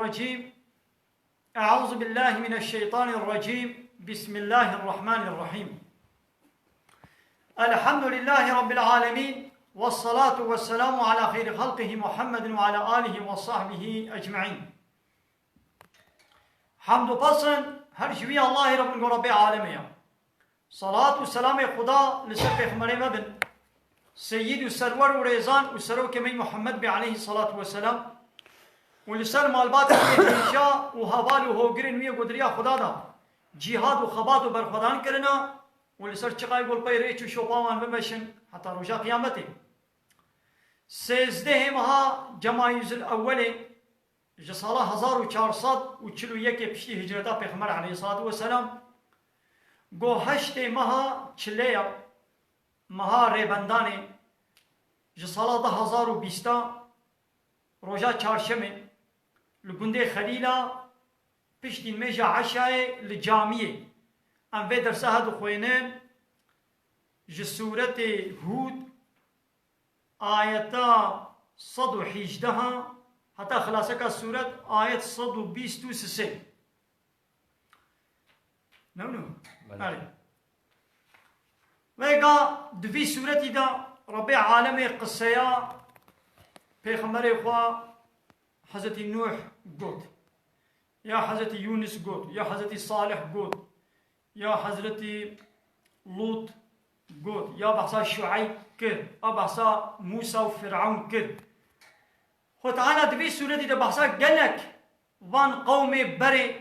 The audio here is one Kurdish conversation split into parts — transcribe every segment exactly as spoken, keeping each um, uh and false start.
الرجيم. أعوذ بالله من الشيطان الرجيم. بسم الله الرحمن الرحيم. الحمد لله رب العالمين. والصلاة والسلام على خير خلقه محمد وعلى آله وصحبه أجمعين. Hemd û pes in her ji wî Allahê re bin ku Rebbê alemê ye. Salat û selamê Xuda li ser pêxemberê me bin. Seyyid û serwer û rêzan û serokê me Muhammed bê aleyhî salatu weselam. Û li ser malbatê wê hêja û heval û hogirên wî ku di riya Xuda de cîhad û xebat û berxwedan kirine û li ser çiqay ku li pey rêç û şopa wan bimeşin heta roja qiyametê. Sêzdehê meha Cemayîzul Ewwelê ji sala hezar û çar sed û çil û yekê piştî hicreta Pêxember aleyhissalatu vesselam, go heştê meha çilê ya, meha Rêbendanê, ji sala du hezar û bîsta, roja çarşemê, li gundê Xelîla, piştî nimêja eşayê li camiyê. Em vê dersa he dixwênin, ji sûretê Hûd, ayeta sed û hejdeha heta xilaseka sûret ayet sed û bîst û sisê. Ne wilo? Belê. Erê. Vêga di vî sûretî de Rebbê alemê qiseya pêxemberê xwe Hezretî Nûh got, ya Hezretî Yûnis got, ya Hezretî Salih got, ya Hezretî Lût got, ya behsa Şueyb kir, a behsa Mûsa û Firewn kir. Xwe Teala di vî sûretî de behsa gelek van qewmê berê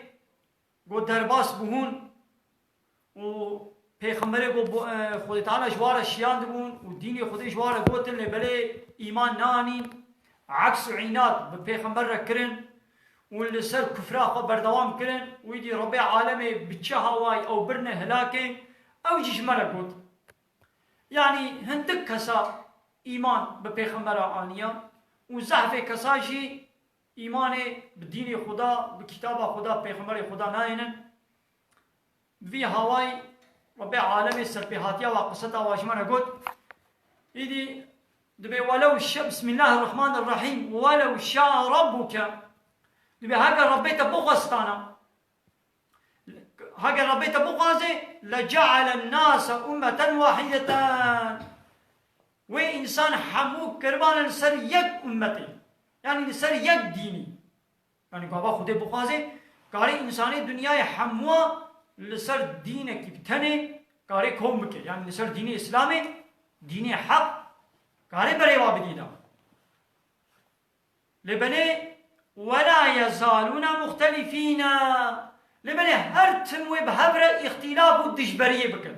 ku derbas bûn û pêxemberê ku bo-, e, Xwedê Teala ji wan re şiyandibûn û dînê Xwedê ji wan re gotin, lê belê îman neanîn, eks û înat bi pêxember re kirin û li ser kufra xwe berdewam kirin û îdî Rebbê alemê bi çi hawayî ew birine hilakê, ew jî ji me re got. Yanî hindik kesa îman bi pêxembera aniya û zehfê kesa jî îmanê bi dînê Xuda, bi kitaba Xuda, pêxemberê Xuda nayênin. Bi vî hawayî Rebbê alemê serpêhatiya wa qiseta wa ji me re got. Îdî dibê welew şe-, Bismillahirrahmanirrahîm, welew şa Rabbuke. Dibê heger Rebbê te bixwestana, heger Rebbê te bixwaze, le cealen nase ummeten wahideten. Wê însan hemû kiribane li ser yek ummetê. Yanî li ser yek dînî. Yanî gava Xwedê bixwaze, karê însanê dinyayê hemûa li ser dînekî bi tenê karê kom bike. Yanî li ser dînê Îslamê, dînê heq, karê berê wa bidî da. Lê belê, "Wela yezalûne muxtelifîne." Lê belê her tim wê bi hev re îxtîlaf û dijberiyê bikin.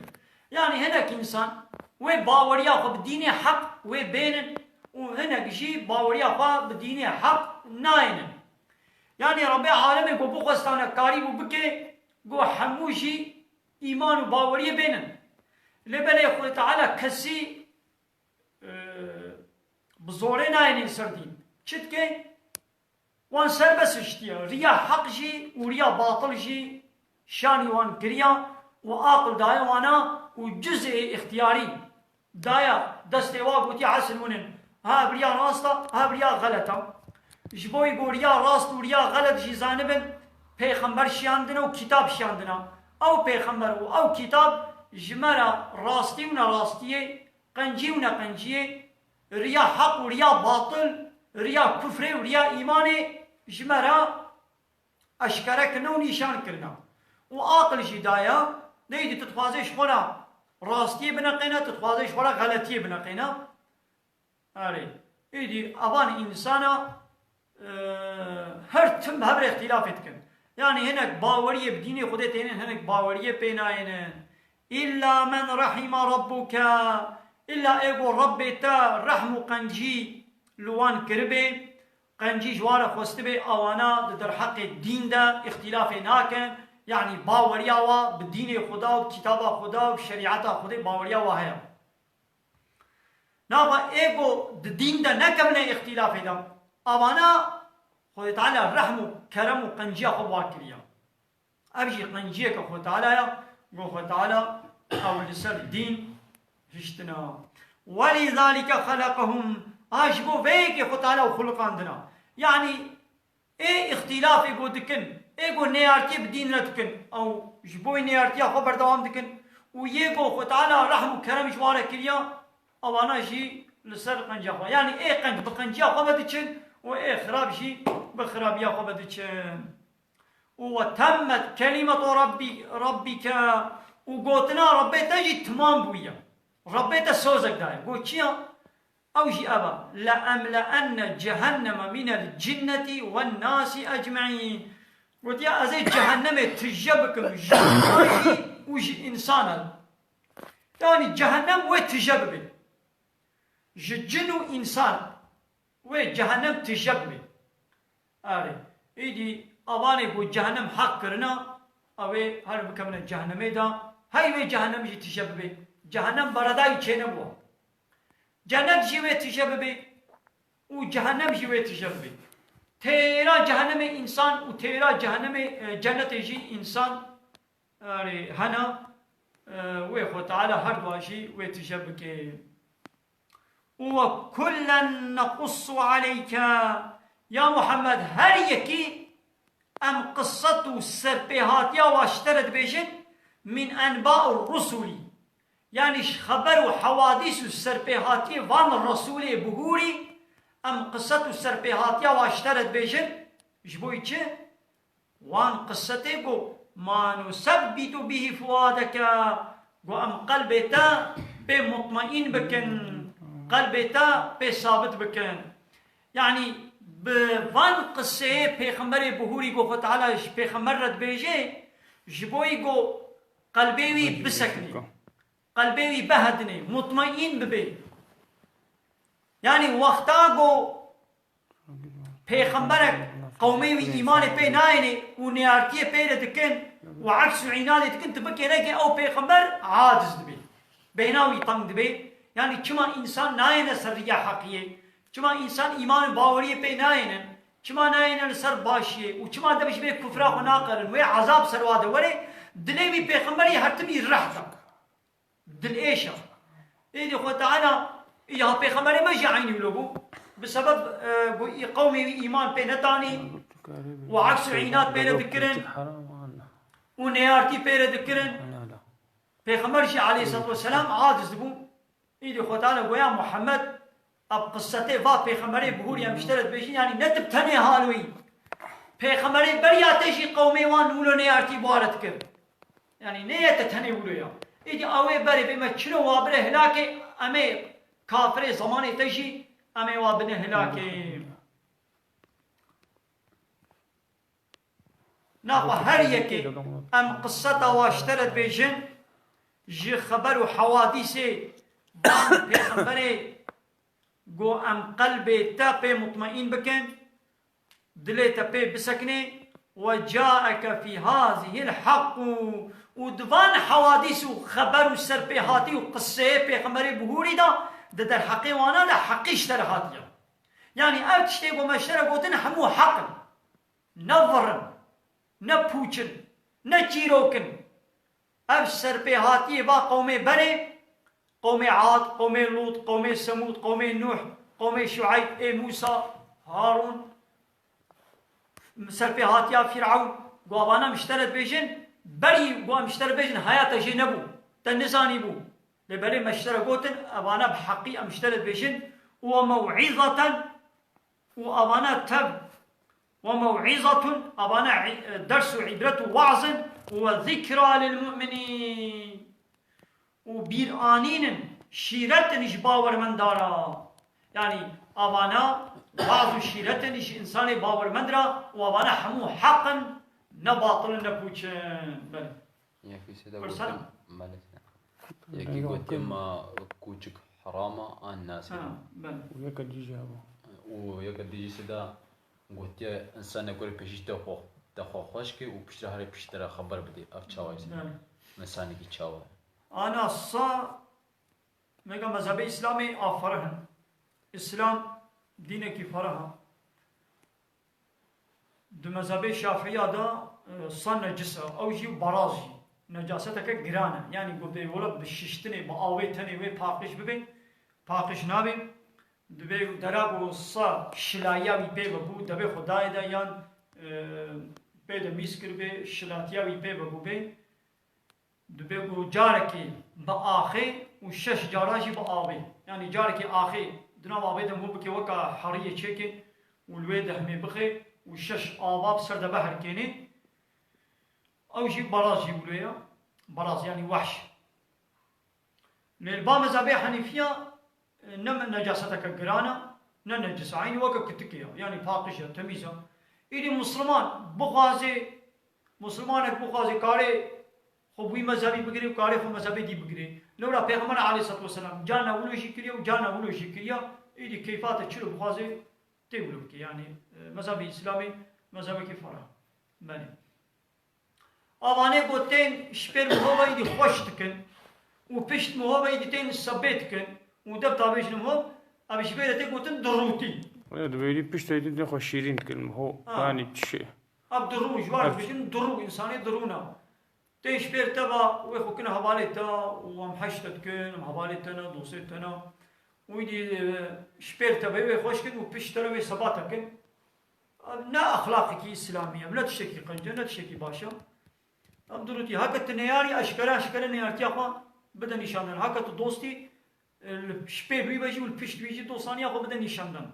Yanî hinek însan wê baweriya xwe bi dînê heq wê bênin û hinek jî baweriya xwe bi dînê heq nayênin. Yanî Rebbê alemê ku bixwestane karîbû bike, ku hemû jî îman û baweriyê bênin. Lê belê Xwedê Teala kesî e, bi zorê nayêne ser dîn. Çi dike? Wan serbest hiştiye. Riya heq jî û riya batil jî şanî wan kiriya û aqil daye wana û cizê îxtiyarî daye destê wa, gotiye, "Esil hûn in. Ha ev riya rast e, ha ev riya xelet e." Ji bo ku riya rast û riya xelet jî zanibin, pêxember şiyandine û kitab şiyandine. Ew pêxember û ew kitab ji me re rastî û nerastiyê, qencî û neqenciyê, riya heq û riya batil, riya kufrê û riya îmanê ji me re eşkere kirine û nîşan kirine. Û aqil jî daye, neydi tu dixwazê ji xwe re rastiyê bineqêne, tu dixwazê ji xwe re xeletiyê bineqêne. Erê, êdî evan însana, e, her tim bi hev re îxtîlafê dikin. Yanî hinek baweriyê bi dînê Xwedê tênin, hinek baweriyê pê nayênin. Îlla men rahîma rabbuke, îlla ê ku Rebbê te rehm û qencî li wan kiribê, qencî ji wan re xwestibê, awana di derheqê dîn de îxtîlafê nakin. Yanî baweriya wa bi dînê Xuda û bi kitaba Xuda û bi şerîeta Xwedê baweriya wa heye. Nava ê ku di dîn de nekevine îxtîlafê de, avana Xwedê Teala rehm û kerem û qenciya xwe bi wan kiriye. Ev jî qenciyeke Xwedê Teala ye, ku Xwedê Teala ew li ser dîn hiştine. Welîzalîke xeleqehum, a ji bo vê yekê Xwedê Teala ew xuliqandine. Yanî Ê îxtîlafê ku dikin, ê ku nêyartiyê bi dîn re dikin, ew ji bo nêyartiya xwe berdewam dikin û yê ku Xwe Teala rehm û kerem ji wan re kiriya, ewana jî li ser qenca xwe. Yanî ê qenc bi qenciya xwe ve diçin û ê xirab jî bi xirabiya xwe ve diçin. Û we temmet kelimetu Rabbî, Rabbîke, û gotina Rebbê te jî timam bûye. Rebbê te sozek daye. Got çi ya? Ew jî ev e, "Le emle'enne cehenneme minel cinnetî wen nasî ecmeîn." Gotiye, "Ez ê cehennemê tije bikim ji jinan jî û ji însanan." Yanî cehennem wê tije bibe. Ji cin û însan wê cehennem tije bibe. Erê, îdî avanê ku cehennem heq kirina, ew ê her bikevine cehennemê de, hey wê cehennem jî tije bibe. Cehennem beredayî çênebû. Cennet jî wê tije bibe û cehennem jî wê tije bibe. Têra cehennemê însan û têra cehennemê, e, cennetê jî însan, erê, hene, e, wê Xwe Teala her dua jî wê tije bike. Û we kullen nequssu aleyke. Ya Muhammed, her yekî em qisset û serpêhatiya wa ji te re dibêjin, min enba'ir rusulî. Yanî ji xeber û hewadîs û serpêhatiyê van Resûlê bihûrî, em qisset û serpêhatiya wa ji te re dibêjin, ji bo çi? Wan qissetê ku, "Ma nusebbitu bihî fuadeke", ku em qelbê te pê mutmaîn bikin, qelbê te pê sabit bikin. Yanî bi van qiseyê pêxemberê bihûrî ku Xwe Teala ji pêxember re dibêje, ji bo yî ku qelbê wî bisekinê, qelbê wî bihedinê, mutmaîn bibe. Yanî wexta ku pêxemberek qewmê wî îmanê pê nayêne û nêartiyê pê re dikin û eks û înadê dikin, tu bikêne ke ew pêxember aciz dibe. Bêhna wî teng dibe. Yanî çima însan nayêne ser riya heqiyê? Çima însan îman û baweriyê pê nayêne? Çima nayêne li ser başiyê? Û çima dev ji vê kufra xwe naqerin? Wê ezab ser wa de were, dilê wî pêxemberî her timî reh da. Dilêşa. Êdî Xwe Teala, îha pêxemberê me jî eynî wilo bû. Bi sebeb, e, ku î qewmê wî îman pê netanî û eks û înat pê re dikirin û nêyartî pê re dikirin. Pêxember jî aleyhisselatu vesselam aciz dibû. Îdî Xwe Teala goya Muhammed, ev qissetê va pêxemberê bihûrî em ji te re dibêjin, yanî ne tu bi tenê haloyî. Pêxemberê beriya te jî qewmê wan wilo nêyartî bi wa re dikir. Yanî neyê te tenê wilo ya. Îdî ew ê berê bê me çilo wa bire hilakê, em ê kafirê zemanê te jî em ê wa bine hilakê. Naxwe her yekê em qiseta wa ji te re dibêjin, ji xeber û hewadîsê van pêxemberê ku em qelbê te pê mutmaîn bikin, dilê te pê bisekinê, "Ve caeke fî hazihil heqû", û di van hewadîs û xeber û serpêhatî û qiseyê pêxemberê bihûrî de, di derheqê wana de heqî ji te re hatiye. Yanî ev tiştê ku me ji te re gotin hemû heq in. Ne vir in, ne pûç in, ne çîrok in. Ev serpêhatiyê va qewmê berê, qewmê Ad, qewmê Lût, qewmê Semûd, qewmê Nûh, qewmê Şueyb, ê Mûsa, Harûn, serpêhatiya Fîrewn, ku avana em ji te re dibêjin, berî ku em ji te re bêjin, heya te jê nebû, te nizanîbû. Lê belê me ji te re gotin, evana bi heqî em ji te re dibêjin, "We mew'îzeten", û avana tev, "We mew'îzetun", avana î-, ders û îbret û waz in, "We zikra lil mu'minîn", û bîranîn in, şîret in ji bawermenda ra. Yanî avana waz û şîret in ji însanê bawermend ra û avana hemû heq in, ne batil in, ne pûç in. Belê. Yekî sê de Pirsana. Gotin, belê. Yekî gotiye ma kûçik heram e an nas e. Ha, belê. Û yeka dî jî heba. Û yeka dî jî sê de gotiye, însanê ku pêşî te xwe, te xwe xweş ke û piştre herê piştre xeber bide. Ev çawa ye? Belê. Însanekî çawa ye? Ana sa mega mezhebê Îslamê a ferih in. Îslam dînekî ferih e. Di mezhebê Şafiya de, e, sa necis e. Ew jî baraz jî. Necaseteke giran e. Yanî ku vê wela bi şiştinê, bi awê tenê wê paqij bibe, paqij nabe. Dibê dera ku sa şilayiya wî pê vebû, devê xwe dayê de yan, e, pê de mîz kiribê, şilatiya wî pê vebûbê. Dibê ku carekê bi axê û şeş cara jî bi avê. Yanî carekê axê di nav avê de mû bike weka heriyê çêke û li wê dehmê bixe û şeş ava bi ser de veherkêne. Ew jî baraz jî wilo ye. Baraz yanî wehş. Lê li ba mezhebê Henîfiya, e, ne necaseteke giran e, ne necis e. Eynî weke kutikê ye. Yanî paqij e, temîz e. Îdî Misliman bixwaze, Mislimanek bixwaze karê xwe bi wî mezhebî bigire û karê xwe mezhebê dî bigire. Lewra Pêxember aleyhisselatu vesselam carna wilo jî kiriye û carna wilo jî kiriye. Îdî keyfa te çilo bixwaze tê wilo bike. Yanî, e, mezhebê Îslamê mezhebekî ferah. Belê. Avanê ku tên ji pêr miho ve îdî xweş dikin û pişt miho ve îdî tên sebê dikin û deb tabêjin miho, ev ji pêre tê gotin dirûtî. Wê di wêrî pişt êdî tê xwe şîrîn dikin miho. Ha. Yanî çi? Ev dirû, ji wan Ev dibêjin dirû, însanê dirûna. Tên ji pêr te ve wê xwe kin hevalê te û em heş te dikin, em hevalê te ne, dostê te ne. Û îdî, e, ji pêr te ve wê xweş kin û pişt te re wê seba te kin. Ne exlaqekî îslamî ye, ne tiştekî qenc e, ne tiştekî baş e. Em dirûtî, heke tu neyarî eşkere eşkere neyartiya xwe bide nîşandan. Heke tu dostî, e, li ji pêr wî ve jî û li pişt wî jî dostaniya xwe bide nîşandan.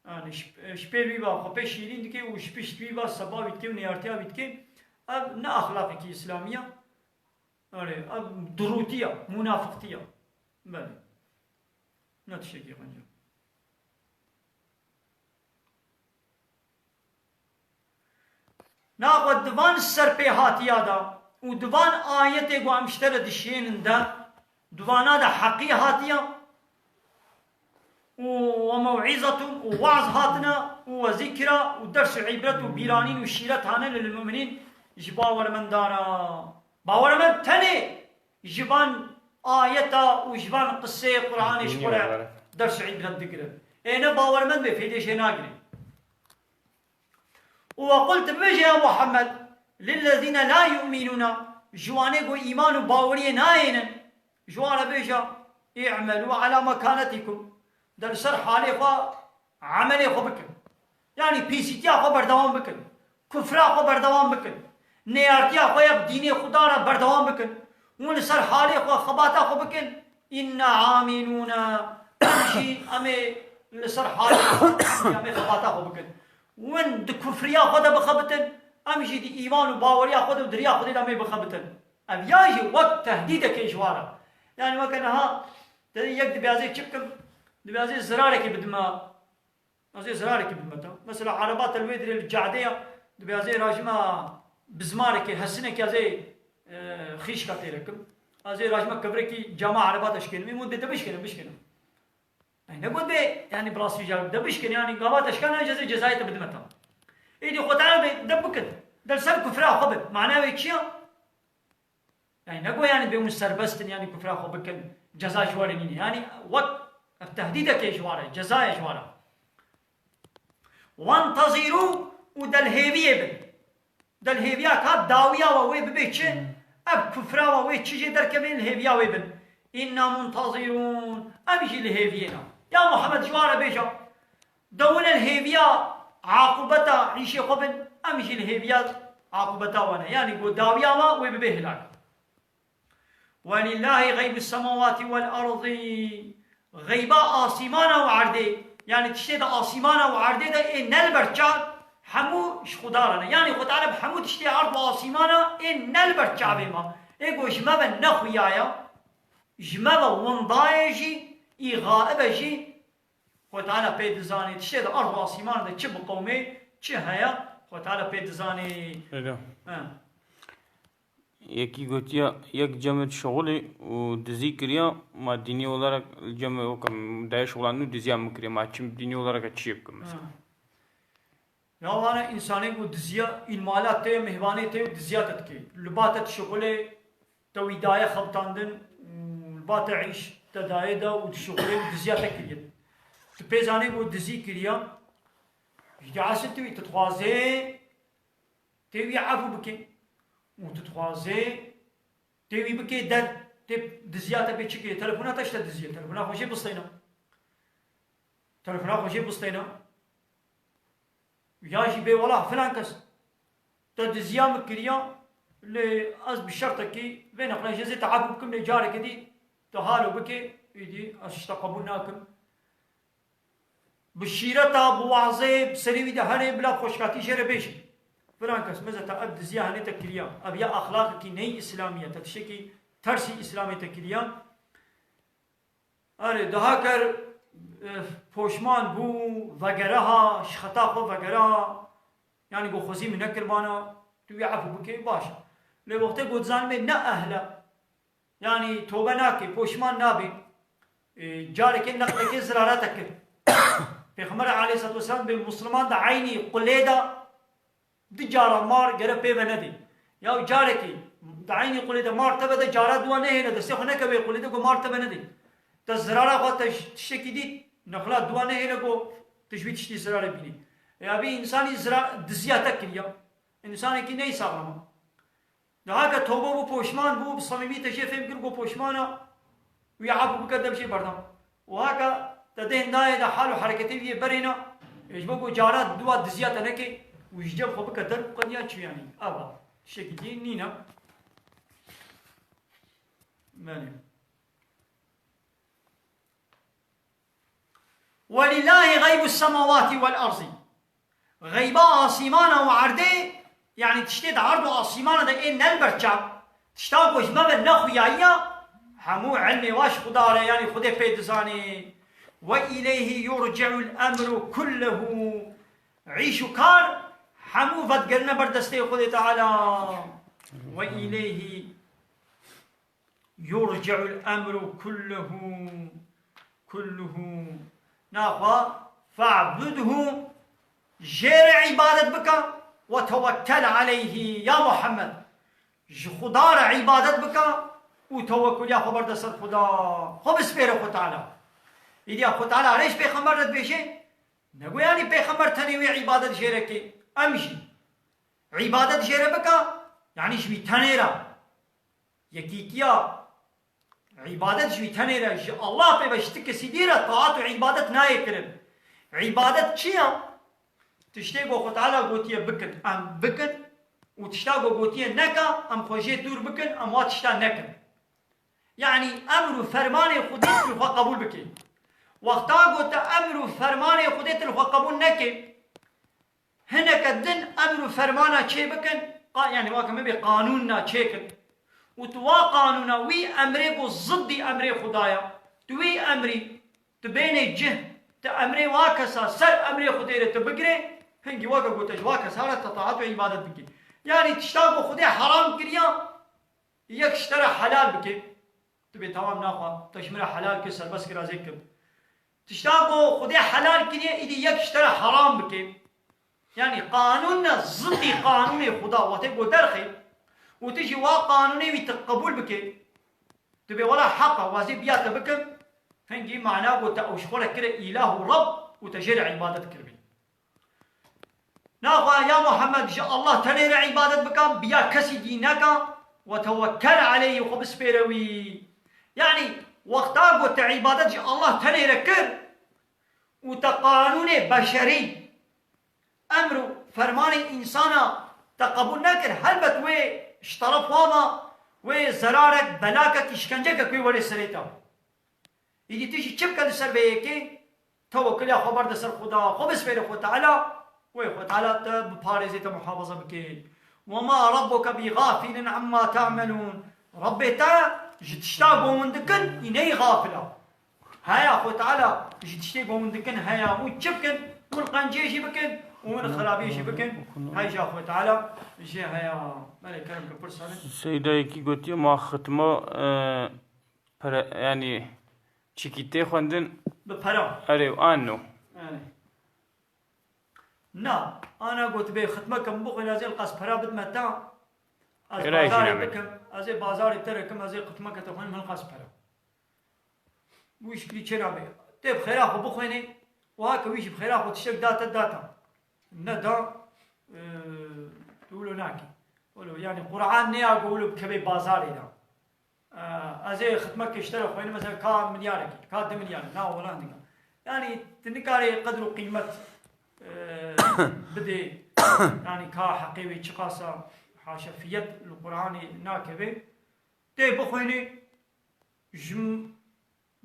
Yanî ji, e, ji pêr wî ve xwe pê şîrîn dike û ji pişt wî ve seba wî dike û neyartiya wî dike. Ev ne exlaqekî îslamî ye. Erê, ev dirûtî ye, munafiqtî ye. Belê. Ne tiştekî qenc e. Naxwe di van serpêhatiya de û di van ayetê ku em ji te re dişiyênin de, di vana de heqî hatiye û we mewîzetun û waz hatine û we zîkra û ders û îbret û bîranîn û şîret hane lil mu'minîn ji bawermendana. Bawermend tenê ji van ayeta û ji van qiseyê Qur'anê ji xwe re ders û îbret digire. Ê ne bawermend bê, fêdê jê nagire. Û we qul, tu bibêje ya Muhammed, lillezîne la yu'mînûne, ji wanê ku îman û baweriyê nayênin, ji wan re bêje, i'melû ala mekanetikum, de li ser halê xwe emelê xwe bikin. Yanî pîsîtiya xwe berdewam bikin, kufra xwe berdewam bikin, neyartiya xwe ya bi dînê Xuda re berdewam bikin. Hûn li ser halê xwe xebata xwe bikin. Înna amîlûne. Em jî em ê li ser halê xwe, em ê xebata xwe bikin. Win di kufriya xwe de bixebitin, em jî di îman û baweriya xwe de û di riya Xwedê de em ê bixebitin. Ev ya jî wek tehdîdekê ji wan re. Yanî weke niha te yek dibê ez ê çi bikim? Dibê ez ê zirarekê bidime. Ez ê zirarekî bidime te. Mesela ereba te li wê dirê li cadê ya, dibê ez ê rajima bizmarekê, hesinekê ez ê, e, xîşka tê re kim. Ez ê rajima kevrekî cama ereba te şikênim. Ê min dê te bişkêne, bişkêne. Ey, ne got bê, yanî bi rastî car, de bişkêne, yanî gava te şikana, ez ê cezayê te bidime te. Êdî xwe te bê, de bikin. De li ser kufra xwe bin. Mana wê çi ya? Yanî ne got yanî bê hûn serbest in, yanî kufra xwe bikin, ceza ji we re nîne. Yanî wek ev tehdîdekê ji we re, cezayê ji we re. Wentezîrû û de li hêviyê bin. De li hêviya ka dawiya we wê bibe çi? Hmm. Ev kufra we wê çi jê derkeve, li hêviya wê bin. Înna muntezîrûn. Em jî li hêviyê ne. Ya Muhammed ji we re bêje. De hûn li hêviya aqûbeta îşê xwe bin, em jî li hêviya aqûbeta we ne. Yanî ku dawiya we wê bibe hilak. Welillahî xeybus semawatî wel erdî. Xeyba asîmana û erdê. Yanî tiştê di asîmana û erdê de ê ne li ber çav, hemû ji Xuda re ne. Yanî Xwe Teala bi hemû tiştê erd û asîmana ê ne li ber çavê me. Ê ku ji me ve nexuyaye, ji me ve windaye jî, î xaibe jî, Xwe Teala pê dizanê, tiştê di erd û asîman de çi biqewimê, çi heye, Xwe Teala pê dizanê. Öyle. He. Yekî gotiya, yek cem dişixulê û dizî kiriya, ma dînî olarak li cem weke dayê şixulandin û diziya min kiriye, ma çim dînî olarak çi bikim mesela? Ha. Ya wana însanê ku diziya, îlmala te ye, mêhvanê te ye û diziya te dike. Li ba te dişixulê, te wî daye xebitandin û li ba te îş te daye da û dişixulê û diziya te kiriye. Tu pê zanê ku dizî kiriya, ji dî esil tu wî tu dixwazê tê wî efû bike û tu dixwazê tê wî bike der, tê diziya te pê çi kiriye? Telefona te ji te diziye, telefona xwe jê bistêne. Telefona xwe jê bistêne. Ya jî bê wela filan kes. Te diziya min kiriya, lê ez bi şertekî vê neqle jê zê te efû bikim, lê careke dî tu halo bike, îdî ez ji te qebûl nakim. Bi şîreta, bi wazê, bi serî wî de herê bila xweşkatî jê re bêjî. Filan kes, meze te ev diziya henê te kiriya. Ev ya axlaqekî ney îslamî ye, te tiştekî tersî îslamê te kiriya. Erê, daha ker, eh, poşman bû, vegere ha, ji xeta xwe vegere ha. Yanî got, xwezî min nekir bana, tu wî efû bikê, baş e. Lê wextê got, zanibê ne ehl e. Yanî tobe nake, poşman nabe. E, carekê neqlekê zirara te kir. Pêxember aleyhisselatu vesselam bê musliman de eynî qulê de du cara mar gere pê ve nedê. Ya carekê di eynî qulê de mar teve de cara dua nehêle, destê xwe neke wê qulê de ku mar teve nedê. Te zirara xwe te ji tiştekî dît, nexla dua nehêle ku tu ji wî tiştî zirarê bînî. Ya vî însanî zira-, diziya te kiriya. Însanekî ney saxlama. Daha ke tobe bû, poşman bû, bi samîmî te jê fêm kir ku poşman e, wî efû bike, dev jê berdam. Û haka te dê hindayê de hal û hereketê wî yê berêna, ê ji bo ku cara dua diziya te neke, wî ji cem xwe bike der û qediya çû yanî. Ava, tiştekî dî nîne. Belê. وَلِلَّهِ غَيْبُ السَّمَاوَاتِ وَالْأَرْضِ. Xeyba asîmana û erdê, yanî tiştê di erd û asîmana de ê ne li ber çav, tişta ku ji me ve nexuyayiya, hemû ilmê wa ji Xuda re, yanî Xwedê pê dizanê. وَإِلَيْهِ يُرْجَعُ الْأَمْرُ كُلُّهُ. Îş û kar hemû vedigirine ber destê Xwedê Teala. وَإِلَيْهِ يُرْجَعُ الْأَمْرُ كُلُّهُ، كُلُّهُ. Naxwe, فَاعْبُدْهُ، jê re îbadet bike, وَتَوَكَّلْ عَلَيْهِ، ya Muhammed, ji Xuda re îbadet bike û tewekkuliya xwe berde ser Xuda, xwe bispêre Xwe Teala. Îdiya Xwe Teala rê ji pêxember re dibêje, negoyanî pêxember tenê wê îbadet jê re ke, em jî îbadet jê re bike, yanî ji wî tenê re. Yekîtiya îbadet ji wî tenê re, ji Allah pê ve ji ti kesî dî re taat û îbadet nayê kirin. Îbadet çi ye? Tiştê ku Xwe Teala gotiye bikin, em bikin û tişta ku gotiye neke, em xwe jê dûr bikin, em wa tişta nekin. Yanî emr û fermanê Xwedê tu li xwe qebûl bikê. Wexta ku te emr û fermanê Xwedê tu li xwe qebûl nekê, hineke din emr û fermana çê bikin, qa-, yanî wake me bê qanûna çêkin. Û tu wa qanûna, wî emrê ku ziddî emrê Xuda ya, tu wî emrî, tu bênê cih, tu emrê wa kesa ser emrê Xwedê re tu bigirê, hingî weke gote ji wa kesa re te taat û îbadet bikî. Yanî tişta ku Xwedê heram kiriya, yek ji te re helal bike. Tu bê tamam naxwe, te ji min re helal kir, serbest kir, ez ê kim. Tişta ku Xwedê helal kiriye, îdî yek ji te re heram bike. Yanî qanûn ne, ziddî qanûnê Xuda, wextê ku derxê û tu jî wa qanûnê wî tu qebûl bike. Tu bê wela heq e, wazê biya te bikim. Hingî mana ku te ew ji xwe re kire îlah û Reb û te jê re îbadet kiribî. Naxwe ya Muhammed ji Allah tenê re îbadet bike, bi ya kesî dî neke, we tewekkel aleyhî, xwe bispêre wî. Yanî wexta ku te îbadet ji Allah tenê re kir û te qanûnê beşerî, emr û fermanê însana te qebûl nekir, helbet wê ji teref wa ve wê zerarek, belakek, îşkencekek wê werê serê te. Îdî tu jî çi bike li ser vê yekê? Tewekkuliya xwe berde ser Xuda, xwe bispêre Xwe Teala, wê Xwe Teala te biparêzê, te muhafaza bike. وَمَا رَبُّكَ بِغَافِلٍ عَمَّا تَعْمَلُونَ. Rebbê te ji tişta ku hûn dikin, î neyî xafil e. Heya Xwe Teala ji tiştê ku hûn dikin heye, hûn çi bikin, hûn qenciyê jî bikin, hûn xirabiyê jî bikin, hêja Xwe Teala jê heye. Belê, kerem ke pirsa ne. Seydayekî gotiye, ma xitma, e, Pere, yanî çikî tê xwendin? Bi pera. Erê, an no. Erê. Na, ana got bê xitmeke min bixwîne, ez ê li qas pera bidime te. Ez Pera jî bazarê name. bikim, ez ê bazarê te re kim, ez ê xitmeke te xwenim, hin qas pera. Wî şiklî çê nabe. Tê bi xêra xwe bixwênê, wiha ke wî jî bi xêra xwe tiştek da te, da te. Neda, e, tu wilo nakî. Wilo, yanî Quran neya ku wilo bikevê bazarê de. E, ez ê xitmekê ji te re xwênim, mesela ka milyarek, ka du milyar, na wela dika. Yanî tu nikarê qedr û qîmet, e, bidê. Yanî ka heqê wê çiqasa haşefiyet li Qur'anê nakeve. Tê bixwînî, ji m-,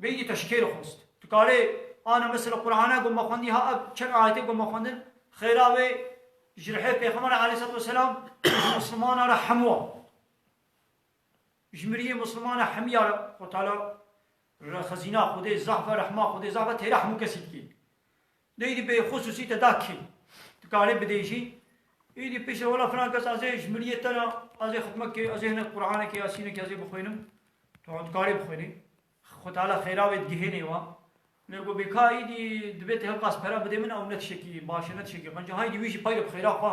vê yî te ji kê re xwest. Tu karê ana mesela Qur'ana ku me xwendî ha ev çend ayetê ku me xwendin, xêra wê ji rihê Pêxember aleyhisselatu vesselam ji Muslimana re hemû. Ji miriyê Muslimana hemiya re Xwe Teala re xezîna Xwedê zehf e, rehma Xwedê zehf e, têra hemû kesî dikê. Lê îdî bê xusûsî te da kê? Tu karê bidê jî. Îdî piştre wela filan kes ez ê ji miriyê te re, ez ê xitmekê, ez ê hinek Qur'anekê, Yasînekê ez ê bixwînim. Tu, tu karê bixwînî. Xwe Teala xêra wê digihênê wa. Lê ku bê ka îdî dibê te hewqas pera bidê min, ew ne tiştekî baş e, ne tiştekî qenc e. Haydî wî jî peyre bi xêra xwe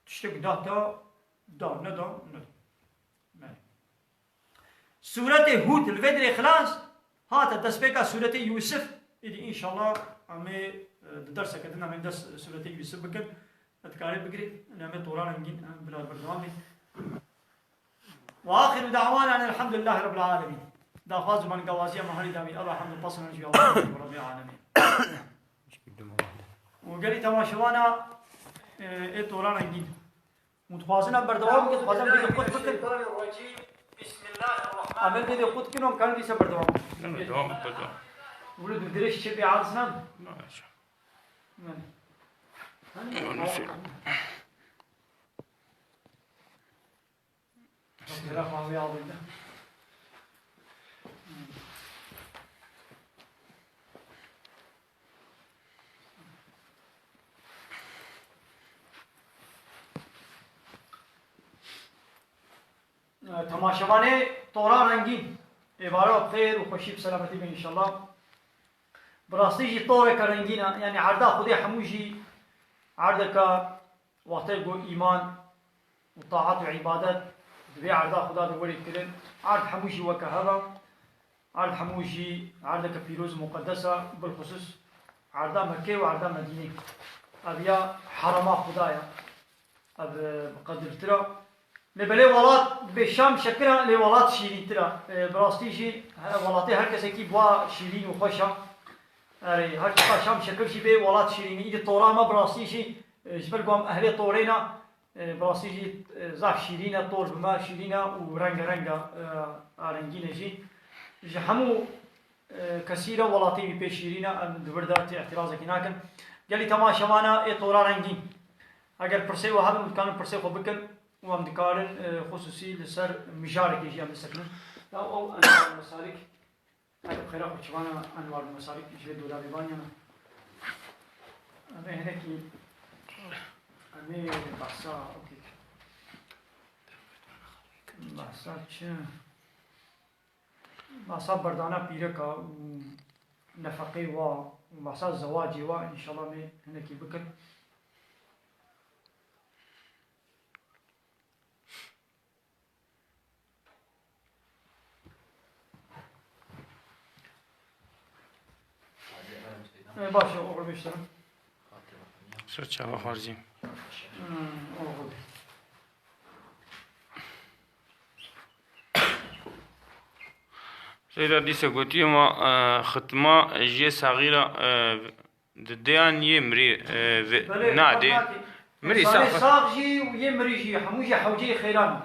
tiştek da te, da, neda, neda. Belê. Sûretê Hûd li vê dirê xilas hate destpêka sûretê Yûsif. Îdî înşallah em ê, e, di derseke din em ê dest sûretê Yûsif bikin. Dikarê bigirê, em ê tora rengîn, em bila berdewam bê. Ve axiru da'wana enelhamdülillahi rabbil alemin. Daxwaz û bangawaziya me herî dawî, Allah hamd û pesnan jî Allah Rabbil alemin. Û gelî temaşevana, e, ê tora rengîn. Hûn dixwazin em berdewam bikin, dixwazin em vê qut bikin. Em ê vê qut bikin û em karin dîsa berdewam bikin. Dewam, dewam. Wilo tu dirêj çê bê, aciz nabî? Maşallah. Yanî. Onu söyle. Bak, telefon bir aldıydı. Temaşevanê tora rengîn, êvara xêr û xweşî bi selametî be înşallah. Bi rastî jî toreke rengîn e, yanî erda Xwedê hemû jî erdeke wextê ku îman û taat û îbadet di vê erda Xweda de were kirin, erd hemû jî weke hev e. Erd hemû jî erdeke pîroz û muqedes e, bilxusûs erda Mekkê û erda Medînê. Ev ya herema Xweda ye. Ev, e, bi qedirtir e. Lê belê welat dibê Şam şekir e, lê welat şîrîntir e. E, bi rastî jî he, welatê her kesekî bi wa şîrîn û xweş e. Erê, her çiqa Şam şekir jî bê welat şîrîn e. Îdî tora me bi rastî jî, e, ji ber ku em ehlê torê ne, e, bi rastî jî, e, zaf şîrîn e, tor bi me şîrîn e û rengereng e, e, a rengîn e jî. Ji hemû, e, kesî re welatê wî pê şîrîn e, em di vir de tê îtirazekî nakin. Gelî temaşevana ê tora rengîn. Eger pirsê we hebin, hûn dikarin pirsê xwe bikin û em dikarin, e, xusûsî li ser mijarekê jî em bisekinin. Ya ew Enwar Mesalik, her bi xêra xwe çivana Enwar Mesalik ji vê dolabê baniyana. Em ê hinekî, em ê behsa, okey. Behsa çi? Behsa berdana pîreka û nefeqê wa û behsa zewacê wa înşallah em ê hinekî bikin. Ee, baş e, oxir biştirin. Ser çava xwarzî. Hmm, oxir. Seyda dîse gotiye ma, e, xitma jê saxîra, e, Di deyan yê mirî, e, ve-, Belê, nadê. Mirî Zanê sax sax jî û yê mirî jî, hemû jî hewceyê xêran in.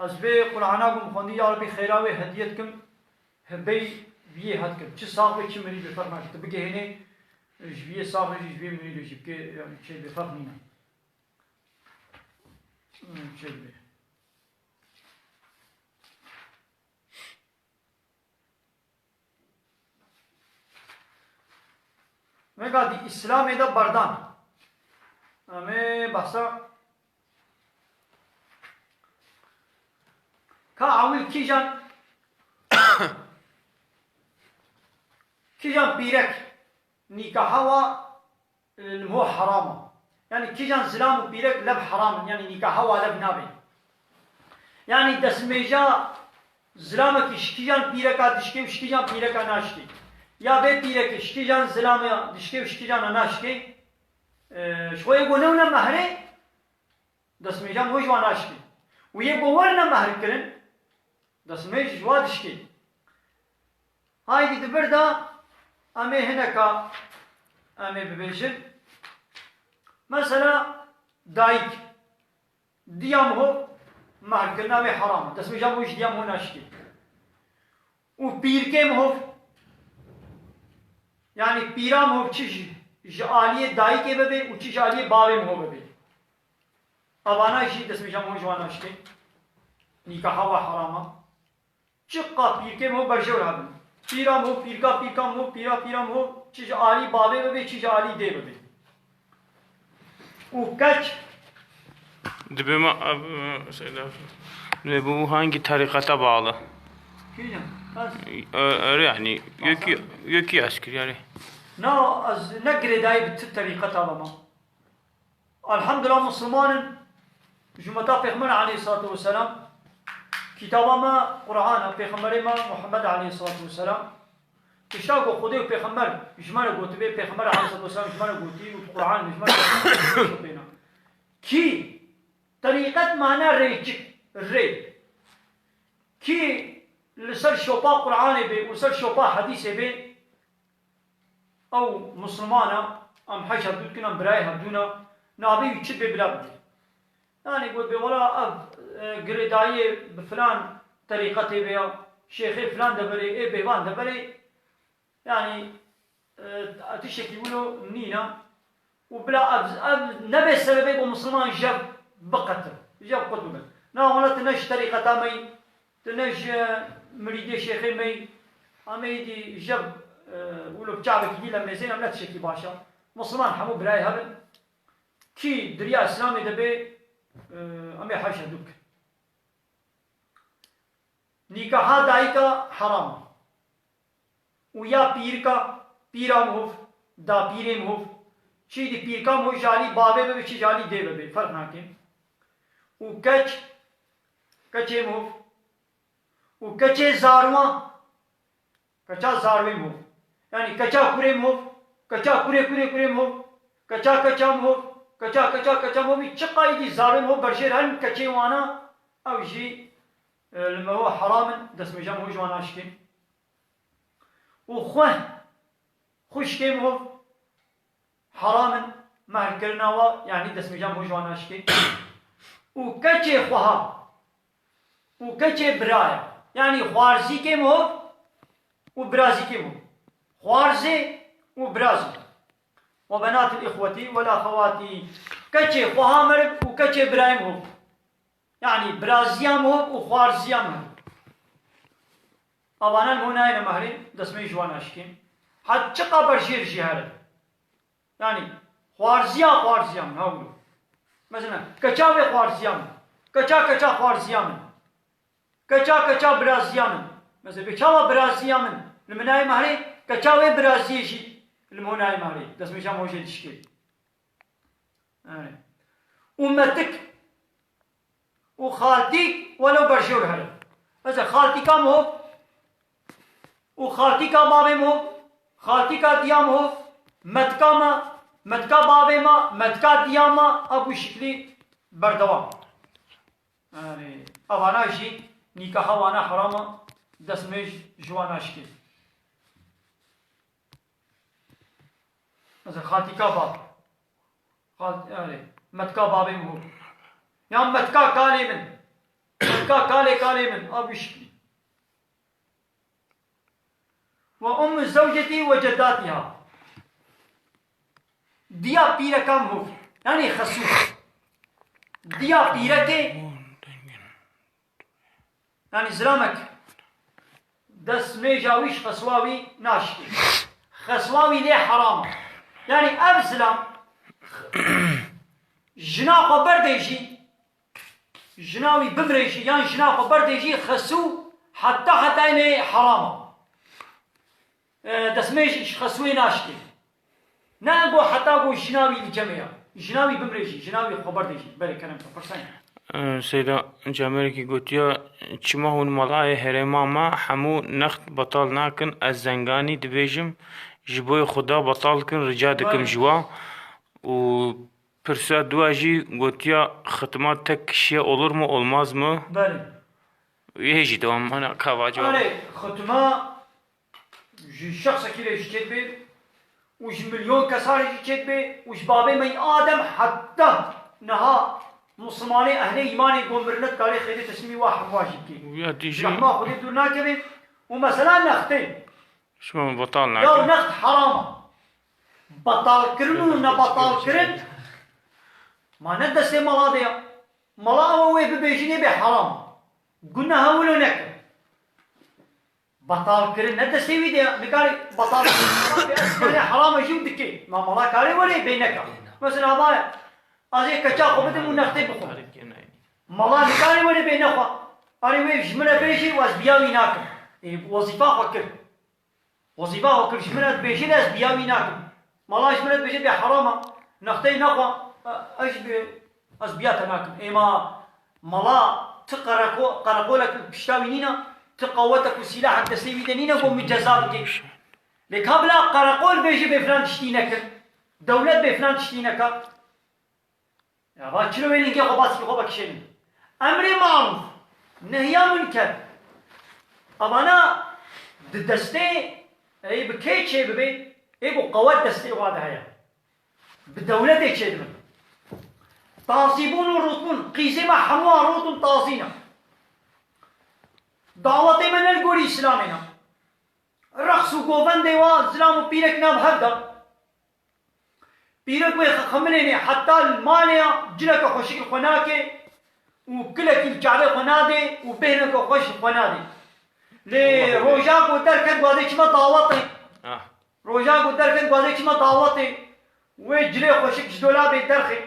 Ez vê Qur'ana ku min xwendî, ya Rebî xêra wê hediye dikim, hibey viyê hedikim. Çi sax be, çi mirî be, ferq nake. Tu bigihênê, ji viyê sax re jî, ji viyê mirî re jî bike, yani çê bê ferq nîne. Hmm, çê bê. Vega di Îslamê de berdan. Em ê behsa ka ewil kîjan, kîjan pîrek nîkaha wa li ho heram e. Yanî kîjan zilam û pîrek lev heram in, yanî nîkaha wa lev nabin. Yanî destmêja zilamekî ji kîjan pîreka dişkê û ji kîjan pîreka naşkê. Ya vê pîrekê ji kîjan zilama dişkê û ji kîjan naşkê. E, ji xwe yê ku newne mehrê, destmêjan wê ji wan naşkê. Û yê ku werne mehr kirin, destmêj ji wa dişkê. Haydî di vir de Em ê hineka, em ê bibêjin. Mesela dayik, diya mihov mehrkirina wê heram e. Destmêja mihov ji diya mihov naşikê. Û pîrkê mihov, yanî pîra mihov çi ji, ji aliyê dayikê bibe û çi ji aliyê bavê mihov bibe. Evana jî destmêja mihov ji wan naşikê. Nîkaha wa heram e. Çiqa pîrkê mihov berjew hebin. Pîra mihov, pîrka pîrka mihov, pîra pîra mihov, çi ji alî bavê bibe, çi ji alî dê bibe. Û keç. Dibe ma, ab-, Seyda. Dibe bu hangi tarikata bağlı? Kîjan? Ez Ö-, öyle yani. Yok, yok, yok ki asker yani. Na, ez ne girêdayî bi ti terîqeta bama. Elhamdulillah, Musliman in. Ji umeta Pêxember aleyhissalatu vesselam. Kitaba me Qur'an e, Pêxemberê me Muhammed aleyhissalatu vesselam. Tişta ku Xwedê û Pêxember ji me re gotibê, Pêxember aleyhissalatu vesselam ji me re gotî û Qur'an ji me re gotî, pêna. Kî terîqet mane rêçik, rê. Kî li ser şopa Qur'anê bê û ser şopa hedîsê bê, ew Musliman e, em hej hevdû dikin, em birayê hevdû ne, nabê wî çi bê bila bidê. Yanî got bê wela ev, e, girêdayiyê bi filan terîqetê bê ya, şêxê filan deverê, ê bêvan deverê, yanî, e, tiştekî wilo nîne. Û bila ev, ev nebe sebebê ku Musliman jev biqetin, jev qut bibin. Na wela tu ne ji terîqeta me yî, tu ne ji mirîdê şêxê me yî, em ê dî jev, e, wilo bi çavekî dî lem mêzên em ne tiştekî baş e. Musliman hemû birayê hev in. Kî di riya Îslamê de bê, e, em ê hej hevdû bikin. Nîkaha dayika heram e. Û ya pîrka, pîra mihov, dapîrê mihov, çî di pîrka mihov ji alî bavê bibe, çî ji alî dê bibe, ferq nake. Û keç, keçê mihov, û keçê zarwa, keça zarwê mihov. Yanî keça kurê mihov, keça kurê kurê kurê mihov, keça keça mihov, keça keça keça mihov, çiqa yî dî zarwê mihov berjêr herin, keçê wana, ew jî, e, li mihov heram in, destmêja mihov ji wan naşikê. Û xweh, xwişkê mihov, heram in mehrkirina wa, yanî destmêja mihov ji wan naşikê. Û keçê xweha û keçê biraya, yanî xwarzîkê mihov û birazîkê mihov. Xwarzê û birazî. Ve benatil îxwetî wel axewatî. Keçê xweha meriv û keçê birayê mihov. Yanî biraziya mihov û xwarziya mihov. Avana li hûn nayêne mehrê, destmê ji wan naşikê. Hat çiqa berjêr jî here. Yanî xwarziya xwarziya min, ha wilo. Mesela, keça wê xwarziya min. Keça keça xwarziya min. Keça keça biraziya min. Mesela, bê çawa biraziya min li min nayê mehrê, keça wê biraziyê jî li min nayê mehrê. Destmêja min jê dişkê. Erê. Û metik û xaltîk welo berjor here. Mesela xaltîka mihov û xaltîka bavê mihov, xaltîka diya mihov, metka me, metka bavê me, metka diya me, a bu şiklî berdewam. Erê. Avana jî nîkaha wana heram e, destmêj ji wan naşikê. Mesela xaltîka bav. Xalt-, yani, metka bavê mihov. Yan metka kalê min. Metka kalê kalê min. A bu şiklî. Ve ummu zewcetî ve ceddatiha. Diya pîreka mihov. Yani xesû. Diya pîrekê Yanî zilamek destmêja wî ji xeswa wî naşikê. Xeswa wî lê heram e. Yanî ev zilam jina xwe berdê jî, jina wî bimrê jî, yan jina xwe berdê jî xesû heta hetayê lê heram e. E, destmêj ji xesûyê naşikê. Ne go heta go jina wî li cemê ya. Jina wî bimrê jî, jina wî xwe berdê jî. Berê kerem ke, pirsan. E, Seyda Camerekî gotiya, çima hûn malayê herêma me hemû next betal nakin, ez zenganî dibêjim, ji boyê Xuda betal kin, rica dikim Belê. ji wa. Û pirsa dua jî gotiya, xitma tek kişiye olur mu, olmaz mı? Belê. Yê jî dewam, hana kava cevap. Erê, xitma ji şexsekî re jî çêdibe û ji milyon kesa re jî çêdibe û ji babê me yî Adem heta niha Muslimanê ehlê îmanê ku mirine dikarê xêrê teslîmî wa hemû jî bike. Û ya dî Ji jî rehma Xwedê dûr nakeve û mesela nextê. Şima min betal Ya nakin. next heram e. Betalkirin û nebetalkirin ma ne destê mala de ya. Mala ew wê bibêjin ê bê heram e. Guneha wilo neke. Betalkirin ne destê wî de ya. Nikarê betalkirin. Ev karê heram e jî û dike. Ma mala karê were bê neka. Mesela hava ez ê keça xwe bidim û nextê bixwim. Mala nikarê were bê nexwe. Arê wê ji min re bêjî û ez biya wî nakim. Ê, wezîfa xwe kir. Wezîfa xwe kir ji min re dibêjin ez biya wî nakim. Mala ji min re dibêje bê heram e. Nexteyê nexwe, e, ez jî bi-, ez biya te nakim. Ê ma mala ti qereko-, qereqolek pişta wî nîne, ti qewetek û sîlahek destê wî de nîne ku min ceza bike. Lê ka bila qereqol bêje bê filan tiştî nekin. Dewlet bê filan tiştî neka. Ya va çilo wê lingê xwe baskî xwe vekişênin. Emrê marûf, nehya munker. Evana di destê ê bi kê çê bibe, ê ku qewet destê wa de heye. Bi dewletê çê dibin. Tazîbûn û rûtbûn, qîzê me hemû an rût ûn tazî ne. Dawetê me ne li gorî Îslamê ne. Reqs û govendê wa zilam û pîrek nav hev de. Pîrek wê xemilênê heta li malê ya cileke xweşik li xwe nake û kilekî li çavê xwe nade û bêhneke xweş li xwe nade. Lê Allah Allah. roja ku derket guazê çima dawetê. Ah. Roja ku derket guazê çima dawetê. Wê cilê xweşik ji dolabê derxê.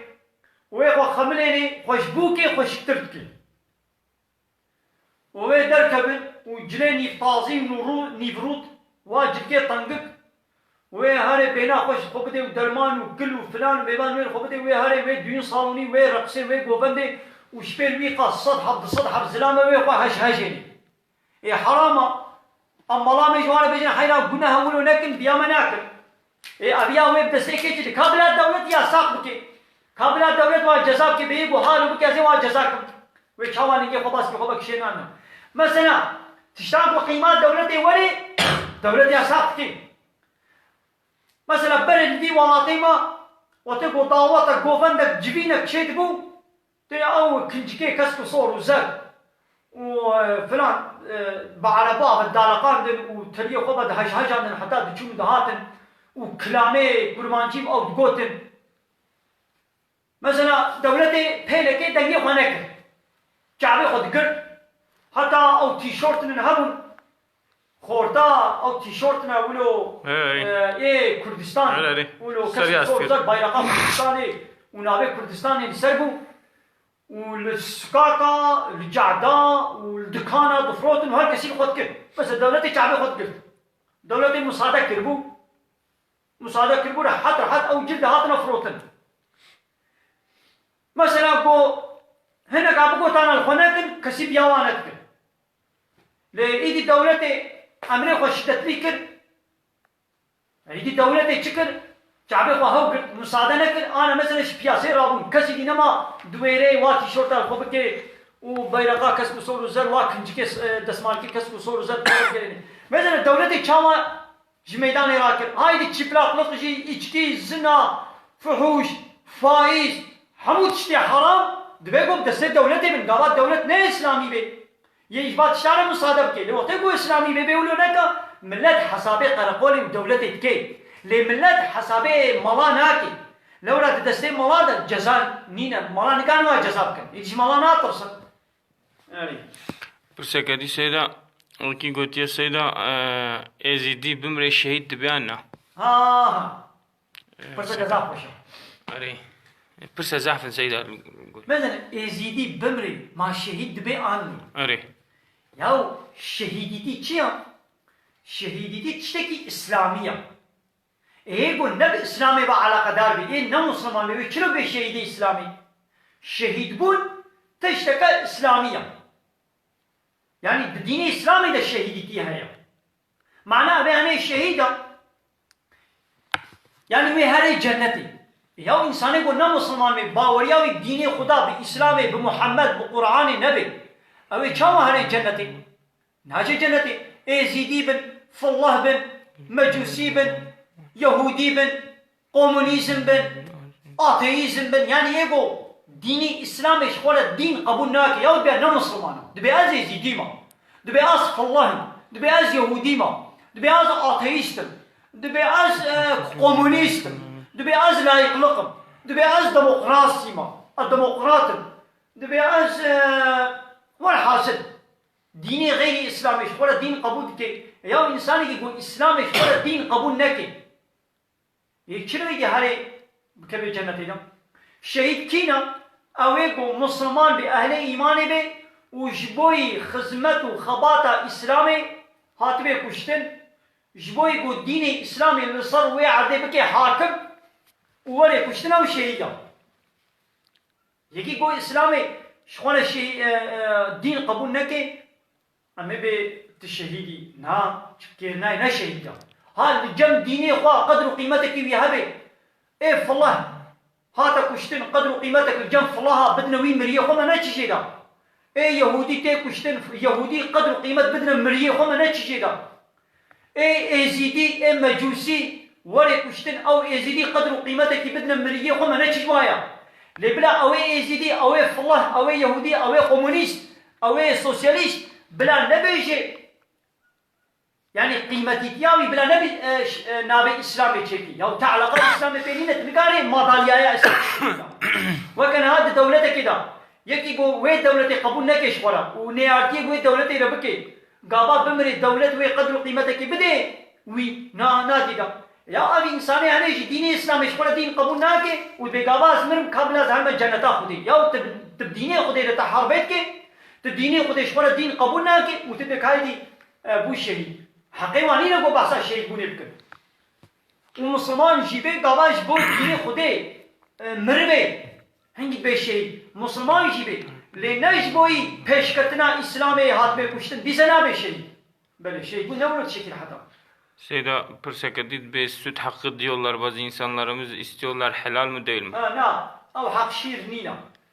Wê xwe xemilênê xwe ji bûkê xweşiktir dike. Û wê derkevin û cilê nîvtazî û rû-, nîvrût wa cilkê tengik, wê herê bêhna xwe ji xwe bidê û derman û kil û filan û bêvan wê li xwe bidê, wê herê wê duyûn salonî, wê reqsê, wê govendê û ji pêl wî qas sed heb, du sed heb zilame wê xwe hej hejênê. Ê heram e. Em mala me ji wan re bêjin heyra guneha wilo nekin, biya me nakin. Ê eviya wê bi destê kê çi dike? Ka bila dewlet yasaq bike. Ka bila dewlet wa ceza bike, bê yê ku halo bike, ez ê wa ceza kim. Wê çawa lingê xwe baskî xwe vekişê nan ne. Mesela, tiştan ku qîma dewletê were, dewlet yasaq bike. Mesela, berê li vî welatê me, wextê ku daweta govendek civînek çêdibû, Tê ew kincikê kesk û sor û zer û, e, filan, e, bi ereba ve daleqandin û teriyê xwe ve dihejhejandin heta diçûn û dihatin û kilamê kurmancî ew digotin. Mesela dewletê pêlekê dengê xwe nekir. Çavê xwe digir. Heta ew tîşortinin hebûn. Xorta ew tîşortina wilo, Hey. e, ê Kurdistan, Hey, hey. wilo Ser kes yastî. Zor zek bayraqa Kurdistanê û navê Kurdistanê li ser bû û li sokaka, li cada û li dikana difrotin û her kesî li xwe dikir. Mesela dewletê çavê xwe digirt. Dewletê musade kiribû. Musade kiribû rehet rehet ew cil dihatine firotin. Mesela ku hineka bigotana li xwe nekin, kesî biya wan nedikin. Lê îdî dewletê emrê xwe şîdetlî kir. Îdî dewletê çi kir? Çavê xwe hew girt, musade nekir, ana mesela ji piyasê rabûn. Kesî dî nema di wêreyê wa tîşorta li xwe bike û beyreqa kesk û sor û zer wa kincikê, e, desmalkê kesk û sor û zer bigirêne. Mesela dewletê çawa ji meydanê rakir? Haydî çîplaqlik jî, îçkî, zina, fuhûş, faîz, hemû tiştê heram dibe ku bi destê dewletê bin. Gava dewlet ne îslamî be. Yê ji va tişta re musade bike. Lê wextê ku îslamî bê, bê wilo neka, millet hesabê qereqolê û dewletê dike. Lê millet hesabê mala nake. Lewra di destê mala de ceza nîne. Mala nikane wa ceza bikin. Êdî ji mala natirsin. Erê. Pirseke dî Seyda, wekî gotiye Seyda, e, Êzîdî bimrê şehîd dibe an na? Ha, ha. Pirseke zaf xweş e. Erê. Pirse zaf in Seyda. Mezene, Êzîdî bimrê, ma şehîd dibe an nî? Erê. Yaw, şehîdîtî çi ya? Şehîdîtî tiştekî îslamî ya. Ê ku ne bi Îslamê ve eleqedar be, ê ne Musliman be, wê çilo bê şehîdê Îslamî? Şehîdbûn tişteke îslamî ya. Yanî di dînê Îslamê de şehîdîtî heye. Mana ev e, em ê şehîd a. Yanî wê herê cennetê. Ya însanê ku ne Musliman be, baweriya wî dînê Xuda, bi Îslamê, bi Muhammed, bi Qur'anê nebe, ew ê çawa herê cennetê? Nacê cennetê. Êzîdî bin, fillah bin, mecûsî bin, yehûdî bin, komunîzm bin, ateîzm bin, yanî yê ku dînê Îslamê ji xwe re dîn qebûl nake, ya dibe ne Misliman im, dibe ez êzîdî me, dibe ez fillah im, dibe ez yehûdî me, dibe ez ateîst im, dibe ez, e, komunîst im, dibe ez layîqliq im, dibe ez demokrasî me, ez demokrat im, dibe ez, e, welhasil. Dînê xeyrî Îslamê ji xwe re dîn qebûl dike. Ya însanekî ku Îslamê ji xwe re dîn qebûl neke, yê çi rêdî herê bikeve cenetê de? Şehîd kî ne? Ew ê ku Misliman be, ehlê îmanê be û ji bo yî xizmet û xebata Îslamê hatibe kuştin, ji bo yî ku dînê Îslamê li ser wê erdê bike hakim û were kuştin, ew şehîd e. Yekî ku Îslamê ji xwe re şehî-, e, e, dîn qebûl neke, em ê bê tu şehîdî. Na, çi kêr nayê, ne şehîd e. Ha li cem dînê xwe qedr û qîmetekî wî hebe. Ê filah hate kuştin, qedr û qîmetek li cem filaha bidine wî miriyê xwe me ne çi jê de. Ê yehûdî tê kuştin, yehûdî qedr û qîmet bidine miriyê xwe me ne çi jê de. Ê êzîdî, ê mecûsî were kuştin, ew êzîdî qedr û qîmetekî bidine miriyê xwe me ne çi ji wa ye. Lê bila ew ê êzîdî, ew ê filah, ew ê yehûdî, ew ê komunîst, ew ê sosyalîst bila nebêje, yanî qîmetîtiya wî bila nebî, e, ş-, e, navê Îslamê çêkî. Ya te eleqa Îslamê pê nîne, tu nikarî madalyaya Îslamê çêkî. Weke niha di dewletekê de yekî ku wê dewletê qebûl neke ji xwe re û neyartiyê wê dewletê re bike, gava bimirê dewlet wê qedr û qîmetekê bide wî, na, nadî de. Ya ev însanê hene jî dînê Îslamê ji xwe re dîn qebûl nake û dibê gava ez mirim ka bila ez herime ceneta Xwedê. Ya tu, tu bi dînê Xwedê re te harbe dike, tu dînê Xwedê ji xwe re dîn qebûl nake û tu dê kaydî, e, bû şehîd. Heqê wan nîne ku behsa şehîdbûnê bikin. Û Misliman jî bê gava ji bo dînê Xwedê, e, miribe, hingî bê şehîd. Misliman jî bê. Lê ne ji bo yî pêşketina Îslamê hatibê kuştin, dîse nabe şehîd. Belê, şehîdbûn ne wilo tişekî rehet e. Seyda, pirseke dî dibê süt hakkı diyorlar bazı insanlarımız, istiyorlar, helal mi değil mi? Ha, na, ew heq şîr nîne.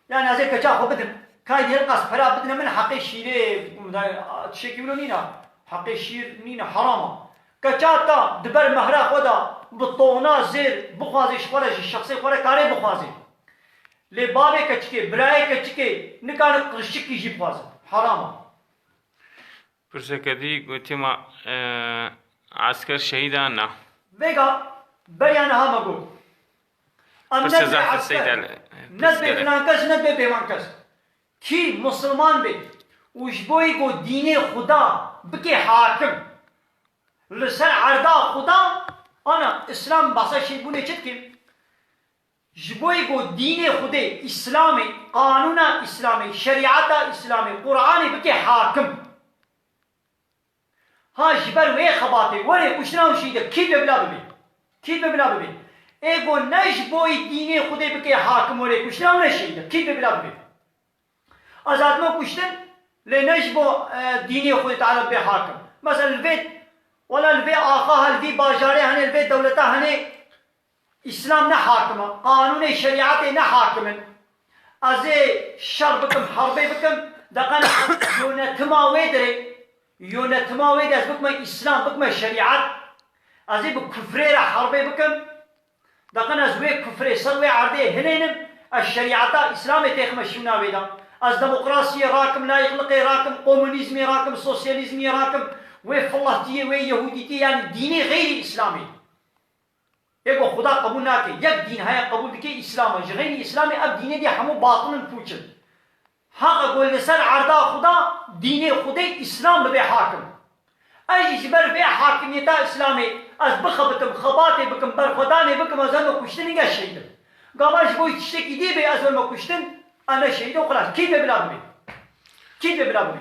Yani ez ê keça xwe bidim. Kaydî her qas pera bidine min heqê şîrê, tişekî wilo nîne. Heqê şîr nîne, heram e. Keça te di ber mehra xwe de bi tona zêr bixwaze ji xwe re, ji şexsê xwe re kare bixwaze. Lê bavê keçikê, birayê keçikê nikane qirşikî jî bixwaze. Heram e. Pirseke dî gotî ma, e, esker şehîd an na? Vêga beriya niha me got. Em ne Pirse dibê zehf esker, Seyda, ne dibê pirsgere. Filan kes, ne dibê bêvan kes. Kî musulman bê û ji bo yî ku dînê Xuda bike hakim li ser erda Xuda, ana Îslam behsa şehîdbûnê çi dike? Ji bo yî ku dînê Xwedê, Îslamê, qanûna Îslamê, şerîeta Îslamê, Qur'anê bike hakim. Ha ji ber wê xebatê, werê kuştina û şehîdê, kî dibe bila bibe. Kî dibe bila bibe. Ê ku ne ji bo yî dînê Xwedê bike hakim, werê kuştina û ne şehîdê, kî dibe bila bibe. Ez hatime kuştin, lê ne ji bo, e, dînê Xwedê Teala bê hakim. Mesela li vê, wela li vê axa he, li vê bajarê hene, li vê dewleta hene, Îslam ne hakim e, qanûnê şerîetê ne hakim in. Ez ê şer bikim, herbê bikim, deqen ez yönetima wê dirê, yönetima wê de ez bikime Îslam, bikime şerîet. Ez ê bi kufrê re herbê bikim. Deqen ez wê kufrê ser wê erdê hilênim, ez şerîeta Îslamê têxime şûna wê de. Ez demokrasiyê rakim, layîqliqê rakim, komunîzmê rakim, sosyalîzmê rakim, wê filatiyê, wê yehûdîtiyê, yanî dînê xeyrî Îslamê. Ê ku Xuda qebûl nake, yek dîn heye qebûl dike Îslam e, ji xeyrî Îslamê ev dînê dî hemû batil in, pûç in. Heq e ku li ser erda Xuda dînê Xwedê Îslam bibe hakim. Ez jî ji ber vê hakimiyeta Îslamê ez bixebitim, xebatê bikim, berxwedanê bikim, ez heme kuştinê, ya şehîd im. Gava ji bo tiştekî dî bê ez weme kuştin, ez ne şehîd im, xilas. Kî dibe bila bibe? Kî dibe bila bibe?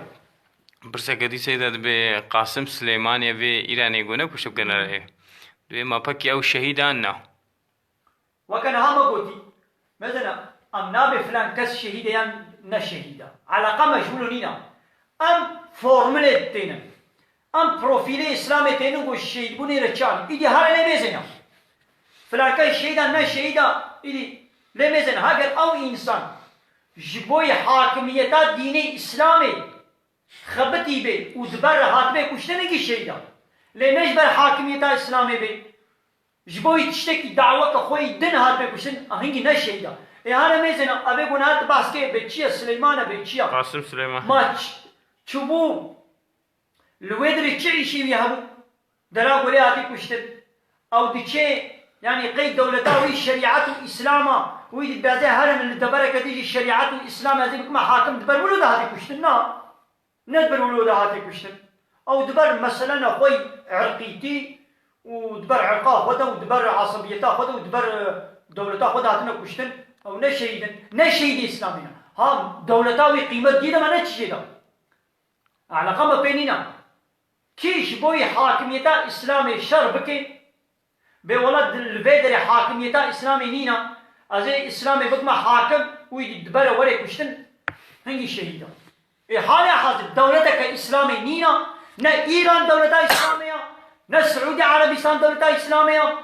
Pirseke dî Seyda, dibê Qasim Silêmaniyê vê Îranê gone kuşt bikene re. Dibê ma pekî ew şehîd an na? Weke niha me gotî, mesela, em nabê filan kes şehîd e yan ne şehîd e. Eleqa me ji wilo nîne. Em formulê tênin. Em profîlê Îslamê tênin ku şehîdbûnê re çi anî. Îdî here lê mêzêne. Filan kes şehîd e, ne şehîd e, îdî lê mêzêne. Heger ew însan ji bo yê hakimiyeta dînê Îslamê xebitî bê û di ber re hatibê kuştinekî şehîd e. Lê ne ji ber hakimiyeta Îslamê bê. Ji bo wî tiştekî daweke xwe yî din hat bê kuştin, a hingî ne şehîda. Ê hane mêzena, evê ku niha tu behs kê, bê çi ye, Sileyman e, bê çi ye? Qasim Sileyman. Ma ç-, çûbû, li wê dirê çi îşî wî hebû? Dera gorê hatî kuştin. Ew diçê, yanî qey dewleta wî şerîet û Îslam a, wî dibêje herin li devereke dî jî şerîet û Îslam ez ê bikime hakim, di ber wilo de hatî kuştin? Na. Ne di ber wilo de hatî kuştin. Ew di ber meselena xwe yî irqîtî û di ber irqa xwe de û di ber esebiyeta xwe de û di ber, e, dewleta xwe de hatine kuştin. Ew ne şehîd in. Ne şehîdê Îslamê ne. Ha, dewleta wî qîmet dî de me ne çi jê de. Eleqa me pê nîne. Kî ji bo yî hakimiyeta Îslamê şer bike, bê wela di, li vê derê hakimiyeta Îslamê nîne, ez ê Îslamê bikime hakim, wî di bere were kuştin, hingî şehîd e. Ê halê hazir dewleteke Îslamê nîne, ne Îran dewleta Îslamê ya, ne Siûdî Erebîstan dewleta Îslamê ya,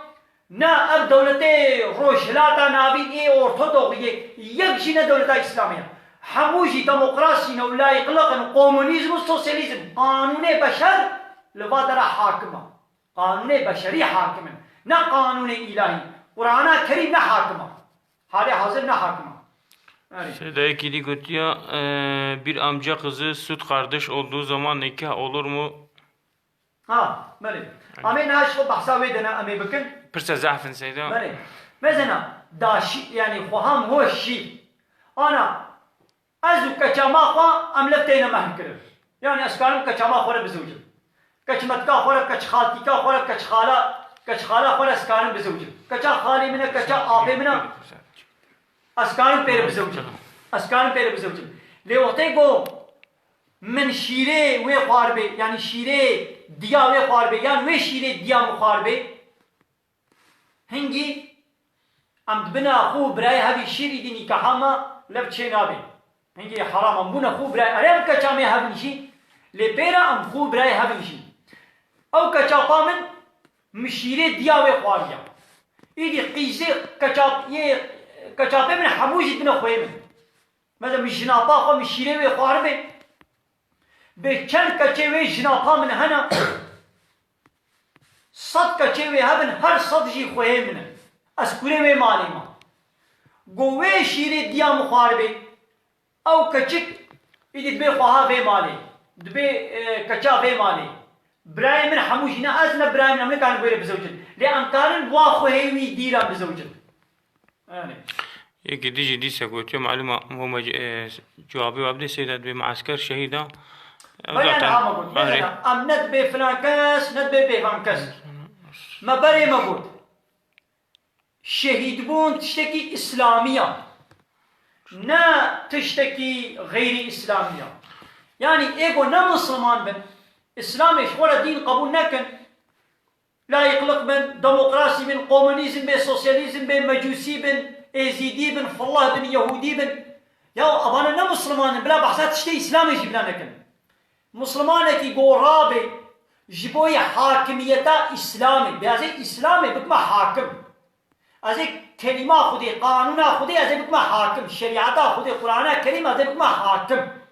ne ev dewletê Rojhilata Navîn ê Ortodoxiyê, yek jî ne dewleta Îslamê ya. Hemû jî demokrasî ne û layîqliq in, komunîzm û sosyalîzm, qanûnê beşer li va dera hakim e. Qanûnê beşerî hakim in. Ne qanûnê îlahî. Qur'ana Kerîm ne hakim e. Halê hazir ne hakim e. Erê. Seyda yekî dî gotiya, e, bir amca kızı süt kardeş olduğu zaman nikah olur mu? Ha, belê. Em ê niha ji xwe behsa wê de ne, em ê bikin. Pirse zehf in Seyda. Belê. Mezena, daşî, yanî xweha min hoş şî. Ana, ez û keça ma xwe em lev têne mehm kirin. Yanî ez karim keça ma xwe re bizewicim. Keç metka xwe re, keç xaltîka xwe re, keç xala, keç xala xwe re ez karim bizewicim. Keça xalê min e, keça apê min e. Ez karim pê re bizewicim. Ez karim pê re bizewicim. Lê wextê ku min şîrê wê xwaribê, yanî şîrê diya wê xwaribê, yan wê şîrê diya min xwaribê, hingî em dibine xwe û birayê hevî şîrî dî nîkaha me lev çê nabe. Hingî heram em bûne xwe û birayê. Erê em keça me hev in jî, lê pê re em xwe û birayê hev in jî. Ew keça pa min, min şîrê diya wê xwariya. Îdî qîzê keça, yê, keça pê min hemû jî dibine xweyê min. Mesela min jinapa xwe, min şîrê wê xwaribê. Bê çend keçê wê jinapa min hene? Sed keçê wê hebin, her sed jî xweyê min in. Ez kurê wê malê me. Go wê şîrê diya min xwaribê. Ew keçik îdî dibê xweha vê malê. Dibê, e, keça vê malê. Birayê min hemû jî ne ez ne birayê min em nikarin wê re bizewicin. Lê em karin wa xwehê wî dî re bizewicin. Erê. Yekî dî jî dîse gotiye, malûm e, hema, e, cewabê we bidê, Seyda dibê muesker şehîd a. Ew Baya zaten niha me got, erê. Mesela, em ne dibê filan kes, ne dibê bêvan kes. Me berê me got. Şehîdbûn tiştekî îslamî ya. Ne tiştekî xeyrî îslamî ya. Yanî ê ku ne misliman bin, Îslamê ji xwe re dîn qebûl nekin, layîqliq bin, demokrasî bin, komunîzm bin, sosyalîzm bin, mecûsî bin, êzîdî bin, fillah bin, yehûdî bin. Ya evane ne misliman in, bila behsa tiştê Îslamê jî bila nekin. Mislimanekî go rabe ji bo yê hakimiyeta Îslamê, bê ez ê Îslamê bikime hakim. Ez ê kelîma Xwedê, qanûna Xwedê ez ê bikime hakim. Şerîeta Xwedê, Qur'ana Kerîm ez ê bikime hakim.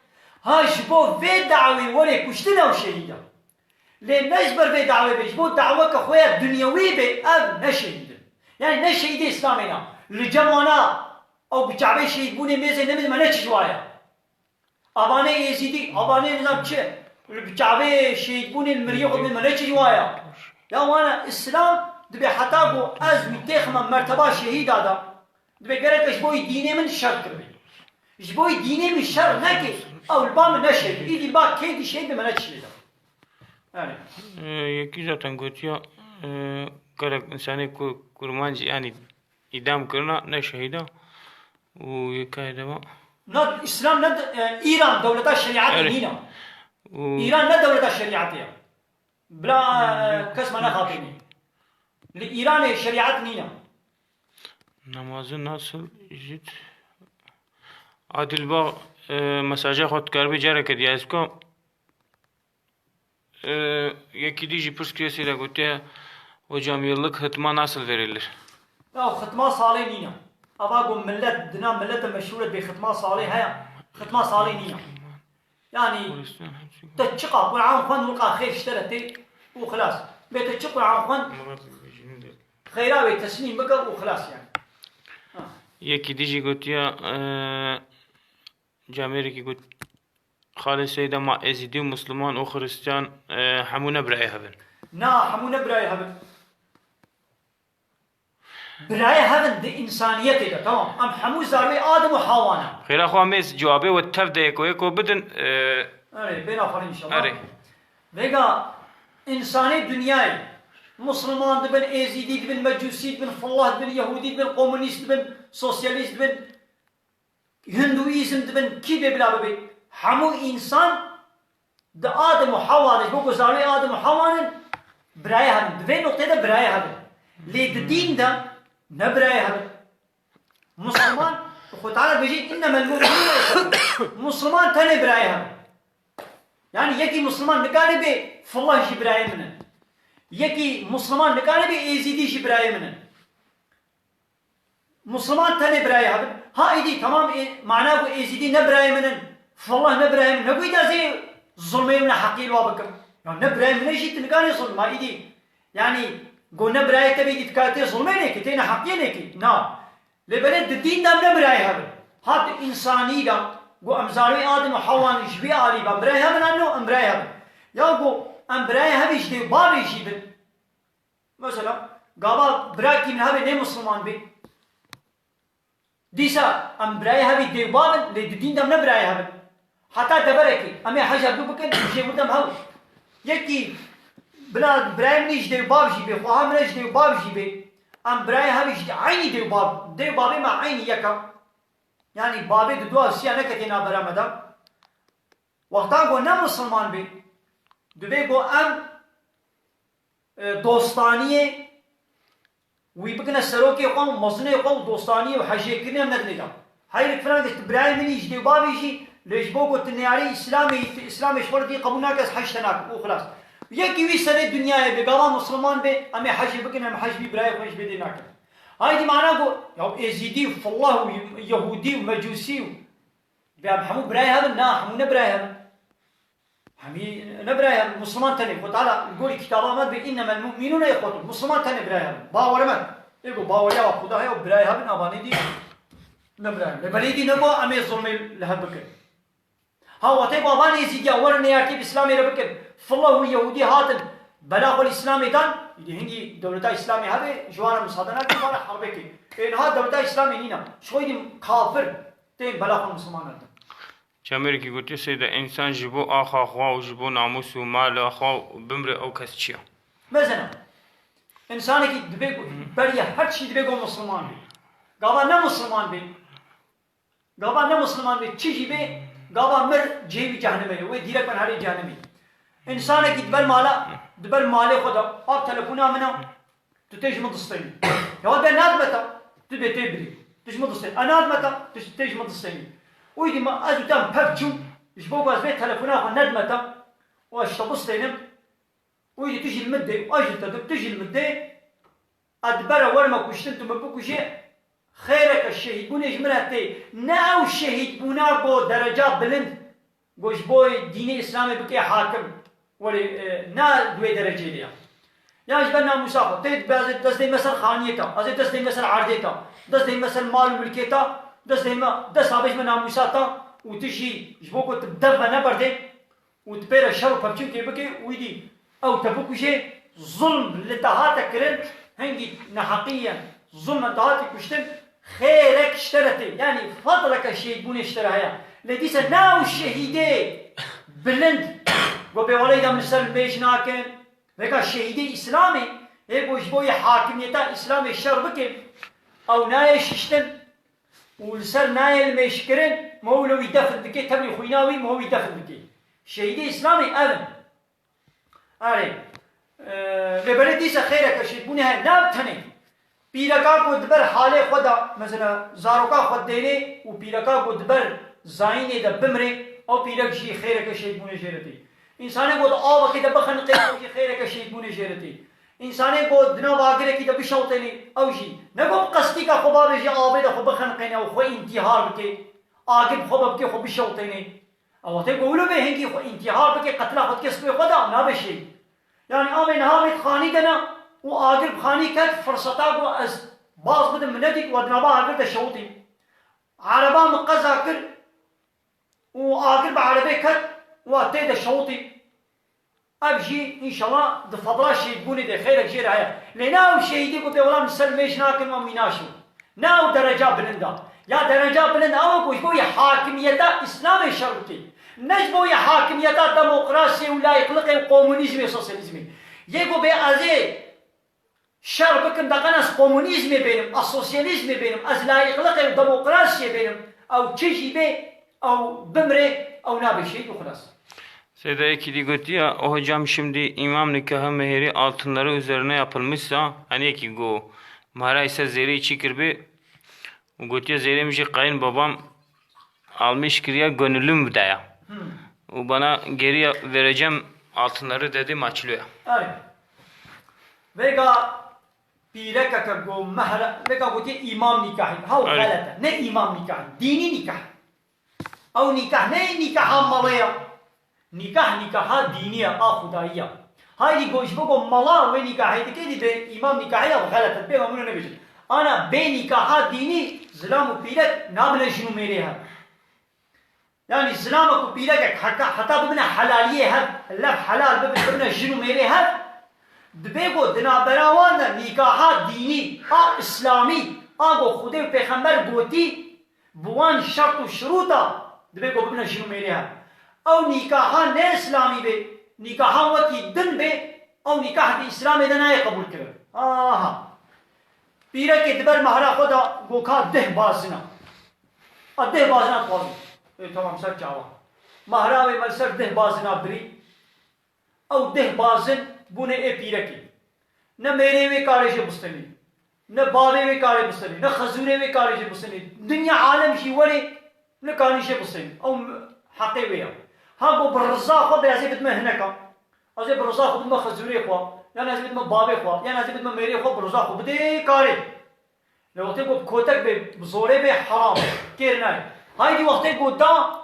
Ha ji bo vê dawê werê kuştin ew şehîd e. Lê ne ji ber vê dawê be, ji bo daweke xwe ya dinyewî be, ev ne şehîd in. Yanî ne şehîdê Îslamê ne. Li cem wana ew bi çavê şehîdbûnê mêzê nemîz me ne çi ji wa ya. Abanê Êzîdî, abanê nizam çi, li bi çavê şehîdbûnê li miriyê xwe bê me ne çi ji wa ya. Ya wana Îslam dibê heta ku ez wî têxime merteba şehîda de, dibê gerek ji bo yî dînê min şer kiribê. Ji bo yî dînê min şer neke, ew li ba min ne şehîd. Îdî li ba kê dî şehîd be me ne çi lê de. Erê. Ee, yekî zaten gotiya, e, gerek însanê ku kurmancî, yanî îdam kirina, ne şehîda. Û yekayê dema. Na, Îslam ne de-, e, Îran dewleta şerîetê Erê. nîne. Û Îran ne dewleta şerîetê ye. Bila, e, kes me nexapênî. Li Îranê şerîet nîne. Namazı nasıl jit? Adil Bağ, e, mesaja xwe dikaribî careke dî ez bikim. Ee, yekî dî jî pirs kiriye, Seyda gotiye, "Hocam, yıllık hıtma nasıl verilir?" Ya xitma salê nîne. Ava ku millet, dina milletê meşhûr e bê xitma salê heye. Xitma salê nîne. Yanî, te çiqa Qur'an xwend, wilqa xêr ji te re tê. û xilas. Bê te çi Quran xwend, xeyra wê teslîm bike û xilas yani. Ha. Yekî dî jî gotiye, e, camêrekî got, Xalê Seyda, ma Êzîdî û Misliman û Xiristiyan, e, hemû ne birayê hev in? Na, hemû ne birayê hev in. Birayê hev in di însaniyetê de, tamam. Em hemû zarwê Adem û Hawa ne. Xêra xwe, em ê cewabê we tev de yeko yeko bidin, e, Erê, bê naxwarin inşallah. Erê. Vêga însanê dinyayê, Misliman dibin, Êzîdî dibin, Mecûsî dibin, Fillah dibin, Yehûdî dibin, Komunîst dibin, Sosyalîst dibin, Hinduîzm dibin, kî bê bila bibe, hemû însan di Adem û Hewa de, ji bo ku zarwê Adem û Hewa ne, birayê hev in. Di vê noqtê de birayê hev in. Lê di dîn de ne birayê hev in. Misliman, Xwe Teala dibêje, "Înnemel mu'minûne îhwetun." Misliman tenê birayê hev in. Yani yekî Misliman nikare bê, "Fillah jî birayê min in." Yekî Misliman nikare bê, "Êzîdî jî birayê min in." Misliman tenê birayê hev in. Ha, îdî temam, ê, mana ku Êzîdî ne birayê min in, Fillah ne birayê min, ne ku îdî ez ê zulmê û neheqiyê li wa bikim. Ya ne birayê min e jî tu nikarî zulm, ha, îdî. Yani, ku ne birayê te bî, îdî tu karî tê zulmê nekî, tê neheqiyê nekî. Na. Lê belê di dîn de em ne birayê hev in. Ha di însanî de, ku em zarwê Adem û Hewa ne, ji vî alî ve birayê hev in, an no, em birayê hev in. Ya ku em birayê hev ê ji dê û bavê jî bin. Mesela, gava birakî min hebe nê Misliman bê. Dîsa em birayê hev ê dê û bav in, lê di dîn de em ne birayê hev in. Heta deverekê, em ê hej hevdu bikin, jê wir de em hew. Yekî bila birayê min ê ji dê û bav jî bê, xweha min e ji dê û bav jî bê. Em birayê hev ê ji eynî dê û bav, dê û bavê me eynî yek e. Yani bavê di dua siya neketê navbera me de. Wexta ku ne Misliman bê, divê ku em e, dostaniyê wî bikine serokê xwe û mezinê xwe û dostaniyê û hejêkirinê em nedinê de. Heyrik filan gişt birayê min î ji dê û bavê jî, lê ji bo ku tu neyarê Îslamê yî, tu Îslamê ji xwe re dî qebûl nake, ez hej te nakim û xilas. Yekî wî serê dinyayê bê, gava Misliman bê, em ê hejê bikin, em hej bî birayê xwe ji bê dê nakin. Haydî mana ku, ya Êzîdî û Fillah û Yehûdî û Mecûsî û, bê em hemû birayê hev in? Na, hemû ne birayê hev in. Hemî ne birayê hev in, Misliman tenê. Xwe Teala li gorî kitaba me dibê, "Înnemel mu'minûne îhwetun." Misliman tenê birayê hev in. Bawere me. Ê ku baweriya we Xuda heye û birayê hev in, avanê dî ne birayê hev in. Lê belê dî ne ku em ê zulmê li hev bikin. Ha, wextê ku avan Êzîdiya werin neyartî bi Îslamê re bikin, Fillah û Yehûdî hatin, bela xwe li Îslamê dan, îdî hingî dewleta Îslamê hebe, ji wan re misade nakin, ji wan re herbê ke. Ê niha dewleta Îslamê nîne. Ji xwe dî kafir tên bela xwe Misliman re din. Çemêrekî gotiye, Seyda, însan ji bo axa xwe û ji bo namûs û mala xwe bimre, ew kes çi ye? Mezena, însanekî dibe ku, beriya her tiştî dibe ku Misliman be. Gava ne Misliman be, gava ne Misliman be, çi jî be, gava mir cihê wî cehenime ye. Wê dîrek ben herê cehenimê. Însanekî diber mala, diber malê xwe de, av telefona min e, Tu tê ji min distênî. Ya de nadime te, tu bê tê birî. Tu ji min distênî. A nadime te, tu tê ji min distênî. Û îdî ma ez û te em pev çûn, ji bo ku ez vê telefona xwe nedime te û ez ji te bistênim. Û îdî tu jî li min dê, ez ji te dim, tu jî li min dê. Ez dibere werime kuştin, tu min bikujê. Xêreke şehîdbûnê ji min re tê. Ne ew şehîdbûna ku dereca bilind. Got, ji bo dînê Îslamê bike hakim. Welê, e, na di wê dereceyê de ya. Ya ji ber namûsa xwe, tê dibe ez ê dest deyme ser xaniyê te, ez ê dest deyme ser erdê te, dest deyme ser mal û milkê te, dest deyme, dest avêjme namûsa te û tu jî ji bo ku tu bi dev ve neberdê û tu pê re şer û pevçûn tê bikê û îdî ew te bikujê, zulm li te hate kirin, hingî neheqî ye, zulm li te hatî kuştin, Xêrek ji te re tê, yanî fedleke şehîdbûnê ji te re heye. Lê dîse ne ew şehîdê bilind, go bê weleyda min ser mêj nakin. Veka şehîdê Îslamê, hê go ji bo yê hakimiyeta Îslamê şer bikin, ew nayê şiştin û li ser nayê limêjkirin, miho wilo wî defin dike, tevlî xwîna wî, miho wî defin dike. Şehîdê Îslamê ev in. Erê, e, lê belê dîse xêreke şehîdbûnê heye, ne bi tenê. Pîreka ku di ber halê xwe de, mesela, zaroka xwe dêrê û pîreka ku di ber zayînê de bimrê, ew pîrek jî xêreke şehîdbûnê jê re tê. Însanê ku di avekê de bixeniqê, ew jî xêreke şehîdbûnê jê re tê. Însanê ku di nav agirekî de bişewtênê, ew jî. Ne ku bi qestîka xwe bavêjê avê de xwe bixeniqêne û xwe întîhar bike, agir bi xwe ve bike, xwe bişewtênê. Ew wextê ku wilo bê hingî xwe întîhar bike, qetila xwe dike stûyê xwe de, nabe şehîd. Yanî amê niha bêt xanî de ne û agir bi xanî ket, firseta ku ez baz bidim miletî ku we di nava agir de şewitî. Ereba min qeza kir û agir bi erebê ket û tê de şewitî. Ev jî înşallah di fedra şehîdbûnê de xêrek jê re heye. Lê ne ew şehîdê ku bê wela min ser mêj nakin û wî naşo. Ne ew dereca bilind a. Ya dereca bilind ew e ku ji bo yê hakimiyeta Îslamê şer bikê. Ne ji bo yê hakimiyeta demokrasiyê û layîqliqê û komunîzmê, sosyalîzmê. Yê ku bê ez ê şer bikim, deqen ez komunîzmê bênim, ez sosyalîzmê bênim, ez layîqliqê û demokrasiyê bênim. Ew çi jî bê, ew bimrê, ew nabe şehîd û xilas. Seyda Ekîdî gotiye, "O hocam, şimdi imam nikahı meheri altınları üzerine yapılmışsa, hani ki go, mahra ise zeri çi kirbi?" O gotiye, "Zeri mi ji kayınbabam almış kiriye, gönüllüm vidaya. Hmm. O bana geri vereceğim altınları," dedi, maçlıyor. Erê. Vêga pîrekeke go mehre, vêga gotiye imam nikahî. Haw Erê. Xelet e. Ne imam nikahî. Dînî nikah. Ew nîkah ne nîkaha malê ya. Nîkah nîkaha dînî ya, a xwedayî ya. Haydî go ji bo ku mala wê nîkahê dike, dî bê îmam nîkahê ya, xelet e. Bê min nebêjin. Ana bê nîkaha dînî zilam û pîrek nabine jin û mêrê hev. Yanî zilamek û pîrekek heta, heta bibine helaliyê hev, lev helal bibin, bibine jin û mêrê hev, dibê ku di navbera wan de nîkaha dînî, a îslamî, a ku Xwedê û Pêxember gotî, bi wan şert û şirûta dibê ku bibine jin û mêrê hev. Ew nîkaha ne îslamî bê, nîkaha wekî din bê, ew nîkah di îslamê de nayê qebûlkirin. Aha. Pîrekê di ber mehra xwe de goka deh bazina. A deh bazina dixwazin. Ê, tamam, ser çawa. Mehra wê me li ser deh bazina birî. Ew deh bazin bûne ê pîrekê. Ne mêrê wê karê jê bistenî, ne bavê wê karê bistenî, ne xezûrê wê karê jê bistenî. Dinya alem jî werê nikanî jê bistenî. Ew heqê wê ya. Ha ku bi riza xwe be, ez ê bidime hineka. Ez ê bi riza xwe bidime xezûrê xwe, yan ez ê bidime bavê xwe, yan ez ê bidime mêrê xwe, bi riza xwe bidê karê. Lê wextê ku bi kotek bê, bi zorê bê, heram e. Kêr nayê. Haydî wextê ku da,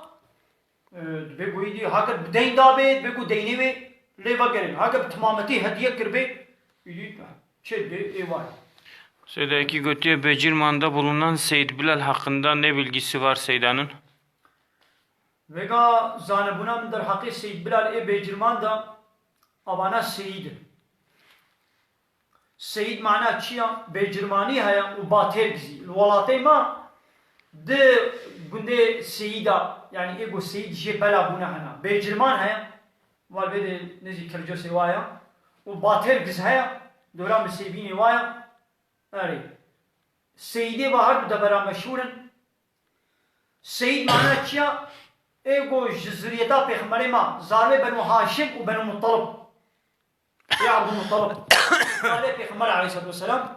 E, dibê ku îdî heke bi deyn dabê, dibê ku deynê wê lê vegerin. Heke bi timametî hediye kiribê, îdî çê dibê ê wayê. Seydekî gotiye, Becirman'da bulunan Seyit Bilal hakkında ne bilgisi var Seyda'nın? Vêga zanebûna min derheqê Seyit Bilal ê Becirman de, avana seyîd in. Seyîd mana çi ya? Bêcirmanî heye û batêrgizî. Li welatê me di gundê Seyîda, yanî ê ku Seyîd jê bela bûne hene. Bêcirman heye, wan vê de nêzî Kircosê wa ya. Û batêrgiz heye, dora Misêbînê wa ya. Erê. Seyîdê va her du devera meşhûr in. Seyîd mana çi ya? Ê ku ji zuriyeta pêxemberê me, zarê Benu Haşim û Benu Mutalib. Ê Abdulmutalib. Zarê Pêxember aleyhissalatu vesselam.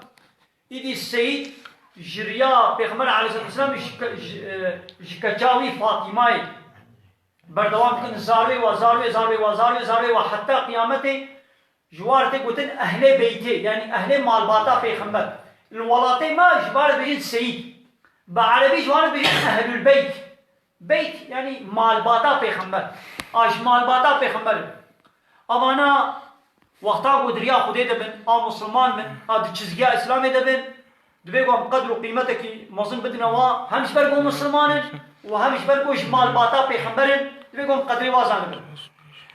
Îdî Seyîd ji riya Pêxember aleyhissalatu vesselam ji ke-, ji, e, ji keça wî Fatîmayê berdewam dikin. Zarê wa, zarê, zarê wa, zarê, zarê wa heta qiyametê ji wan re tê gotin ehlê beytê, yanî ehlê malbata Pêxember. Li welatê me ji wan re dibêjin Seyîd. Bi erebî ji wan re dibêjin Ehlul Beyt. Beyt, yanî malbata pêxember. A ji malbata pêxember in. Evana wexta ku di riya Xwedê de bin, a misilman bin, a di çizgiya Îslamê de bin, dibê ku em qedr û qîmetekî mezin bidine wa, hem ji ber ku misilman in û hem ji ber ku ji malbata pêxember in, dibê ku em qedrê wa zanibin.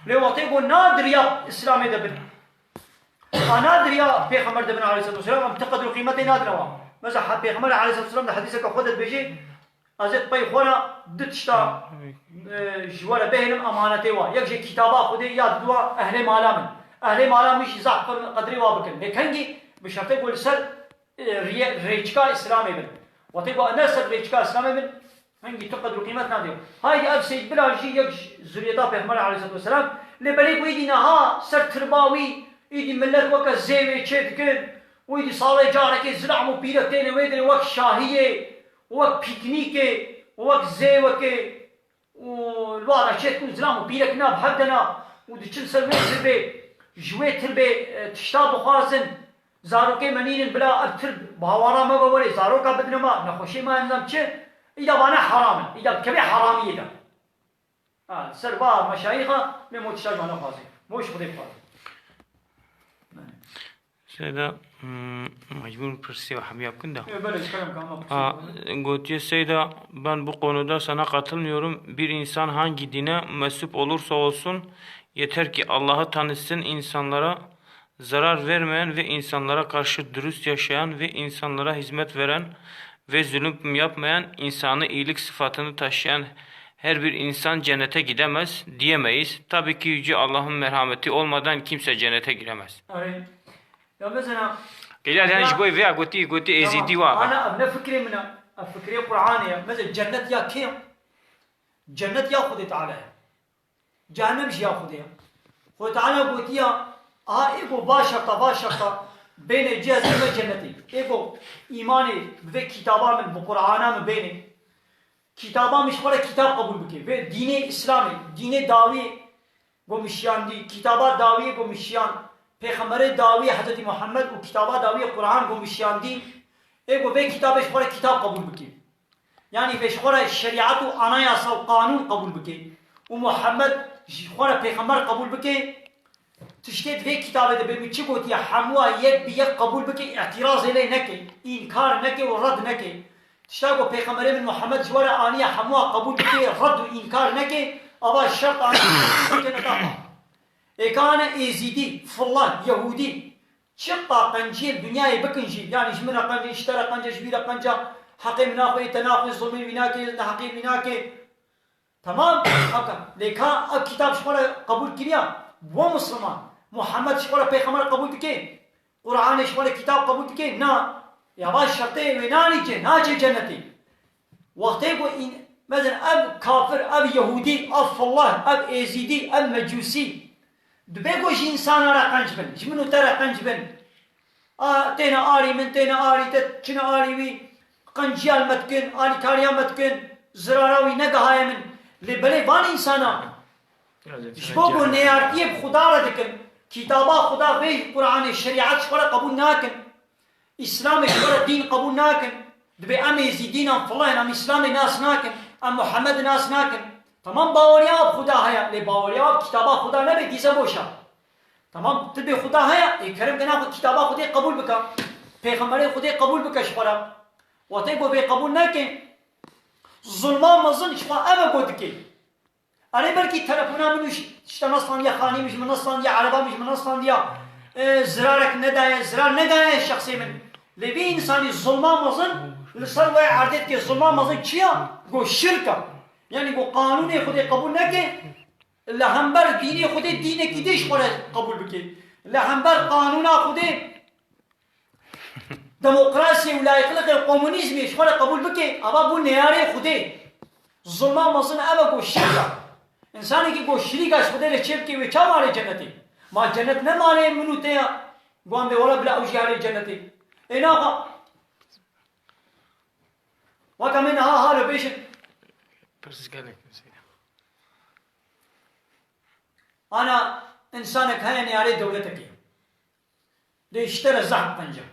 Lê wextê ku na di riya Îslamê de bin, a na di riya Pêxember de bin aleyhissalatu vesselam, em ti qedr û qîmetê nadine wa. Mesela Pêxember aleyhissalatu vesselam di hedîseke xwe de dibêje, Ez ê pey xwe re du tişta, e, ji we re bihêlim emanetê wa. Yek jê kitaba Xwedê ya diduwa ehlê mala min. Ehlê mala min jî zehf qedrê wa bikin. Lê kengî bi şertê ku li ser, e, riye-, rêçika Îslamê bin. Wextê ku ne ser rêçika Îslamê bin, hingî tu qedr û qîmet nadê. Haydî ev Seyd Bilal jî yek ji zuriyeta Pêxember aleyhissalatu vesselam. Lê belê ku êdî niha ser tirba wî, êdî millet weke zêwê çê dikin. Û êdî salê carekê zilam û pîrek têne wê derê wek şahiyê. Wek pîknîkê, wek zêwekê û li wana çêt û zilam û pîrek na bi hev de na û diçin ser wê tirbê, ji wê tirbê, e, tişta bixwazin, zarokê me nînin bila ev tirb bi hawara me ve werê zaroka bidine me, nexweşê me nizam çi, îda vana heram in, îda dikeve heramiyê de. Ha, ser va meşayîxa, me mo tişta ji wan nexwazê. Mo ji Xwedê bixwazê. Seyda, hmm, mecbur pirsê ve hemiya bikin de. Ha, gotiye Seyda, ben bu konuda sana katılmıyorum. Bir insan hangi dine mensup olursa olsun, yeter ki Allah'ı tanısın, insanlara zarar vermeyen ve insanlara karşı dürüst yaşayan ve insanlara hizmet veren ve zulüm yapmayan, insanı iyilik sıfatını taşıyan her bir insan cennete gidemez diyemeyiz. Tabii ki Yüce Allah'ın merhameti olmadan kimse cennete giremez. Arê. Ya mesela Gelal yani ji bo vê ya gotî, gotî Êzîdî wa. Ana ev ne fikrê min e. Ev fikrê Qur'anê ye. Mesela cennet ya kê ye? Cennet ya Xwedê Teala ye. Cehennem jî ya Xwedê ye. Xwedê Teala gotiya, aha ê ku va şerta, va şerta bêne cihezê me cennetê. Ê ku îmanê bi vê kitaba min, bi Qur'ana min bêne. Kitaba min ji xwe re kitab qebûl bike. Vê dînê Îslamê, dînê dawiyê gomişiyandî, kitaba dawiyê gomişiyan, pêxemberê dawiyê Hezretî Muhammed û kitaba dawiyê Qur'an gomişiyandî, ê ku vê kitabê ji xwe re kitab qebûl bike. Yanî vê ji xwe re şerîet û anayasa û qanûn qebûl bike. Û Muhammed ji xwe re pêxember qebûl bike, Tiştê di vê kitabê de bê min çi gotiye, hemûa yek bi yek qebûl bike, îtirazê lê neke, înkar neke û red neke. Tişta ku Pêxemberê min Muhammed ji we re aniye, hemûa qebûl bike, red û înkar neke, ava şert aniye, bike neta xwe. Êka hene Êzîdî, Fillah, Yehûdî, çiqa qenciyê li dinyayê bikin jî, yanî ji min re qence, ji te re qence, ji wî re qence, heqê min naxwe, te naxwe, zulmê wî nake, neheqê wî nake. Tamam, haka. Lê ka ev kitab ji xwe re qebûl kiriya, bo Misliman, Muhammed ji xwe re pêxember qebûl dike, Qur'anê ji xwe re kitab qebûl dike, na, ya va şertê wê nanî cê, naçe cennetê. Wextê ku în-, mesela ev kafir, ev Yehûdî, ev Fillah, ev Êzîdî, ev Mecûsî, dibe ku ji însana re qenc bin, ji min û te re qenc bin. A, têne arî min, têne arî te, çine arî wî, qenciya li me dikin, alîkariya me dikin, zirara wî negihaye min. Lê belê van însana, ji bo ku neyartiyê bi Xuda re dikin, kitaba Xuda vê Qur'anê şerîet ji xwe re qebûl nakin, Îslamê ji xwe re dîn qebûl nakin, dibê em ê zîdînan filan, em Îslamê nas nakin, em Muhammed nas nakin. Tamam, baweriya bi Xuda heye, lê baweriya bi kitaba Xuda nebe, dîse boş e. Tamam, tu bê Xuda heye, ê kerem ke naxwe kitaba Xwedê qebûl bike. Pêxemberê Xwedê qebûl bike ji xwe re. Wextê ku vê qebûl neke, zulma mezin ji xwe ev e ku dike. Erê belkî telefona min û ji, tişta nestandiya, xanî min ji min nestandiya, ereba min ji min nestandiya, e, zirarek nedaye, zirar nedaye şexsê min. Lê vê însanî zulma mezin li ser wê erdê dike, zulma mezin çi ya? Ku şirk e. Yanî ku qanûnê Xwedê qebûl neke, li hember dînê Xwedê dînekî dî ji xwe re qebûl bike. Li hember qanûna Xwedê, demokrasiyê û layîqliqê û komunîzmê ji xwe re qebûl bike, ava bû neyarê Xwedê. Zulma mezin ev e ku şirk e. Însanekî ku şirîka ji Xwedê re çêbike, wê çawa arê cennetê? Ma cennet ne malê min û te ya? Guan bê wela bila ew jî arê cennetê. Ê naxa. Weke me niha halo bêjin. Pirs gelek mesela. Ana, însanek heye neyarê dewletekê. Lê ji te re zehf qenc e.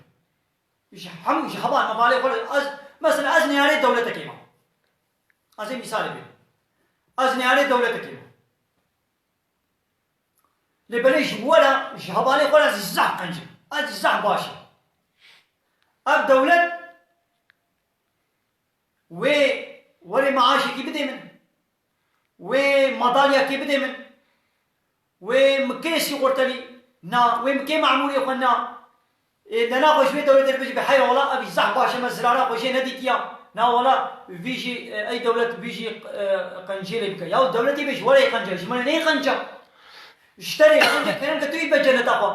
Ji hemû, ji heval mevalê xwe re ez, mesela ez neyarê dewletekê me. Ez ê mîsalê bêjim. Ez neyarê dewletekê me. Lê belê ji we re, ji hevalê xwe re ez zehf qenc im. Ez zehf baş im. Ev dewlet Wê werê maaşekî bidê min. Wê madalyakê bidê min. Wê min kê sîxortelî na. Wê min kê memûrê xwe na. Ê, dena xwe ji wê dewletê re bêjî, be heya wela, ev zehf baş e, me zirara xwe jê nedîtiya. Na wela, vî jî, e, ey dewlet vî jî, e, qenciyê lê bike. Ya dewletê bê ji werê qence, ji min re nê qence. Ji te rê qence, kerem ke tu yî be ceneta xwe.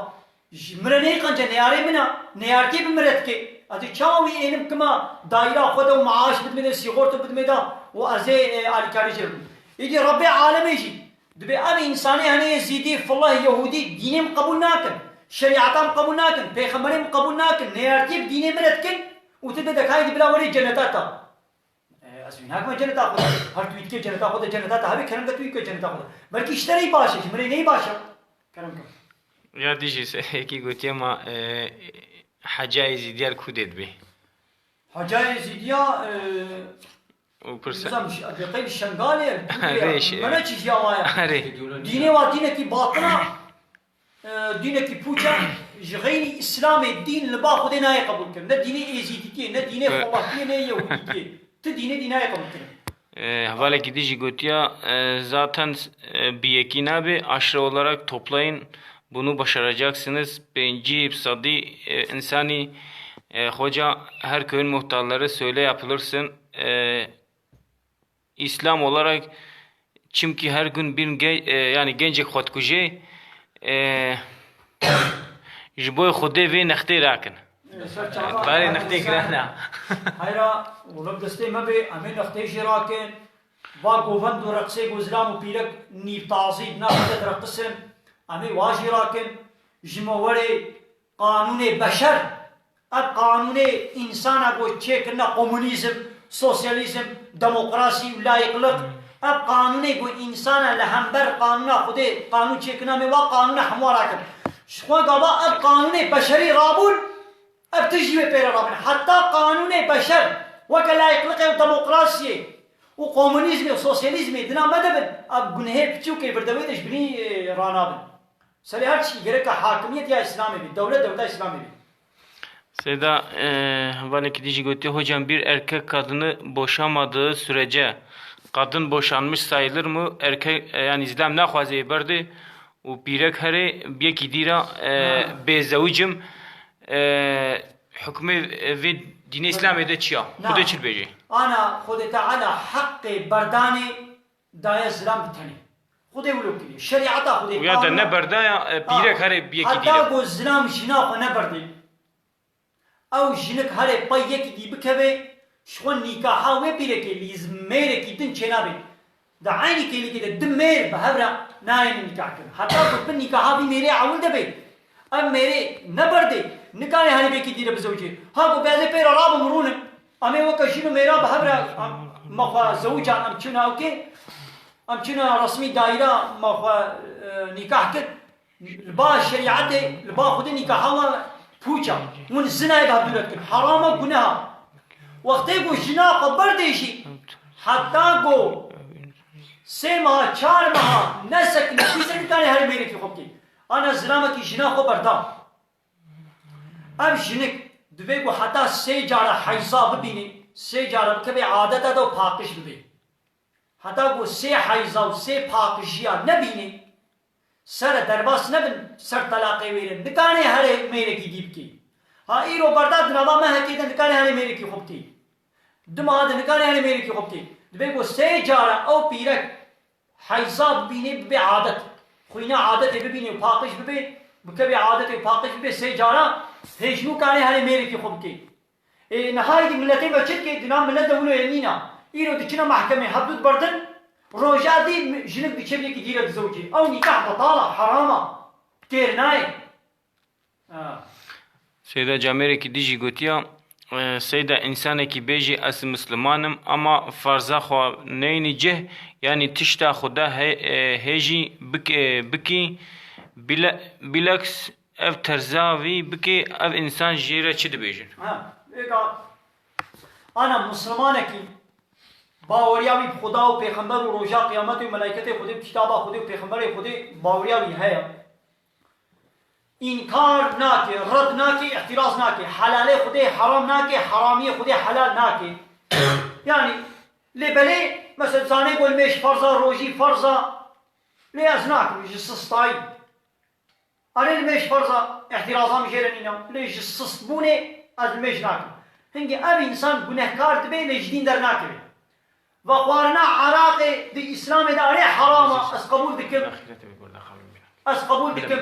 Ji min re neyê qence, neyarê min e, neyartiyê bi min re dike. Ez ê çawa wî ênim kima dayîra xwe de û maaş bidimê de, sîxorto bidimê de û ez ê, e, alîkarî jê bikim. Îdî Rebbê alemê jî dibê ev însanê hene yê zîdî, fillah, yehûdî dînê min qebûl nakin, şerîeta min qebûl nakin, pêxemberê min qebûl nakin, neyartiyê bi dînê min re dikin û tu dê dekayî dî bila werê ceneta te. E, ez wî nakime ceneta xwe de. Her tu yî dikê ceneta xwe de, ceneta te hebe, kerem ke tu yî ke ceneta xwe de. Belkî ji te rê baş e, ji min rê neyê baş e. Kerem ke. Ya dijî se-, yekî gotiye ma, e, Hecayê Zîdiyar ku dê dibê? Hecayê Zîdiya, e, û pirse. Nizam, ji, bi qeyd Şengalê, Erê, şey. Mene çi jiya wa ya. Erê. Dînê wa dînekî batil a. E, dînekî pûç e, ji xeyrî Îslamê dîn li ba Xwedê nayê qebûlkirin. Ne dînê Êzîdîtiyê, ne dînê Evet. Xwebatiyê, ne Yehûdîtiyê. Ti dînê dî nayê qebûlkirin. E, hevalekî dî jî gotiya, e, zaten, e, bi yekî nabe, aşırı olarak toplayın, bunu başaracaksınız. Pêncî bi sedî, e, insanî, e, hoca her köyün muhtarları söyle yapılırsın. E, İslam olarak çimkî her gün bin ge-, e, yani gencek xwe dikuje, e, ji bo Xwedê vê nextê rakin. Ser çava Barê nextê giran e. Heyra, ola bi destê me bê, em ê nextê jî rakin. Va govend û reqsê ku zilam û pîrek nîv tazî di nav xwe de direqisin, em ê wa jî rakin. Ji me werê qanûnê beşer, ev qanûnê însana ku çêkirine komunîzm, sosyalîzm, demokrasî û layîqlik, ev qanûnê ku însana li hember qanûna Xwedê qanûn çêkirine, em ê wa qanûna hemû rakin. Ji xwe gava ev qanûnê beşerî rabûn, ev tişt jî wê pê re rabin. Heta qanûnê beşer weke layîqlikê û demokrasiyê û komunîzmê û sosyalîzmê dina me de bin, ev gunehê piçûkê vir de wê de ji binî, e, ranabin. Serê her tiştî gereke hakimiyet ya Îslamê bê, dewlet dewleta Îslamê bê. Seyda, e, hevalekî dî jî gotiye, hocam, bir erkek kadını boşamadığı sürece kadın boşanmış sayılır mı? Erkek, e, yani zilem naxwaze berdê û pîrek herê bi yekî dî re, e, Ha. bê zewicim, e, hukmê, e, vê dînê Îslamê de çi ya? Na. Xwedê çi dibêje? Ana Xwedê Teala heqê berdanê daye zilam bi tenê. Xwedê wilo kiriye. Şerîeta Xwedê Û ya de qanûna ne berdaya, e, pîrek Ha. herê bi yekî dî Heta re. ku zilam jina xwe neberdê, ew jinik herê pey yekî dî bikeve, ji xwe nîkaha wê pîrekê lîz mêrekî din çênabê. Di eynî kêlîkê de du mêr bi hev re nayên nîkahkirin. Heta ku bi nîkaha vî mêrê ewil de bê, ev mêrê neberdê, nikarê herê bi yekî dî re bizewicê. Ha ku bê ez ê pê re rabim rûnim, em ê weke jin û mêra bi hev re, em, me xwe zewican, em çûna ewkê, em çûna resmî dayîra, me xwe, e, nîkah kir. Li ba şerîetê, li ba Xwedê nîkaha we pûç e. Hûn zinayê bi hevdû re dikin. Heram e, guneh e. Wextê ku jina xwe berdê jî, heta ku sê meha, çar meha nesekine, pîse nikarê herê mêrekî xwe bikê. Ana zilamekî jina xwe berda. Ev jinik divê ku heta sê cara heyza bibîne, sê cara bikeve adeta de û paqij bibe. Heta ku sê heyza û sê paqijiya nebîne, sere derbas nebin, ser telaqê wêre, nikanê herê mêrekî dî bikê. Ha îro berda di nava mehekê de nikanê herê mêrekî xwe bikê. Du meha de nikanê herê mêrekî xwe bikê. Divê ku sê cara ew pîrek heyza bibîne, bibe adet. Xwîna adetê bibîne û paqij bibe, bikeve adetê û paqij bibe, sê cara hêj nûkanê herê mêrekî xwe bikê. Ê, niha êdî miletê me çi dike? Di nav milet de wilo yê nîna. Îro diçine mehkemê, hevdû diberdin, roja dî mi-, jinik diçe bi yekî dî re dizewicê. Ew nîkah betal e, heram e. Têr nayê. Ha. Seyda, camêrekî dî jî gotiya, e, Seyda, însanekî bêjî ez Misliman im, ama ferza xwe neyînî cih, yanî tişta Xuda he-, e, hêjî bik-, e, bikî, bile-, bileks ev terza vî bikê, ev însan jê re çi dibêjin? Ha, êka, ana Mislimanekî baweriya wî bi Xuda û Pêxember û roja Qiyametê û melayketê Xwedê û kitaba Xwedê û Pêxemberê Xwedê baweriya wî heye. Înkar nake, red nake, îtiraz nake. Helalê Xwedê heram nake, heramiyê Xwedê helal nake. Yanî, lê belê, mesela, zanê ku nimêj ferz a, rojî ferz a, lê ez nakim, ji sistayî. Erê, nimêj ferz a, îtirazan jê re nîne, lê ji sistbûnê ez nimêj nakim. Hingî ev însan gunehkar dibe, lê ji dîn dernakeve. Vexwarina eraqê di Îslamê de erê heram e, ez qebûl dikim. Ez qebûl dikim.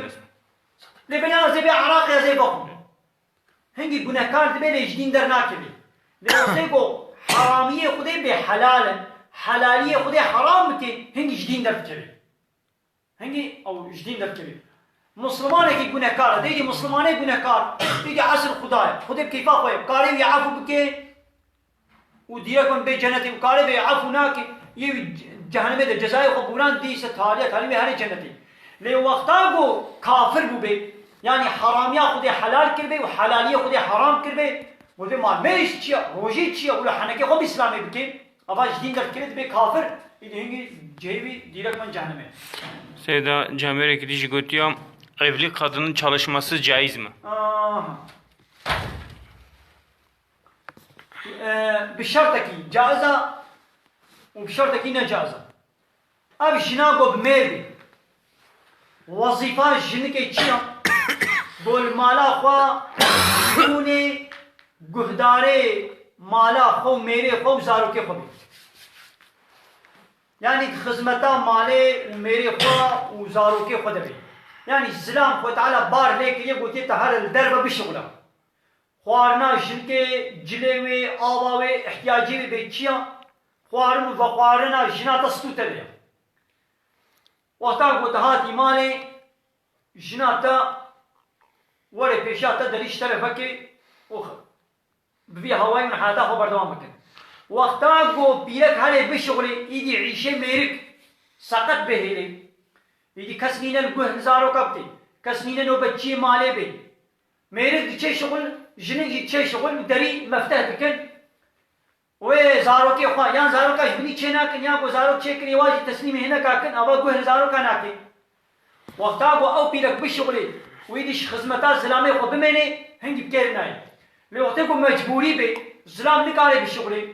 Lê belê ez ê bê eraqê ez ê vexwim. Hingî gunehkar dibe, lê ji dîn dernakeve. Lê wextê ku heramiyê Xwedê bê helal in, helaliyê Xwedê heram bike, hingî ji dîn derdikeve. Hingî ew ji dîn derdikeve. Mislimanekî gunehkar e, dêdî Mislimanê gunehkar, dêdî esil Xuda ye. Xwedê bi keyfa xwe ye. Karê wî efû bike û dîrek wan bê cenetê û karê vê efû nake. Yê wî ce-, cehennemê de cezayê xwe bûran dî se taliye, talî wê herê cenetê. Lê wexta ku kafir bûbe, yanî heramiya Xwedê helal kirbe û helaliyê Xwedê heram kirbe, gote, ma mêj çi ye, rojî çi ye, wilo henekê xwe bi Îslamê bike. Ava ji dîn derdikeve dibe kafir, îdî hingî cihê wî dîrek min cehennemê. Seyda, camêrekî dî jî gotiya, Evli kadının çalışması caiz mi? Aha. E, bi şertekî caiz e û bi şertekî ne caiz e. Ev jina ku bi mêr bê. Wezîfa jinikê çi ye? Ku li mala xwe bûnê guhdarê mala xwe û mêrê xwe û zarokê xwe bê. Yanî di xizmeta malê û mêrê xwe û zarokê xwe de bê. Yanî zilam Xwedê Teala bar lê kiriye, gotiye te here li derve bişixule. Xwarina jinikê, cilê wê, ava wê, ihtiyacê wê bê çi ya? Xwarin û vexwarina jina te stû tevê ya. Wexta ku te hatî malê, jina te were pêşiya te derî ji te re veke û bi vî hawayî hûn heyata xwe berdewam bikin. Wexta ku pîrek herê bişixulê, îdî îşê mêrik seqet bihêlê, îdî kes nîne li guh li zaroka bidê, kes nîne nobetçiyê malê bê. Mêrik diçe şixul, jinik jî diçe şixul û derî mefteh dikin. Wê zarokê xwe, yan zaroka ji binî çê nakin, yan ku zarok çêkirî wa jî teslîmê hineka kin, ava guh li zaroka nake. Wexta ku ew pîrek bişixulê û êdî ji xizmeta zilamê xwe bimênê, hingî bi kêr nayê. Lê wextê ku mecbûrî bê, zilam nikare bişixulê,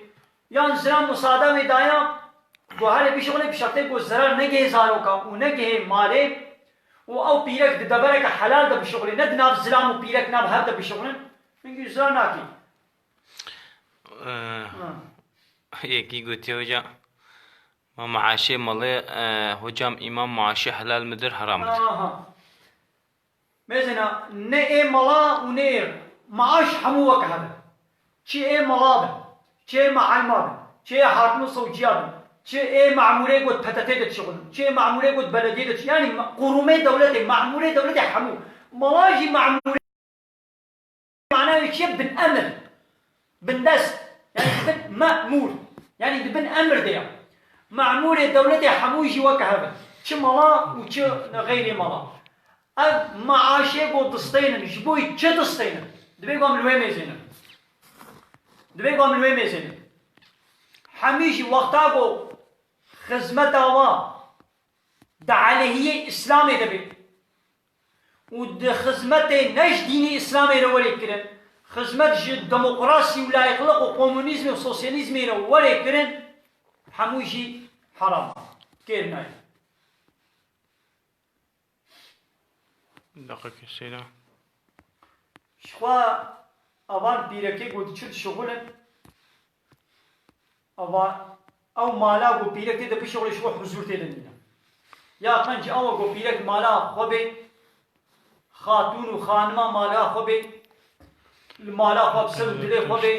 yan zilam musada wê daya ku herê bişixulê, bi şertê ku zerar negihê zaroka û negihê malê û ew pîrek di devereke helal de bişixulê, ne di nav zilam û pîrek nav hev de bişixulin, hingî zerar nake. Ee, Yekî gotiye hoca, ma maaşê malê, e, hocam, imam maaşı helal midir, haram midir? Aha. Mesela ne ê mala û ne ê maaş hemû wek hev in. Çi ê mala bin, çi ê mealma bin, çi ê hakim û sewciya bin, çi ê memûrê got P T T de dişixulin, çi ê memûrê got belediyê de dişixulin. Yanî me-, qurûmê dewletê, memûrê dewletê hemû. Mala jî memûrê Mana wê çi ye? Bin emir. Bin dest. Yanî dibin me'mûr. Yanî dibin emir de ya. Me'mûrê dewletê hemû jî weke hev in. Çi mala û çi xeyrê mala. Ev maaşê ku distênin, ji bo çi distênin? Dibê ku em li wê mêzênin. Dibê ku em li wê mêzênin. Hemî jî wexta ku xizmeta wa di aleyhiyê Îslamê de bê. û di xizmetê ne ji dînê Îslamê re werê kirin, xizmet ji demokrasî û layîqliq û komunîzmê û sosyalîzmê re werê kirin, hemû jî heram e. Kêr nayê. Deqekê seyda. Jixwe evan pîrekê ku diçin dişixulin, Ava ew mala ku pîrek tê de bişixulê ji xwe huzûr tê de nîne. Ya qenc ew e ku pîrek mala xwe bê, xatûn û xanima mala xwe bê, li mala xwe bi ser û dilê xwe bê,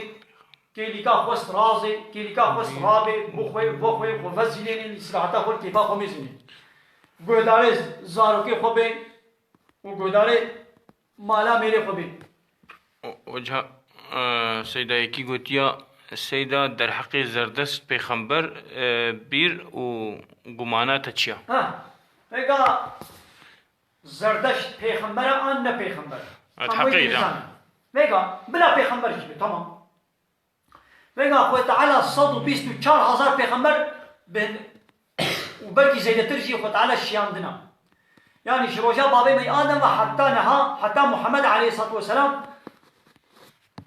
kêlîka xwest razê, kêlîka xwest rabê, bixwe, vexwe, xwe vezîlênê, îstiraheta xwe li kêfa xwe mêzînê. Guhdarê zarokê xwe bê û guhdarê mala mêrê xwe bê. Hoca, e, Seyda yekî gotiya, Seyda derheqê Zerdest pêxember, e, bîr û gumana te çi ya? Ha, vêga Zerdeşt pêxember e an ne pêxember e? Em wê jî nizanin. Vêga bila pêxember jî be, tamam. Vêga Xwedê Teala sed û bîst û çar hezar pêxember bi û belkî zêdetir jî Xwedê Teala şiyandina. Yanî ji roja babê me Adem ve heta niha, heta Muhammed aleyhisselatu vesselam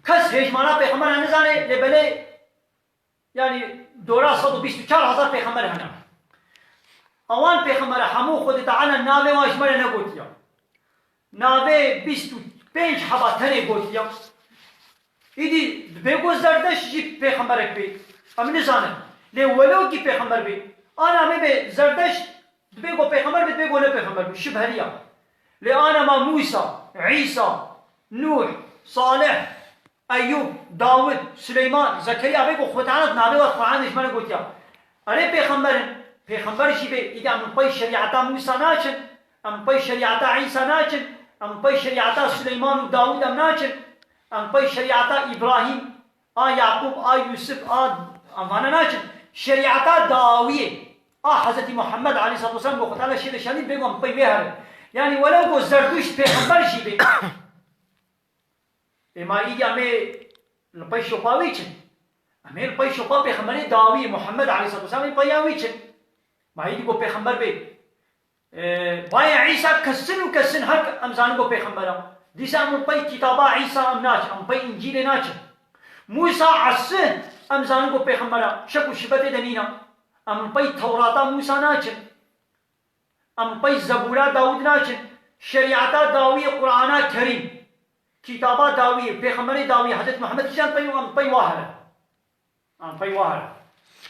kes hêjmana pêxembera nizane, lê belê yanî dora sed û bîst û çar hezar pêxember hene. Ewan pêxembera hemû Xwedê Teala navê wan ji me re negotiya. Navê bîst û pênc heba tenê gotiya. Îdî dibê ku Zerdeşt jî pêxemberek bê. Em nizanin. Lê welo kî pêxember bê. Ana me bê Zerdeşt dibê ku pêxember bê, dibê ku ne pêxember bê. Şibheliya. Lê ana ma Mûsa, Îsa, Nûh, Salih, Eyûb, Dawid, Sileyman, Zekeriya bê ku Xwedê Teala di navê wan Quranê ji me re gotiya. Erê pêxember in, pêxember jî bê, îdî em li pey şerîeta Mûsa naçin, em li pey şerîeta Îsa naçin, em li pey şerîeta Sileyman û Dawid em naçin, em li pey şerîeta Îbrahîm, a Yaqûb, a Yûsif, a, em vana naçin. Şerîeta dawiyê, a Hezretî Muhammed aleyhisselatu vesselam ku Xwedê Teala şêde şanî bê ku em li pey wê herin. Yanî welew ku Zerduşt pêxember jî bê, Ê ma îdî em ê li pey şopa wî çin? Em ê li pey şopa pêxemberê dawî Muhammed aleyhisselatu vesselam ê peya wî çin. Ma îdî ku pêxember bê, e, Bayê Îsa kesin û kesin hek em zanin ku pêxember e. Dîsa em pey kitaba Îsa em naçin, em pey Încîlê naçin. Mûsa esin em zanin ku pêxember e, şek û şibe tê de nîne. Em pey Tewrata Mûsa naçin. Em pey Zebûra Dawûd naçin. Şerîeta Dawiyê Qur'ana Kerîm. Kitaba Dawiyê, pêxemberê Dawiyê, Hezret Muhammed kîjan pey û em pey wa here. Em pey wa here.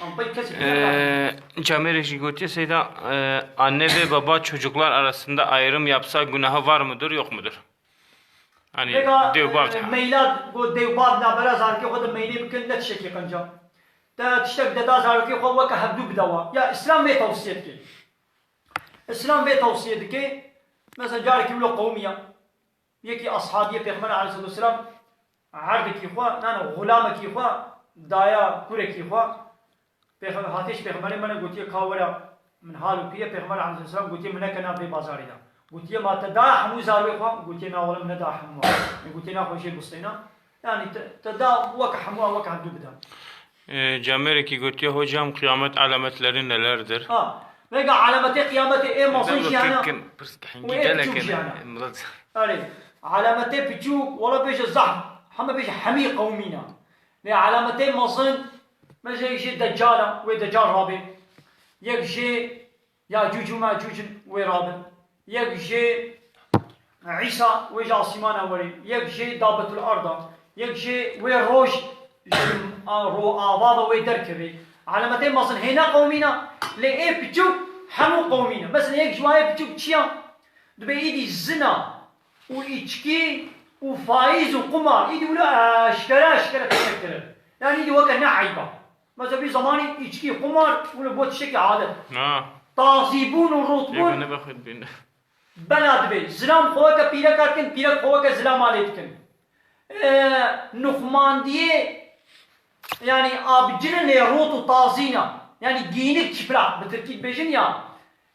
Em pey kesî Ee, Camêrek jî gotiye Seyda, e, anne ve baba çocuklar arasında ayrım yapsa günahı var mıdır, yok mudur? Hani Vêga, dev bav e, diha. Meyla go dev bav nabera zarokê xwe de meylê bikin ne tiştekî qenca. Te tiştek deda zarokê xwe weke hevdû bide wa. Ya Îslam vê tewsiye dike. Îslam vê tewsiye dike. Mesela carekî wilo qewimiya. Yekî ashabiyê Pêxember aleyhisselatu vesselam erdekî xwe, nane xulamekî xwe daya kurekî xwe. Pêxember, hatiye ji Pêxemberê me ne gotiye ka were min hal û piye. Pêxember aleyhisselam gotiye min neke nav vê bazarê de. Gotiye ma te da hemû zarwê xwe? Gotiye na wele min neda hemû. Gotiye na xwe jê bisteyna. Yani te, te da wek hemû wek hevdû bide. Ee, Camêrekî gotiye hocam kıyamet alametleri nelerdir? Ha, vêga alametê qiyamete ê mezin jî hene. Û ê piçûk jî hene. Erê, alametê piçûk, wala bêje zahf, heme bêje hemî qewmîna. Lê alametê mezin, mesela yek jê Deccal e, wê Deccal rabe. Yek jê Yacûc û Macûc in, wê rabin. Yek jê Îsa, wê ji asîmana were. Yek jê Dabetul Erd a. Yek jê wê roj ji a-, ro ava ve wê derkeve. Alametê mezin hêna qewmîna, lê ê piçûk hemû qewmîne. Mesela yek ji wayê piçûk çi ya? Dibê îdî zina û îçkî û faîz û qumar, îdî wilo eşkere eşkere tiştek kirin. Yani îdî weke ne eyba. Mesela bir zamanî îçkî, qumar wilo bû tiştekî adet. Ha. Tazîbûn û rûtbûn. Yek ne bexwit bin. Bela dibê. Zilam xwe weke pîreka dikin, pîrek xwe weke zilama lê dikin. Ee, nuxmandiyê, yani abicinin lê rût û tazîna. Yani giyinik çıplak, bi tirkî dibêjin ya.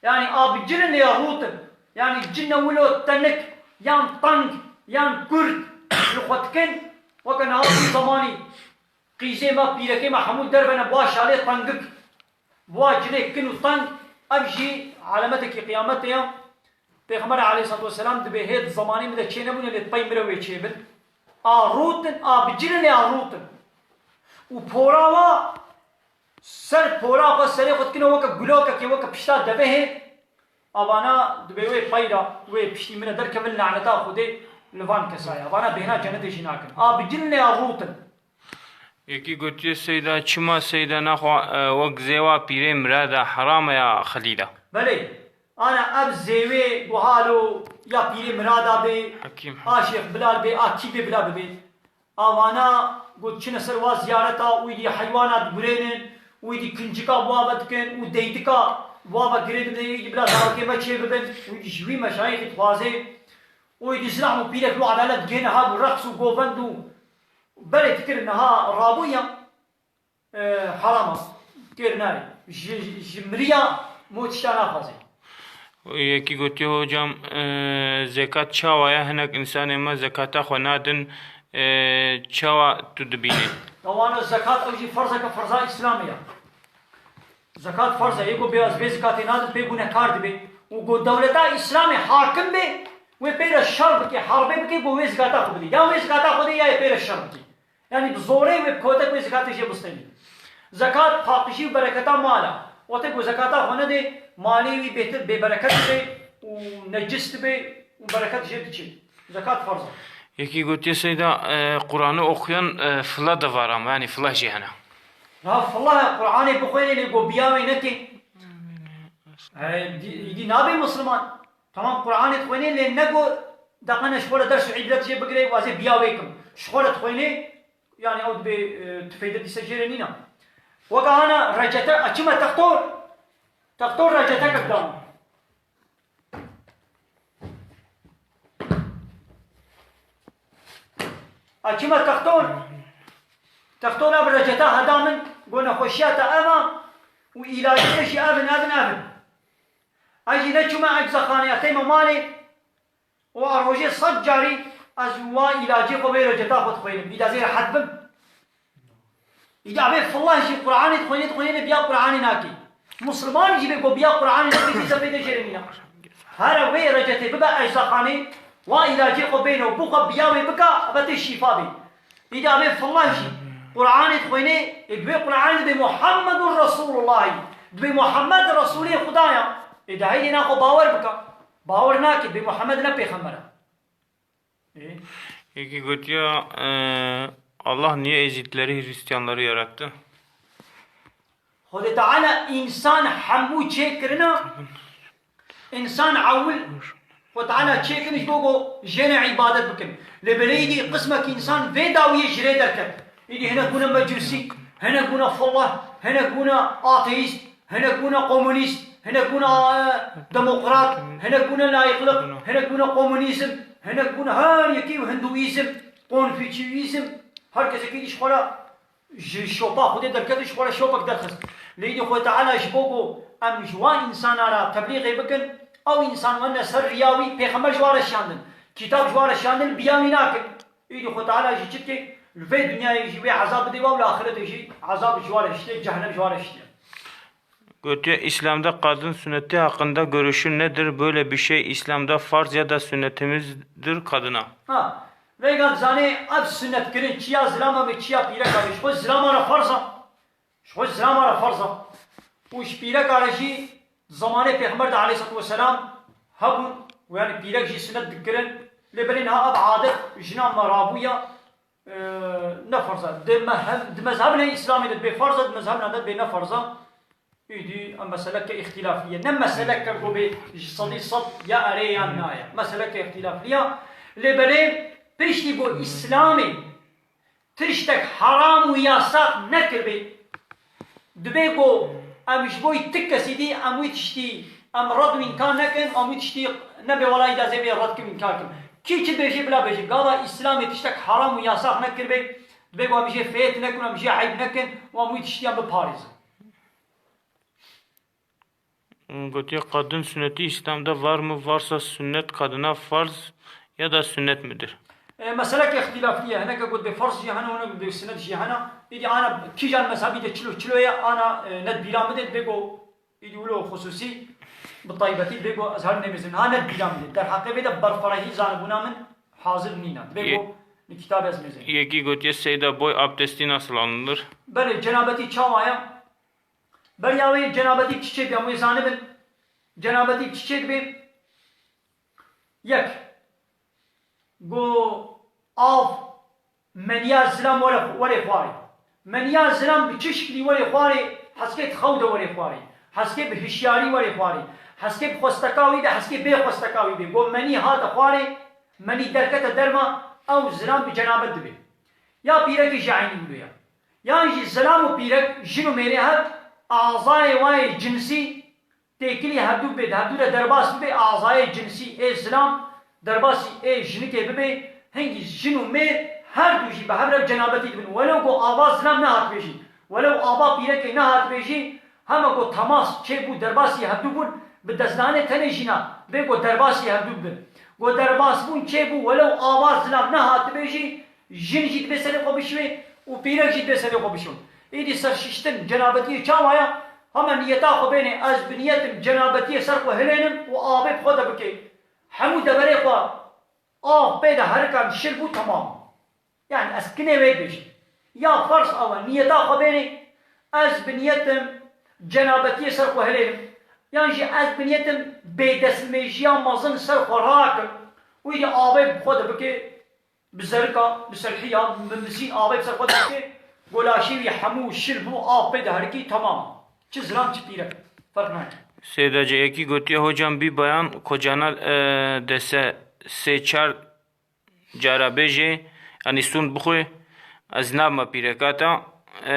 Yani abicinin lê rûtin. Yani cinne wilo tenik, yan teng, yan kurt li xwe dikin. Weke niha zamanî qîzê me, pîrekê me hemû derbene, bûa şalê tengik, bûa cilê kin û teng. Ev jî alametekî qiyametê ye. Pêxember aleyhissalatu vesselam dibê hê di zemanê min de çênebûne, lê pey min re wê çêbin. A rûtin, a bicilin ê a rûtin. Û pora wa, ser pora xwe, serê xwe dikine weke gulokekê, weke pişta devehê. Avana dibê wê peyra, wê piştî min re derkevin, laneta Xwedê li van kesa ye. Avana bêhna cenetê jî nakin. A bicilin ê a rûtin. Yekî gotiye Seyda, çima Seyda naxwe, e, wek zêwa pîrê Mirada heram e ya Xelîla? Belê. Ana ev zêwê guhalo ya pîrê Mirada bê, Hekîm. A Şêx Bilal bê, a kî bê bila bibê. Avana got çine ser wa ziyareta, wî dî heywana digurênin, wî dî kincika bi wa ve dikin û deydika bi wa ve girê dibin, wî dî bila zarokê me çê bibin, wî dî ji wî meşayixî dixwazê. Wî dî zilam û pîrek li edalet gêne ha bû reqs û govend û berê dikir niha rabûya, e, herama. Kêr nayê. Ji, ji miriya mo tişta naxwazê. Yekî gotiye, hocam, e, zekat çawa ye? Hinek însanê me zekata xwe nadin, e, çawa tu dibînî? Tawana zekat ew jî ferzeke ferza Îslamê ye. Zekat ferz e, yê ku bê ez vê zekatê nadim, pê gunehkar dibe. Û ku dewleta Îslamê hakim be, wê pê re şer bike, herbê bike, ku wê zekata xwe bide. Ya wê zekata xwe de, ya yê pê re şer bike. Yani bi zorê wê bi kotek wê zekatê jê bistênî. Zekat paqijî û bereketa mal e. Wextê ku zekata xwe nede, malê wî bêtir bêbereket dibe û necis dibe û bereket jê diçe. Zekat ferz e. Yekî gotiye Seyda, e, Qur'an'ı okuyan, e, fila de var ama, yani fila jî hene. Ya fila Qur'anê bixwêne lê ku biya wê neke. E, dî, dî nabe Müslüman. Tamam Qur'anê dixwêne lê ne ku deqene ji xwe re ders û îbret jê bigire, wazê biya wê kim. Ji xwe re dixwêne, yani ew dibê, e, tu feyde dîse jê re nîna. Weke hana recete, a çime textor? Textor recete kek dam. A çima textor? Textor ev receta heda min, go nexweşiya te ev a û îlacê te jî ev in, ev in, ev in. Ez jî neçûme eczexaneyê, teyme malê û a rojê sed carî ez wa îlacê xwe vê receta xwe dixwînim. Îda zê rehet bim. Îca bê fillah jî Qur'anê dixwînê, dixwînê lê biya Qur'anê nakê. Musliman jî bê ku biya Qur'anê nakê, bî zefê de jê re nîna. Here wê recetê bibe eczaxanê, wa îlacê xwe bêne û bixwe biya wê bika, eve tê şîfa bê. Îdî avê fillah jî Qur'anê dixwêne, ê bi wê Qur'anê dibê Muhammedun Resulullahî. Dibê Muhammed Resûlê Xuda ya. Ê de heydê na xwe bawer bika. Bawer nake, dibê Muhammed ne pêxember e. Ê? Yekî gotiya, e, Allah niye Ezîdleri, Hristiyanları yarattı? Xwedê Teala însan hemû çêkirina, însan ewil Xwedê Teala çêkirin ji bo ku jê ne îbadet bikin. Lê belê îdî qismek însan vê dawiyê ji rê derket. Îdî hinek bûne mecûsî, hinek bûne fillah, hinek bûne ateîst, hinek bûne komunîst, hinek bûne, e, demokrat, hinek bûne layîqlik, hinek bûne komunîzm, hinek bûne her yekî hinduîzm, konfûçyîzm, her kesekî îdî ji xwe re ji şopa Xwedê derket û ji xwe re şopek derxist. Lê îdî Xwedê Teala ji bo ku em ji wan însana re teblîxê bikin, ew însan wene ser riya wî, pêxember ji wan re şiyandin, kitab ji wan re şiyandin, biya wî nakin. Îdî Xwedê Teala jî çi dike? Li vê dinyayê jî wê ezab bide wan, li axirete jî ezab ji wan re şite, cehennem ji wan re şite. Gotiye, İslam'da kadın sünneti hakkında görüşün nedir? Böyle bir şey İslam'da farz ya da sünnetimizdir kadına. Ha, vêga dizanê ev sünnetkirin çiya zilama be, çiya pîreka be. Ji xwe zilama re farz e. Ji xwe zilama re farz e. Û ji pîreka re jî zamanê Pêxember de aleyhissalatu vesselam hebûn. Û yani pîrek jî sünnet dikirin. Lê belê niha ev adet jinan me rabûya, e, ne farz e. Di me-, hem, di mezhebinê Îslamê de dibê farz e, di mezhebina de dibê ne farz e. Îdî em meseleke îxtîlaflî ye. Ne meseleke ku bê ji sedî sed ya erê yan na ye. Meseleke îxtîlaflî ye. Lê belê piştî ku Îslamê tiştek heram û yasax nekiribê, dibê ku em ji bo ti kesî dî em wî tiştî em red û înkar nekin, em wî tiştî nebê welayî da zê bê red kim înkar kim. Kî çi bêjê bila bêjê. Gava Îslamê tiştek heram û yasax nekiribê, dibê ku em jê fêt nekin, em jê eyb nekin û em wî tiştî em biparêzin. Gotiye, kadın sünneti İslam'da var mı? Varsa sünnet kadına farz ya da sünnet midir? E, meseleke îxtîlaflî ye. Hineke got bê farz jî hene, hinek got bê sünnet jî hene. Îdî ana kîjan mezhebî de çilo çilo ye, ana, e, net bîra min de bê go, îdî wilo xusûsî, bi taybetî bê go ez her nemêzim. Ha net bîra min de. Derheqê vê de berfirehî zanibûna min hazir nîne. Bê Ye- go li kitabê ez mêzim. Yekî gotiye, Seyda boy abdesti nasıl alınır? Belê, cenabetî çawa ye? Beriya wê cenabetî çiçek be, em wê zanibin. Cenabetî çiçek be. Yek. Go av meniya zilam were, were xwarê. Meniya zilam bi çi şiklî were xwarê, heskê di xew de were xwarê. Heskê bi hişyarî were xwarê. Heskê bi xwesteka wî de, heskê bê xwesteka wî bê. Go menî hate xwarê, menî derkete derma, ew zilam bi cenabet dibe. Ya pîrekî jî eynî wilo ye. Yan jî zilam û pîrek, jin û mêrê hev, azayê wayê cinsî têkilî hevdû bibe, di hevdû re derbas bibe, azayê cinsî ê zilam derbasî ê jinikê bibe, hingî jin û mêr her du jî bi hev re cenabetî dibin. Welew ku ava zilam nehatibê jî, welew ava pîrekê nehatibê jî, hema ku temas çêbû, derbasî hevdû bûn, bi destdanê tenê jîna, bê ku derbasî hevdû bibin. Ku derbasbûn çêbû, welew ava zilam nehatibê jî, jin jî dibê serê xwe bişwê û pîrek jî dibê serê xwe bişon. Êdî serşiştin cenabetiyê çawa ye? Hema niyeta xwe bênê, ez bi niyetim cenabetiyê ser xwe hilênim û avê bi xwe de bikê. Hemû deverê xwe av pê de herikan şil bû, temam. Yani ez kinê wê dibêjim. Ya ferz ew e, niyeta xwe bênê, ez bi niyetim cenabetiyê ser xwe hilênim. Yan jî ez bi niyetim bêdestmêjiya mezin ser xwe rakim. Wî de avê bi xwe de bikê. Bi zerika, bi serhiya, bi misîn avê bi ser xwe dike, golaşî wî hemû şil bû, av pê diherikî, temam. Çi zilam, çi pîrek. Ferq nake. Seyda Ceyekî gotiye, hocam, bir bayan kocana, e, dese sê çar cara bêjê, yanî sûnd bixwe, ez nabime pîreka te, e,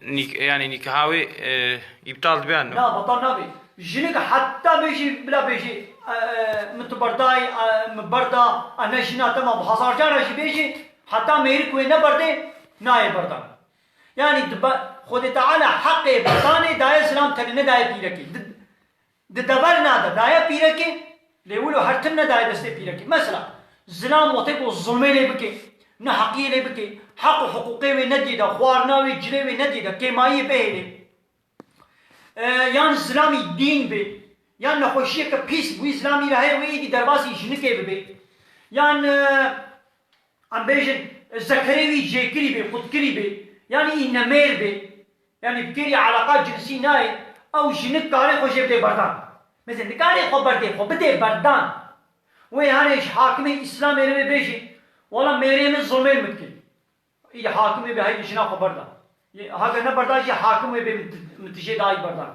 nik-, yanî nîkaha wê, e, îptal dibe yan na? Na, betal nabe. Jinik heta bêjî, bila bêjî, e, e, min tu berdayî, e, min berda, e, ne jina te ma, bi hezar cara jî bêjî, heta mêrik wê neberdê, nayê berdan. Yanî dibe-, Xwedê Teala heqê berdanê daye zilam tenê, nedaye pîrekê. Di, di dever nade, daye pîrekê, lê wilo her tim nedaye destê pîrekê. Mesela, zilam wextê ku zulmê lê bike, neheqiyê lê bike, heq û hiqûqê wê nediyê de, xwarina wê, cilê wê nediyê de, kêmayiyê bihêlê. E, yan zilamî dîn bê, Yan nexweşiyeke pîs bû îslamî re heye wê êdî derbasî jinikê bibe. Yan, e, em bêjin, zekerê wî jêkirî bê, qutkirî bê. Yan î nemêr bê. Yanî bi kêrî eleqa cinsî nayê, ew jinik karê xwe jê bidê berdan. Mesela nikarê xwe berdê, xwe bidê berdan. Wê hene ji hakimê îslamê re bê bêjî, wela mêrê min zulmê min dikir. Î hakim wê bê, heydê jina xwe berda. Yê, heke neberda jî hakim wê bê min ti-, min tijê dayî berdan.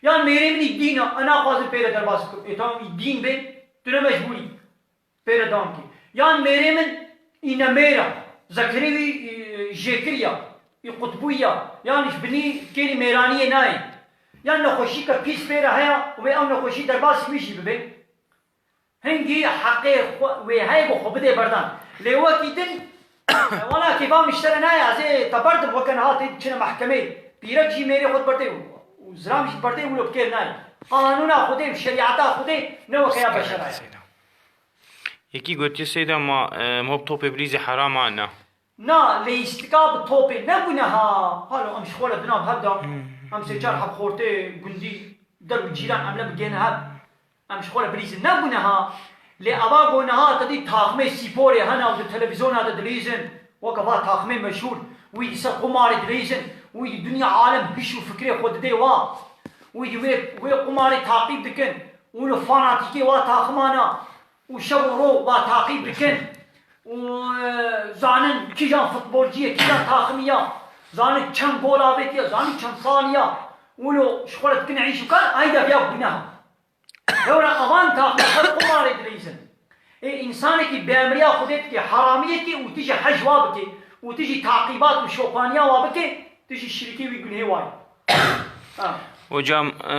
Yan mêrê min î dîn e, e naxwazim pê re derbas bikim. Ê tamam î dîn bê, tu ne mecbûrî pê re dam kî. Yan mêrê min î nemêr e, zekerê wî, î, jêkirî ya, î qutbûyî ya, yan ji binî kêrî mêraniyê nayê. Yan nexweşîke pîs pê re heye û wê ew nexweşî derbasî wî jî bibe. Hingî heqê xwe wê heye ku xwe bidê berdan. Lê wekî din, wela kêfa min ji te re nayê, ez ê te berdim, weke niha tê diçine mehkemeyê. Pîrek jî mêrê xwe diberdê û, û zilam jî diberdê, wilo bi kêr nayê. Qanûna Xwedê û şerîeta Xwedê ne weke ya beşera ye. Yekî gotiye Seyda ma, e, mop topê bilîzê heram a ne? Na, leyîstika bi topê ne guneha. Halo em ji xwe re di nav hev de, Hmm. em sê çar heb xortê gundî, der û cîran em ne bigihêne hev. Em ji xwe re bilîzin ne guneha. Lê eva ku niha te dî taxmê spîporê hene û di televîzyona de dilîzin, weke va taxmê meşhûr, wî di ser qumarê dilîzin, wî di dinya alem hiş û fikrê xwe didê wa. Wî di wê, wê qumarê taqîb dikin. Wilo fanatîkê wa taximana û şev û ro wa taqîb dikin. Û, e, zanin kîjan futbolcî ye, kîjan taximî ya, zanin çend gol avêtiye, zanin çend salî ya. Wilo ji xwe re dikin îş û kar, ayda viya guneha. Lewra avan taximî her qumarê dileyîzin. Ê, însanekî bêemriya Xwedê dike, heramiyekê û tu jî hej wa bike û tu jî taqîbat û şopaniya wa bike, tu jî şirîkê wî gunehê wa yî. Ha. Hocam, e,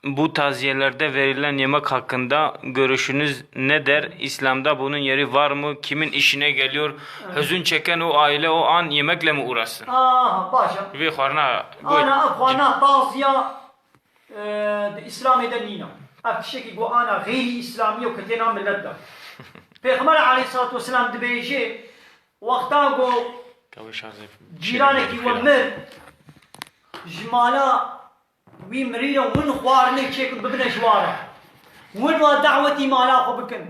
bu taziyelerde verilen yemek hakkında görüşünüz nedir? İslam'da bunun yeri var mı? Kimin işine geliyor? Evet. Hüzün çeken o aile o an yemekle mi uğraşsın? Aha, baş e. Vê xwarina got. Ana ev xwarina taziya, e, di Îslamê de nîne. Ev tiştekî ku ana xeyrî Îslamî ye û ketê nav milet de. Pêxember aleyhissalatu vesselam dibêje, wexta ku Kavê şarjê cîranekî we mir, ji mala wî mirî re win xwarinê çêkin bibine ji wa re. Win wa dawetî mala xwe bikin.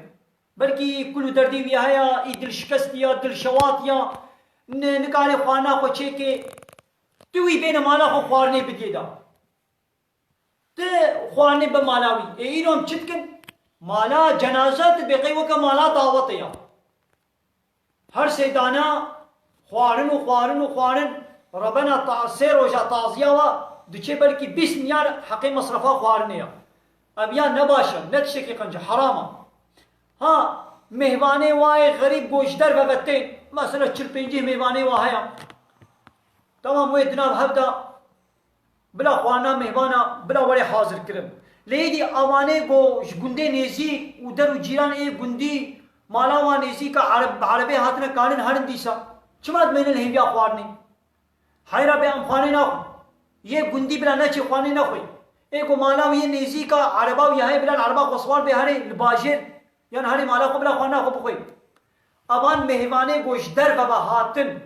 Belkî kul û derdê wî heye, î dilşikestî ya, dilşewatî ya, ni-, nikare xwarina xwe çêke. Tu wî bêne mala xwe xwarinê bidiyê de. Ti xwarinê bi mala wî. Ê îro em çi dikin? Mala cenaze dibê qey weke mala dawetê ya. Her sê dana xwarin û xwarin û xwarin, rebena ta-, sê roja taziya wa diçe belkî bîst milyar heqê mesrefa xwarinê ya. Ev ya ne baş e, ne tiştekî qenc e, heram e. Ha, mêvanê wa yê xerîb ku ji derve ve tên, mesela çil pêncî mêvanê wa heye. Tamam, wê di nav hev de bila xwarina mêvana, bila were hazir kirin. Lê êdî awanê ku ji gundê nêzîk û der û cîran ê gundî, mala wan nêzîk e, ereb-, bi erebê hatine kanin herin dîsa. Çima dimênin hêviya xwarinê? Heyra bê em xwarinê naxwin. Yê gundî bila neçê xwarinê nexwê. Ê ku mala wî yê nêzîk e, ereba wî heye bila li ereba xwe siwar bê herê li bajêr, yan herê mala xwe bila xwarina xwe bixwê. Evan mêvanê ku ji derve ve hatin,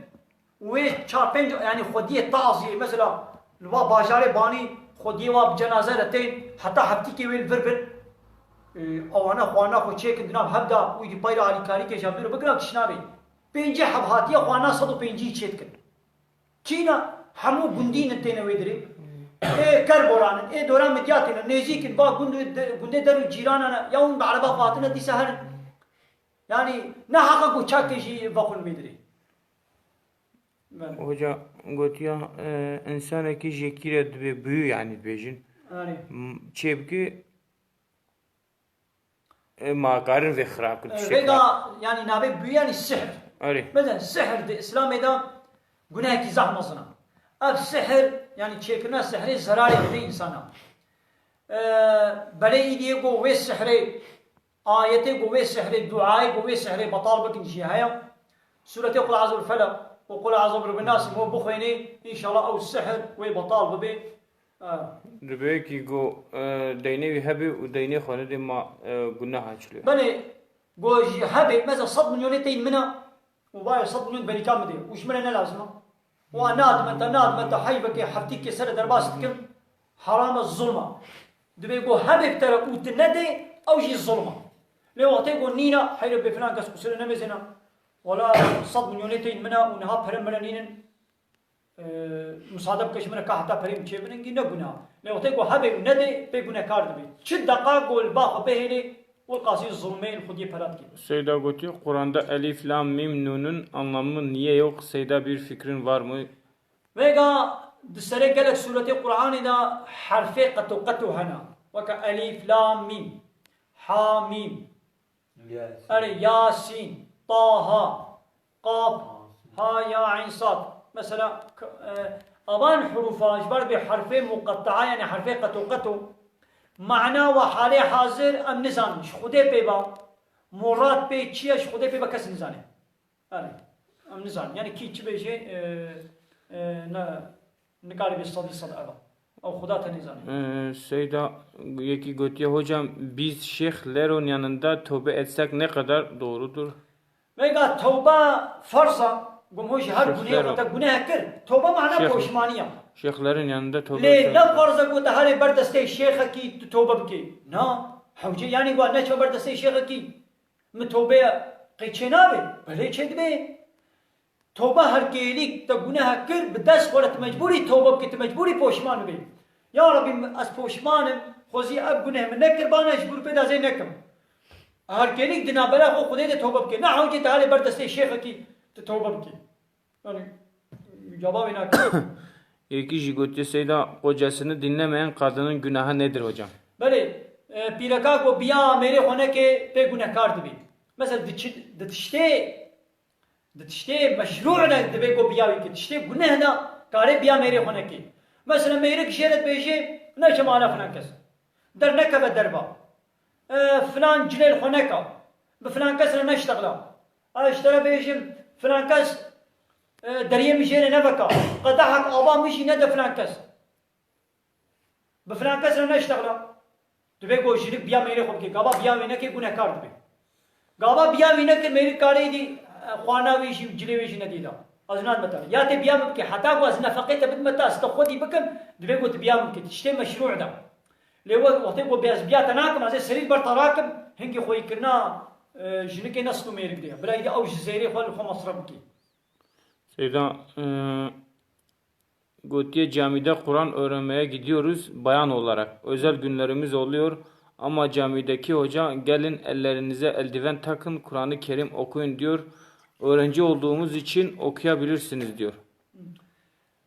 wê çar pênc, yanî xwediyê taziyê, mesela li va bajarê Banî xwediyê wa bi cenaze re tên, heta heftîkê wê li vir bin. Ê, ewana xwarina xwe çêkin di nav hev de, wî di peyra alîkarî kê ji hevdû re bigiran tişt nabê. Pêncî heb hatiye xwarina sed û pêncî çê dikin. Çîna hemû gundî ne têne wê dirê. Ê Kerboran in, ê dora Midyatê ne, nêzîk in, va gund û de-, gundê der û cîrana ne, ya hûn bi ereba xwe hatine dîsa herin. Yanî ne heqa ku çakê jî vexwin vê dirê. Belê. Hoca gotiya, e, însanekî jêkî re dibê bûyî, yanî dibêjin. Erê. M-, çêbike, e, ma karin vê xirab kin, E, tiştê vêga, xirab. Yanî navê bûyî yanî sihr. Erê. Mesela sihr di Îslamê de gunehekî zehf mezin e. Ev sihr, yanî çêkirina sihrê zerarê dide însana. E, belê îdî yê ku wê sihrê, ayetê ku wê sihrê, duayê ku wê sihrê betal bikin jî heye. Sûretê Qul Eûzû bil Felaq û Qul Eûzû bi Rebbin Nas, mo bixwênê, înşallah ew sihr wê betal bibe. E. Dibê kî ku, e, deynê wî hebe û deynê xwe nede ma, e, guneha çilo. Belê, ku jî hebe, mesela sed milyonê tên min e, û vaye sed milyon berîka min de, û ji min re ne lazim e. Û a nadime te, nadime te, heyvekê heftîkê ser e derbas dikim, heram e, zulm e. Divê ku hebe bi te re û tu nedê, ew jî zulm e. Lê wextê ku nîne, heyre bê filan kes qusûrê nemêzêne, wela sed milyonê tên min e û niha pere min re nînin, e, misade bike ji min re ka heta perê min çê bidin, gî ne guneh e. Lê wextê ku hebe û nedê, pê gunehkar dibê. Çi deqa ku li ba xwe bihêlê, wilqasî zulmê li xwediyê pere dikê. Seyda gotiye, Kur'an'da elif, lam, mim, nunun anlamı niye yok? Seyda bir fikrin var mı? Vêga di serê gelek sûretê Qur'anê de herfê qeto qeto hene. Weke elîf, lam, mîm, ha, mîm. Erê, Yasîn, Taha, Qaf, Ha, Ya, Eyn, Sad. Mesela, k-, e, avan hurûfa, ji ber vê herfê muqetta'a, yani herfê qeto qeto, mana we halê hazir em nizanin. Ji Xwedê pê ba, murad pê çi ye, ji Xwedê pê ba kes nizane. Erê, em nizanin. Yani kî çi bêjê, e, e, ne, nikarî bê sedî sed eva. Ew Xuda tenê zanî. Ee, Seyda yekî gotiye, hocam, biz Şeyh Lero'nun yanında tövbe etsek ne kadar doğrudur? Vêga tewba ferz e, gum ho ji her Şeyh gunehê Lero. Xwe te guneh kir. Tewba mana Şeyh, poşmaniye. Şeyh Lero'nun yanında tövbe Lê etsek ne ferz e ku te herê ber destê şêxekî tu tewbe bikê. Na, hewce yani ku neçe ber destê şêxekî. Min tewbeya qey çênabe? Belê çêdibe. Tewbe her kêlîk te guneha kir, bi dest xwe re tu mecbûrî tewbe bikî, tu mecbûrî poşman bibî. Ya Rebî, ez poşman im, xwezî ev guneh min nekiribane, ji bo pê de ez ê nekim. Her kêlîk di navbera xwe Xwedê de tewbe bike. Ne hewcê te halê ber destê şêxekî tu tewbe bikî. Yani, cevabê nake. Yekî jî gotiye, Seyda, kocasını dinlemeyen kadının günahı nedir hocam? Belê, e, pîreka ku biya mêrê xwe neke pê gunehkar dibî. Mesela di çi-, di tiştê, di tiştê meşrû de divê ku biya wî ke, tiştê guneh de karê biya mêrê xwe neke. Mesela mêrik jê re dibêje, neçe mala filan kes. Dernekeve derva. E, filan cilê li xwe neka. Bi filan kes re neştexla. Ez ji te re bêjim, filan kes, e, deriyê min jê re neveka. Qedehek ava min jî nede filan kes. Bi filan kes re neştexla. Divê ku jinik biya mêrê xwe bike. Gava biya wê neke, gunehkar dibe. Gava biya wî nekir, mêrik karê dî, e, xwarina wê jî, cilê wê jî nedî da. Ez nan me te. Ya tê biya min bike. Heta ku ez nefeqê te bidime te, ez te xwedî bikim, divê ku tu biya min bike. Tiştê meşrû de. Lê we wextê ku bê ez biya te nakim, ez ê serî ber te rakim, hingî xweyîkirina, e, jinikê ne stû mêrik de ye. Bila îdî ew ji zêrê xwe li xwe mesref bike. Seyda, e, gotiye, camide Kur'an öğrenmeye gidiyoruz bayan olarak. Özel günlerimiz oluyor. Ama camideki hoca, "Gelin ellerinize eldiven takın, Kur'an-ı Kerim okuyun," diyor. Öğrenci olduğumuz için okuyabilirsiniz diyor.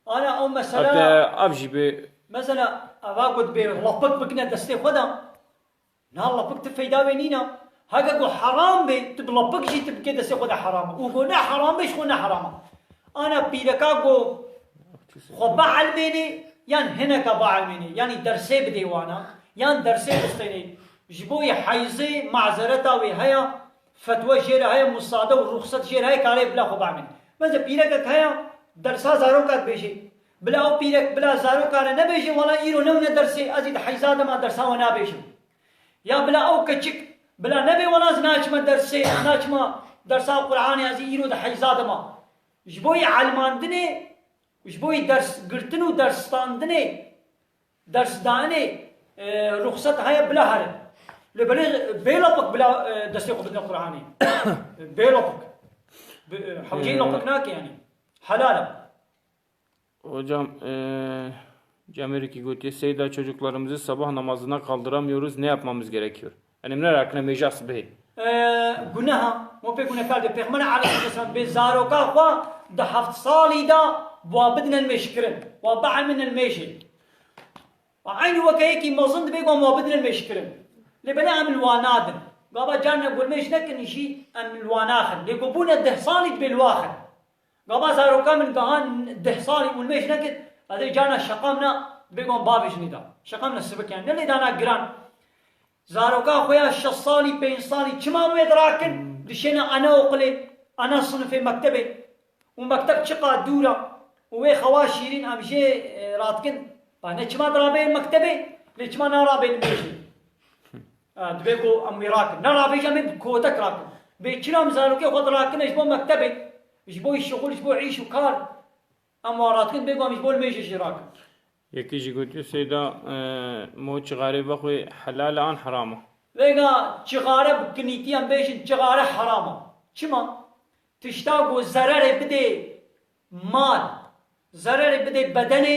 Ana ew mesela, Hatta av jî bi mesela ava got bê lapik bikine destê xwe de. Na lapik tu feyda wê nîna. Heke ku heram bê, tu bi lapik jî tu bike destê xwe de heram e. Û ku ne heram bê, ji xwe ne heram e. Ana pîreka ku xwe bielmênê, yan hineka bielmênê, yanî dersê bidê wana, yan dersê bistênê. Ji bo yê heyzê mazereta wê heye, fetwa jê re heye, musade û ruxset jê re heye, karê bila xwe bielmênê. Mesela pîrekek heye, dersa zaroka dibêje. Bila ew pîrek, bila zaroka re nebêje, wela îro newne dersê, ez ê di heyza de me dersa we nabêjim. Ya bila ew keçik, bila nebe wela ez naçime dersê, naçime dersa Qur'anê, ez îro di heyza de me. Ji bo yê elmandinê, ji bo yê ders girtin û ders standinê, ders danê, e, ruxset heye bila herin. Lê belê bê lapik bila, e, destê xwe bidine Qur'anê. Bê lapik. Bi, e, hewceyî Ee, lapik nake yani. Helal e. Hocam, eee, Cemil ki gotiye, Seyda, çocuklarımızı sabah namazına kaldıramıyoruz. Ne yapmamız gerekiyor? Yani ne rakne meja sibê. Eee, guneha, mo pê gunekar de Peygamber aleyhisselam bê zaroka xwe di heft salî de wa bidinen mêşkirin, wa bielmînin mêşê. Wa eynî weke yekî mezin dibê ku em wa bidinen mêşkirin. Lê belê em li wa nadin. Gava carna gulmêş nekin jî em li wa naxin. Lê ku bûne deh salî dibê li wa xin. Gava zaroka min gehan deh salî û mêj nekir, ez ê carna şeqa min a bêguman bavê jinê da. Şeqa min a sivik yani. Ne lê dana giran. Zaroka xwe ya şeş salî, pênc salî çima wê dirakin? Dişêne ana oqilê, ana sinifê mektebê. Û mekteb çiqa dûr a. Û wê xewa şîrîn em jê, e, radikin. Ba ne çima dirabê mektebê, lê çima narabê li mêjê? Ha, divê ku em wê rakin. Ne rabêje em ê bi kotek rakin. Bê çira em zarokê xwe dirakine ji bo mektebê, ji bo şixul, ji bo îş û kar. Em wan radikin, bê ku em ji bo li mêjê jî rakin. Yekî jî gotiye, Seyda, e, mo çixarê vexwê helal e an heram e? Vêga çixare bi kinîtiyan bêjin, çixare heram e. Çima? Tişta ku zererê bidê mal, zererê bidê bedenê,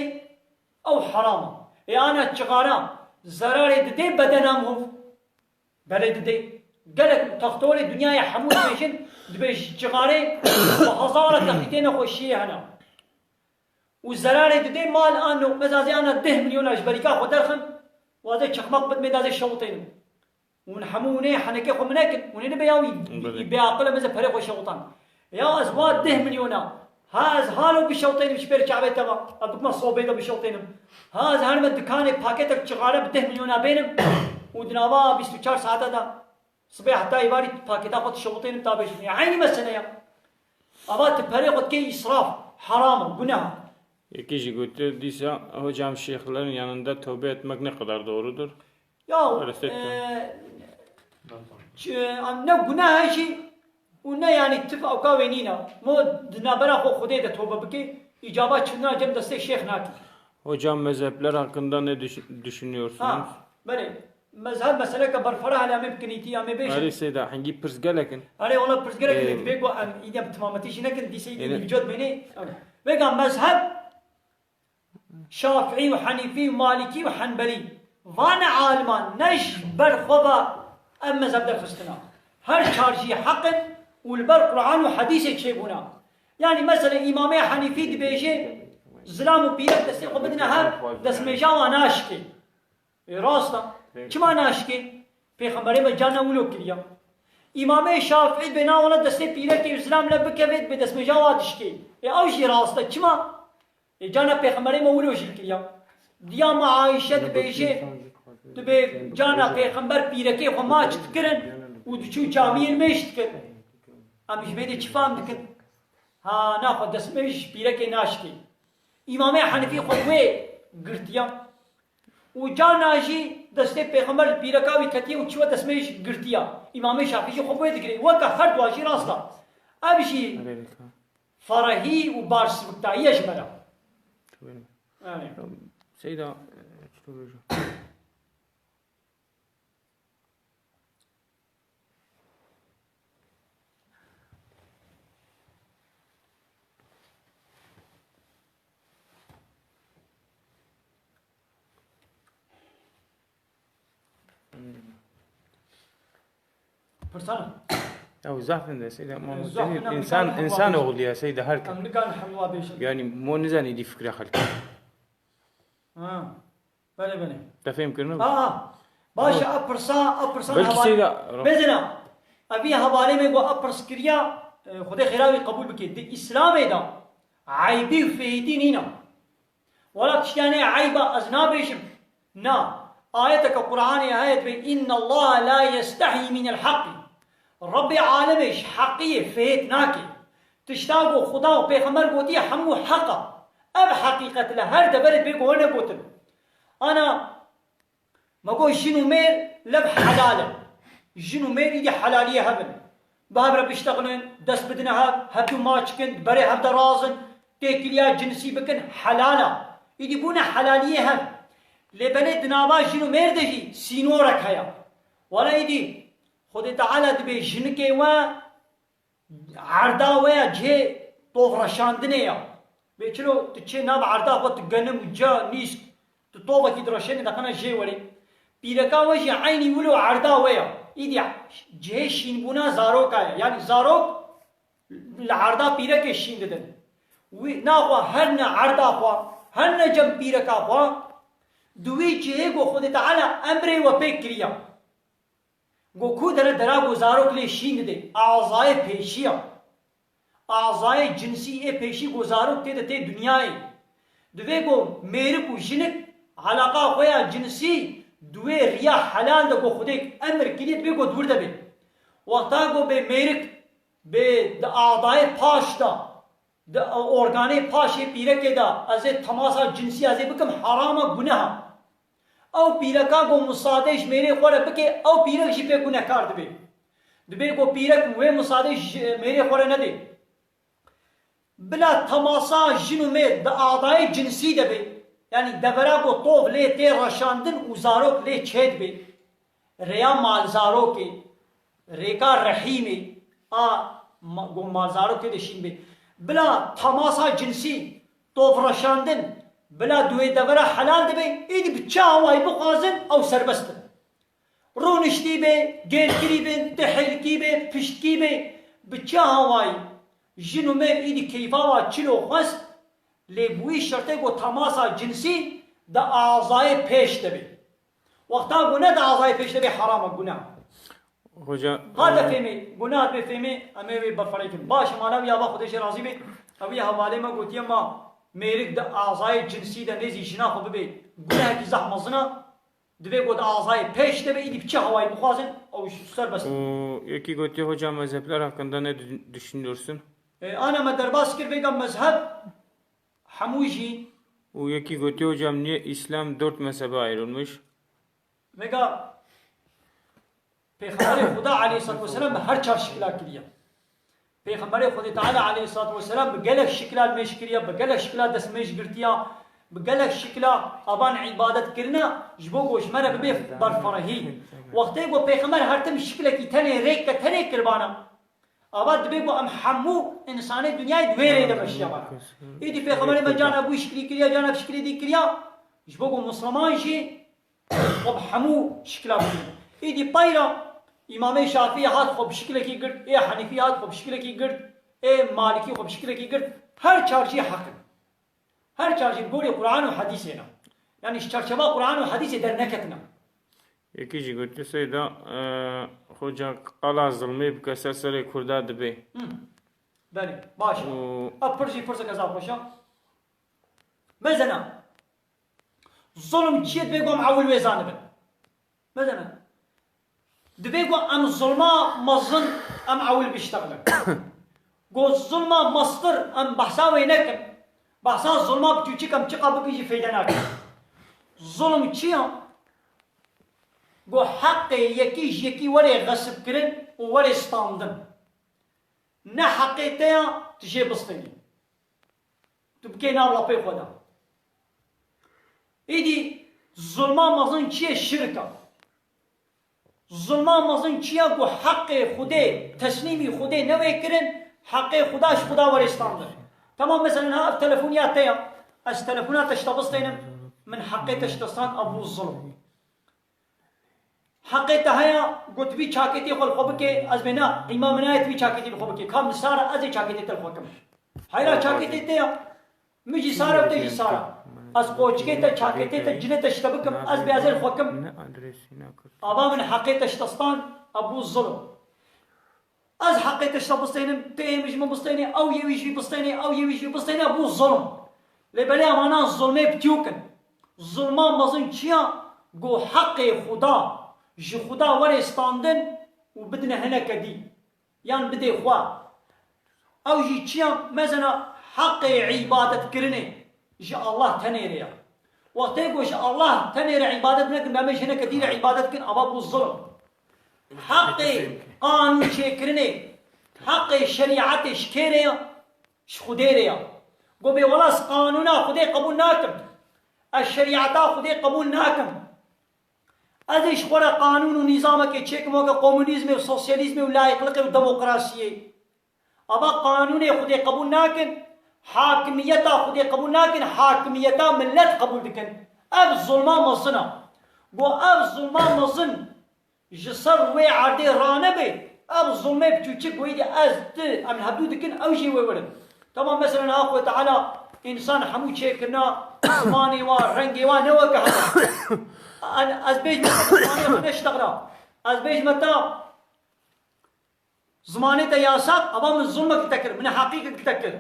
ew heram e. Ê ana çixara zererê didê bedena mirov? Belê didê. Gelek textorê dinyayê hemû dibêjin, dibêj çixarê bi hezara texîtê nexweşiyê hene. Û zerarê didê mal an no, mezazê ana deh milyona ji berîka xwe derxin, wazê çexmaq bidmê dazê şewitênim. Hûn hemû hûnê henekê xwe min nekin, hûnê nibe ya wî, Belê. Bê aqil e meze perê xwe şewitan. Ya ez wa deh milyona, ha ez halo bişewtênim ji pêr çavê te va, ez bikma sobê de bişewtênim. Ha ez herime dikanê paketek çixare bi deh milyona bênim û di nava bîst û çar saete de sibê heta êvarî paketa xwe dişewtênim ta bêjim. Ya eynî mesele ya. Ava tu perê xwe dikê îsraf, heram e, guneh e. Yekî jî gotiye, dîsa hocam, şeyhlerin yanında tövbe etmek ne kadar doğrudur? Ya, Öyle e, ç-, ne guneh e jî û ne yanî tif ewka wê nîne. Mo di navbera xwe Xwedê de tobe bike, îcaba çûna cem destê şêx nake. Hocam, mezhepler hakkında ne düş-, düşünüyorsunuz? Ha, belê. Mezheb meseleke berfireh e, em ê bi kinîtî, em ê bêjin. Erê Seyda, hingî pirs gelek in. Erê, wala pirs gelek in, Ê, divê ku em îdî bi timametî jî nekin, dîsê îdî Ê, bi cot bênê. Vêga mezheb Şafîî û Henîfî û Malîkî û Henbelî. Van aliman ne ji ber xwe ve ev mezheb derxistina. Her çar jî heq in û li ber Quran û hedîsê çêbûna. Yanî mesela Îmamê Henîfî dibêje, zilam û pîrek destê xwe bidine hev, destmêja wan naşikê. Ê, rast e. Çima naşikê? Pêxemberê me carna wilo kiriya. Îmamê Şafîî dibê na wela destê pîrekê û zilam le bikevê, dibê destmêja wa dişikê. Ê, ew jî rast e. Çima? Ê, carna pêxemberê me wilo jî kiriya. Diya me Ayşe dibêje, dibê carna pêxember pîrekê xwe maç dikirin û diçû camiyê nimêj dikir. Em ji vê de çi fam dikin? Ha, naxwe destmêj pîrekê naşikê. Îmamê Henîfî xwe wê girtiya. Û carna jî destê pêxember li pîreka wî ketiye û çiwe destmêj girtiya. Îmamê Şafî jî xwe bi wê digirê. Weke her dua jî rast e. Ev jî ferehî û barsiviktayî ye ji me re. Erê. Seyda, e, çi bêjim? Pirsana. Ew zaf in de, Seyda, ma Zaf in, insan, em insan nikan oxu diye, Seyda, her kim. Em nikan hemû wa bêjin. Yani, mo nizanî dî fikra xelkê. Ha. Belê, belê. Te fêm kirine? Ha, ha. Baş e, Tamam. Ev pirsa, ev pirsa Belkî heval-, Seyda, ra- Bezina. Evî hevalê me got, ev pirs kiriya, e, Xwedê xêra wî qebûl bike. Di Îslamê de eybî û fihêtî nîne. Wela tiştiya nê eyb e, ez nabêjim. Na. Ayeteke Qur'anê heye dibê, "Inna Allaha la yestehî minel haqqî." Rebbê alemê ji heqiyê fihêt nake. Tişta ku Xuda û Pêxember gotiye hemû heq e. Ev heqîqet li her deverê bê ku were gotin. Ana, me got jin û mêr lev helal in. Jin û mêr îdî helaliyê hev in. Bi hev re biştexilin, dest bidine hev, hevdû maç kin, di berê hev de razin, têkiliya cinsî bikin, helal e. Îdî bûne helaliyê hev. Lê belê di nava jin û mêr de jî sînorek heye. Wele îdî Xwedê Teala dibê jinikê we Erda we ya cihê tovreşandinê ya. Bê çilo tu çê nav erda xwe, tu genim, ca, nîsk, tu tovekî direşênî, deqena jê werê. Pîreka we jî eynî wilo erda we ya. Îdî cihê şînbûna zaroka ye. Yanî zarok li erda pîrekê şîn didin. Wî naxwe her ne erda xwe, her ne cem pîreka xwe, di wî cihê ku Xwedê Teala emrê we pê kiriya. Go ku dere dera ku zarok lê şîn dide, azayê pêşî ya. Azayê cinsî ê pêşî ku zarok tê de tê dinyayê. Divê ku mêrik û jinik alaqa xwe ya cinsî di wê riya helal de ku Xwedê emir kiriye, divê ku di wir de bê. Wexta ku bê mêrik bê di adayê paş de, di organê paşê pîrekê de ez ê temasa cinsî ez ê bikim, heram e, guneh e. Ew pîreka ku misadê ji mêrê xwe re bike, ew pîrek jî pê gunehkar dibe. Dibe ku pîrek wê misadê ji mêrê xwe re nede. Bila temasa jin û mêr di adayê cinsî de be, Yanî devera ku tov lê tê reşandin û zarok lê çêdibê. Rêya malzarokê, rêka rehîmê, a ma-, ku malzarok tê de şîn bê. Bila temasa cinsî, tov reşandin, bila di wê devera helal dibe, êdî bi çi awayî bixwazin, ew serbest in. Rûniştî be, gêrkirî be, dihêlkî be, piştkî be, bi çi awayî jin û mêr êdî keyfa wa çilo xwest, lê bi wî şertê ku temasa cinsî di azayê pêş de be. Wexta ku ne di azayê pêş de be, heram e, guna. Hoca, Ha de e, fêmê, guna dibê fêmê, em ê wê berfireh kin. Baş e, mala wî ava Xwedê jê razî be. Ew yê hevalê me gotiye ma mêrik di azayê cinsî de nêzî jina xwe bibe gunehekî zehf mezin e. Divê ku di azayê pêş de be, êdî bi çi hawayî bixwazin, ew serbest in. Û yekî gotiye, hocam, mezhepler hakkında ne dü-, düşünüyorsun? E, ana me derbas kir vêga mezheb hemû jî. Û yekî gotiye, hocam, niye İslam dört mezhebe ayrılmış? Vêga Pêxemberê Xuda aleyhissalatu vesselam bi her çar şikila kiriye. Pêxemberê Xwedê Teala aleyhissalatu vesselam bi gelek şikila mêj kiriye, bi gelek şikila destmêj girtiye, bi gelek şikila avan îbadet kirine, ji bo ku ji me re bibe berfirehî. Wextê ku Pêxember her tim şikilekî tenê rêk ke tenê kirbana, ava dibe ku em hemû însanê dinyayê di wê rê de meşiya bana. Êdî Pêxemberê me cana bû şikilî kiriye, cana şikilî dî kiriye, ji bo ku Musliman jî xwe bi hemû şikila bigrin. Êdî peyra Îmamê Şafî hat xwe bi şikilekî girt, ê Henîfî hat xwe bi şikilekî girt, ê Malikî xwe bi şikilekî girt. Her çar jî heq in. Her çar jî li gorî Quran û Hedîsê ne. Yanî ji çarçeva Quran û Hedîsê derneketine. Yekî jî gotiye Seyda, e, hoca qala zilmê bi kese serê Kurda dibe. Hı. Belê, baş e. Û Ev pir jî pirsek ez xweş e. Mezena. Zulm çi ye, divê ku em ewil wê zanibin. Mezena. Divê ku em zulma mezin em ewil biştexilin. Ku zulma mestir em behsa wê nekin. Behsa zulma biçûçik em çiqa bikin jî feyde nakin. Zulm çi ye? Ku heqê yekî ji yekî were xesibkirin û were standin. Ne heqê te ya tu jê bistênî. Tu bikê nav lapê xwe de. Îdî zulma mezin çi ye? Şirk e. Zulma mezin çi ye? Ku heqê Xwedê, teslîmî Xwedê newê kirin, heqê Xweda ji Xweda were standin. Temam, mesela niha ev telefoniya te ye, ez telefona te ji te bistênim, min heqê te ji te stand, ev bû zulm. Heqê te heye, got, vî çakêtê xwe li xwe bike, ez bê na, îma min nayê tu vî çakêtê li xwe bike. Ka min sar e, ez ê çakêtê te li xwe kim. Heyra çakêtê te ya. Min jî sar e û te jî sar e. Ez qoçikê te, çakêtê te, cinê te ji te bikim, ez bê ez ê li xwe kim. Ava min heqê te ji te stan, ev bû zulm. Ez heqê te ji te bistênim, tu ê min ji min bistênî, ew yê wî ji wî bistênê, ew yê wî ji wî bistêne, bû zulm. Lê belê em ana zulmê bi tî kin. Zulma mezin çi ya? Ku heqê Xuda ji Xuda were standin û bidine hineke dî. Yan bidê xwe. Ew jî çi ya? Mezena heqê îbadetkirinê ji Allah tenê re ya. Wextê ku ji Allah tenê re îbadet nekin, be em ê ji hineke dî re îbadet kin, ava bû zulm. Heqê qanûn çêkirinê, heqê şerîetê ji kê re ya? Ji Xwedê re ya. Got bê wela ez qanûna Xwedê qebûl nakim. Ez şerîeta Xwedê qebûl nakim. Ez ê ji xwe re qanûn û nîzamekê çêkim weke komunîzmê û sosyalîzmê û layîqliqê û demokrasiyê. Ava qanûnê Xwedê qebûl nakin, hakimiyeta Xwedê qebûl nakin, hakimiyeta millet qebûl dikin. Ev zulma mezin e. Got ev zulma mezin ji ser wê erdê ranebe, ev zulmê biçûçik wê de ez, tu, em li hevdû dikin, ew jî wê werin. Tamam, mesela niha Xwedê Teala însan hemû çêkirina, zimanê wa, rengê wa ne weke hev e. Ez bêjim, zimanê xwe neştexila. Ez bêjim te, zimanê te yasak, ava min zulmek li te kir, min heqîkek li te kir.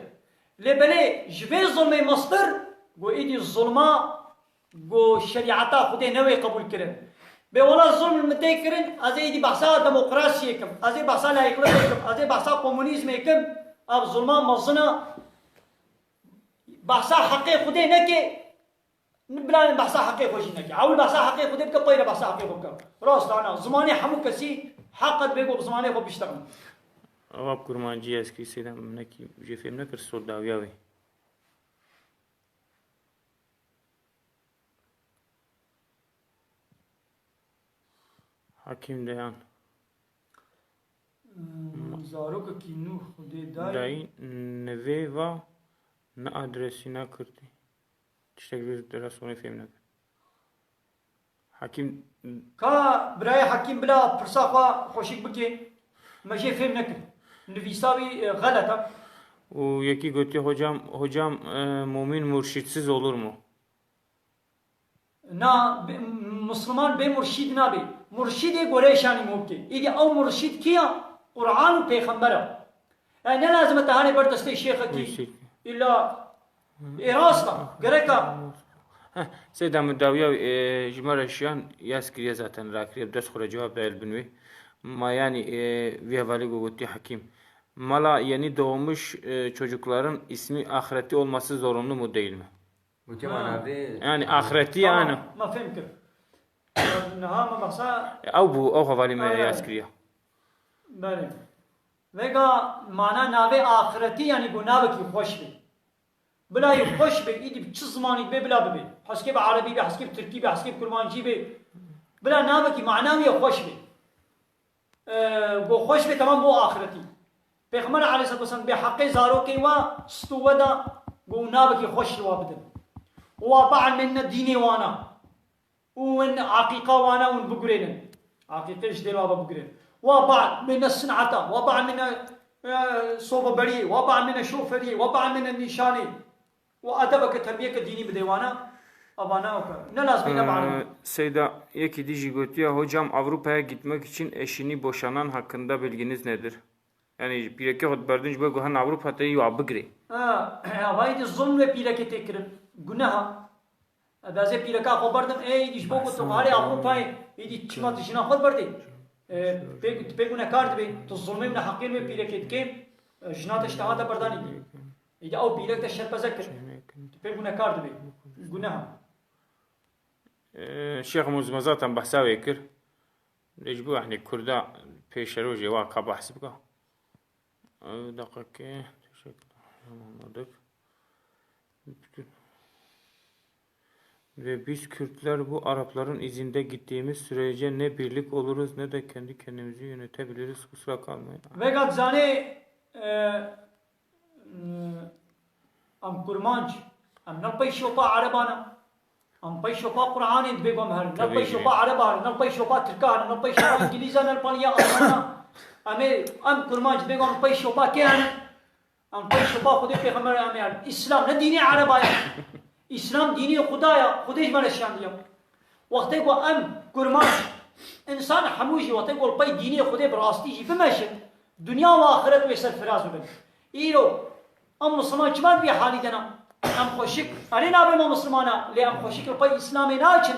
Lê belê ji vê zulmê mestir, got êdî zulma, got şerîeta Xwedê newê qebûl kirin. Bê wela zulm min tê kirin, ez ê êdî behsa demokrasiyê kim, ez ê behsa layîqliqê kim, ez ê behsa komunîzmê kim, ev zulma mezin e. Behsa heqê Xwedê neke, Bila behsa heqê xwe jî neke. Ewil behsa heqê Xwedê bike, peyre behsa heqê xwe bike. Rast ana, zimanê hemû kesî heq e, divê ku bi zimanê xwe biştexin. Ewa kurmancî ez kî sêdem nekî jê fêm nekir, sol dawiya wê. Hakîm Deyan. Hmm, zarokekî nû Xwedê dayî. Dayî nivê va ne adresî ne kurtî. Tiştek bi resonê fêm neke. Hakîm. Ka birayê Hakîm bila pirsa xwe xweşik bike. Me jê fêm nekir. Nivîsa wî, e, xelet e. Û yekî gotiye, hocam, hocam, e, mumin murşitsiz olur mu? Na, be-, Musliman bê murşîd nabe. Murşîdê gore şanî mû bike. Îdî ew murşîd kî ya? Quran û pêxember e. Yani ne lazim e te hanê ber destê şêxekî. Murşîd. Îlla ê rast e. Gerek e. Heh, Seyda Mudawiya, e, ji me re şiyan yaz kiriye zaten, rakiriye, bi dest xwe re cevap dayê li bin wê. Ma yani, e, vî hevalê ku gotiye Hakîm. Mala yeni doğmuş, e, çocukların ismi ahireti olması zorunlu mu değil mi? Gotiye ma navê. Yani axretî yani. Tamam, me fêm kir. Niha me behsa. Ew bû, ew hevalî me yaz kiriye. Belê. Vêga mana navê axretî yani ku navekî xweş be. Bila yê xweş be, îdî bi çi zimanî be bila bibe. Heskê bi erebî be, heskê bi tirkî be, heskê bi kurmancî be. Bila navekî mana wî ye xweş be. E, go xweş be, temam bo axiretî. Pêxember aleyhisselatu vesselam bê heqê zarokê wa stû we da, go navekî xweş li wa bidin. Wa bielmênine dînê wana. Û win eqîqa wana hûn bigurênin. Eqîqê ji dê wa bigurên. Wa bielmênine sineta, wa bielmênine, e, sobeberiyê, wa bielmênine şoferiyê, wa bielmênine nîşanê. Û edebeke, terbiyeke dînî bidê wana, ava ne oka. Ne lazim e, ne Ee, bağırma. Seyda, yekî dî jî gotiye, hocam, Avrupa'ya gitmek için eşini boşanan hakkında bilginiz nedir? Yani pîrekê xwe diberdin ji bo ku hin Avrupa te yî wa bigirê. Ha, avayî de zulm ve pîrekê tê kirin. Guneha. Ez ê pîreka xwe berdim, ê, îdî ji bo ku tu varê Avrupayê, îdî çima tu jina xwe berdê. E, pê, pê gunekar dibê, tu zulmê û neheqiyên wê pîrekê dikê, e, jina te ji te hate berdanî. Îdî ew pîrek te şerpeze kir. Tu pê gunekar dibî. Guneha. Ee, Şêx Mûz me zaten behsa wê kir. Lê ji bo ehnî Kurda pêşerojê wa ka behs bika. Ew deqekê. Teşekkür. Anladık. Ve biz Kürtler bu Arapların izinde gittiğimiz sürece ne birlik oluruz ne de kendi kendimizi yönetebiliriz. Kusura kalmayın. Vêga dizanê, e, e, em kurmanc, em ne li pey şopa Ereban e. Em li pey şopa Qur'anê dibê ku em herin. Ne li pey şopa Ereba herin, ne li pey şopa Tirka herin, ne li pey şopa Îngilîza, ne li pey ya Almana. Em ê, em kurmanc dibê ku em li pey şopa kê herin? Em pey şopa Xwedê pêxember em ê herin. Îslam ne dînê Ereba ye. Îslam dînê Xuda ye. Xwedê ji me re şiyandiye. Wextê ku em kurmanc, însan hemû jî wextê ku li pey dînê Xwedê bi rastî jî bimeşin, dinya û axiret wê ser firaz bibin. Îro em Misliman çima di vî halî de ne? Em xweşik, erê navê me Misliman e, lê em xweşik li pey Îslamê naçin.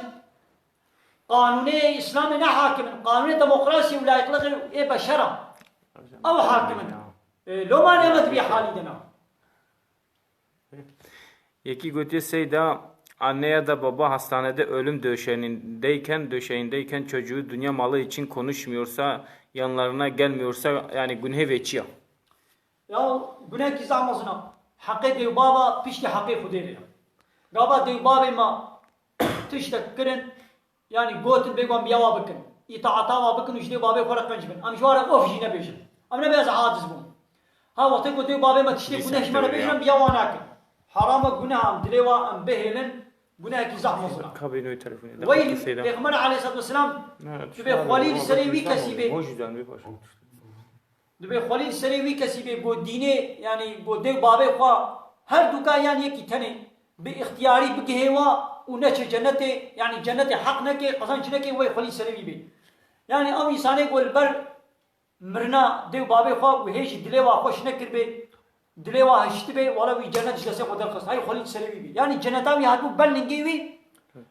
Qanûnê Îslamê ne hakim in, qanûnê demokrasiyê û layîqlixê ê beşer e. Ew hakim in. E, loma ne me di vî halî de ne? Yekî gotiye, Seyda, anne ya da baba hastanede ölüm döşeğindeyken, döşeğindeyken çocuğu dünya malı için konuşmuyorsa, yanlarına gelmiyorsa, yani gunehê vê çi ya? Ya gunehekî zehf mezin e. Heqê dê û bava piştî heqê Xwedê re ye. Gava dê û bavê me tiştek kirin, yanî gotin bêguman bi ya wa bikin. Îtaeta wa bikin û ji dê û bavê xwe re qenc bin. Em ji wa re of jî nebêjin. Em nebê ez aciz bûm. Ha wextê ku dê û bavê me tiştê guneh ji me re bêjin, em bi ya wa nakin. Heram e, guneh e, em dilê wa em bihêlin, gunehekî zehf mezin e. Wey Pêxember aleyhisselatu vesselam, tu bê xwelî li serê wî kesî bê. Dibê xwelî li serê wî kesî bê, go dînê, yanî go dê û bavê xwe her duka yan yekî tenê bi îxtiyarî bigihê wa û neçe cennetê, yanî cennetê heq neke, qezenc neke, wey xwelî li serê wî bê. Yanî ew însanê go li ber mirina dê û bavê xwe û hê jî dilê wa xweş nekiribê, dilê wa hiştibê, wala wî cennet ji destê xwe derxist. Hey xwelî li serê wî bê. Yanî cenneta wî hatibû ber lingê wî,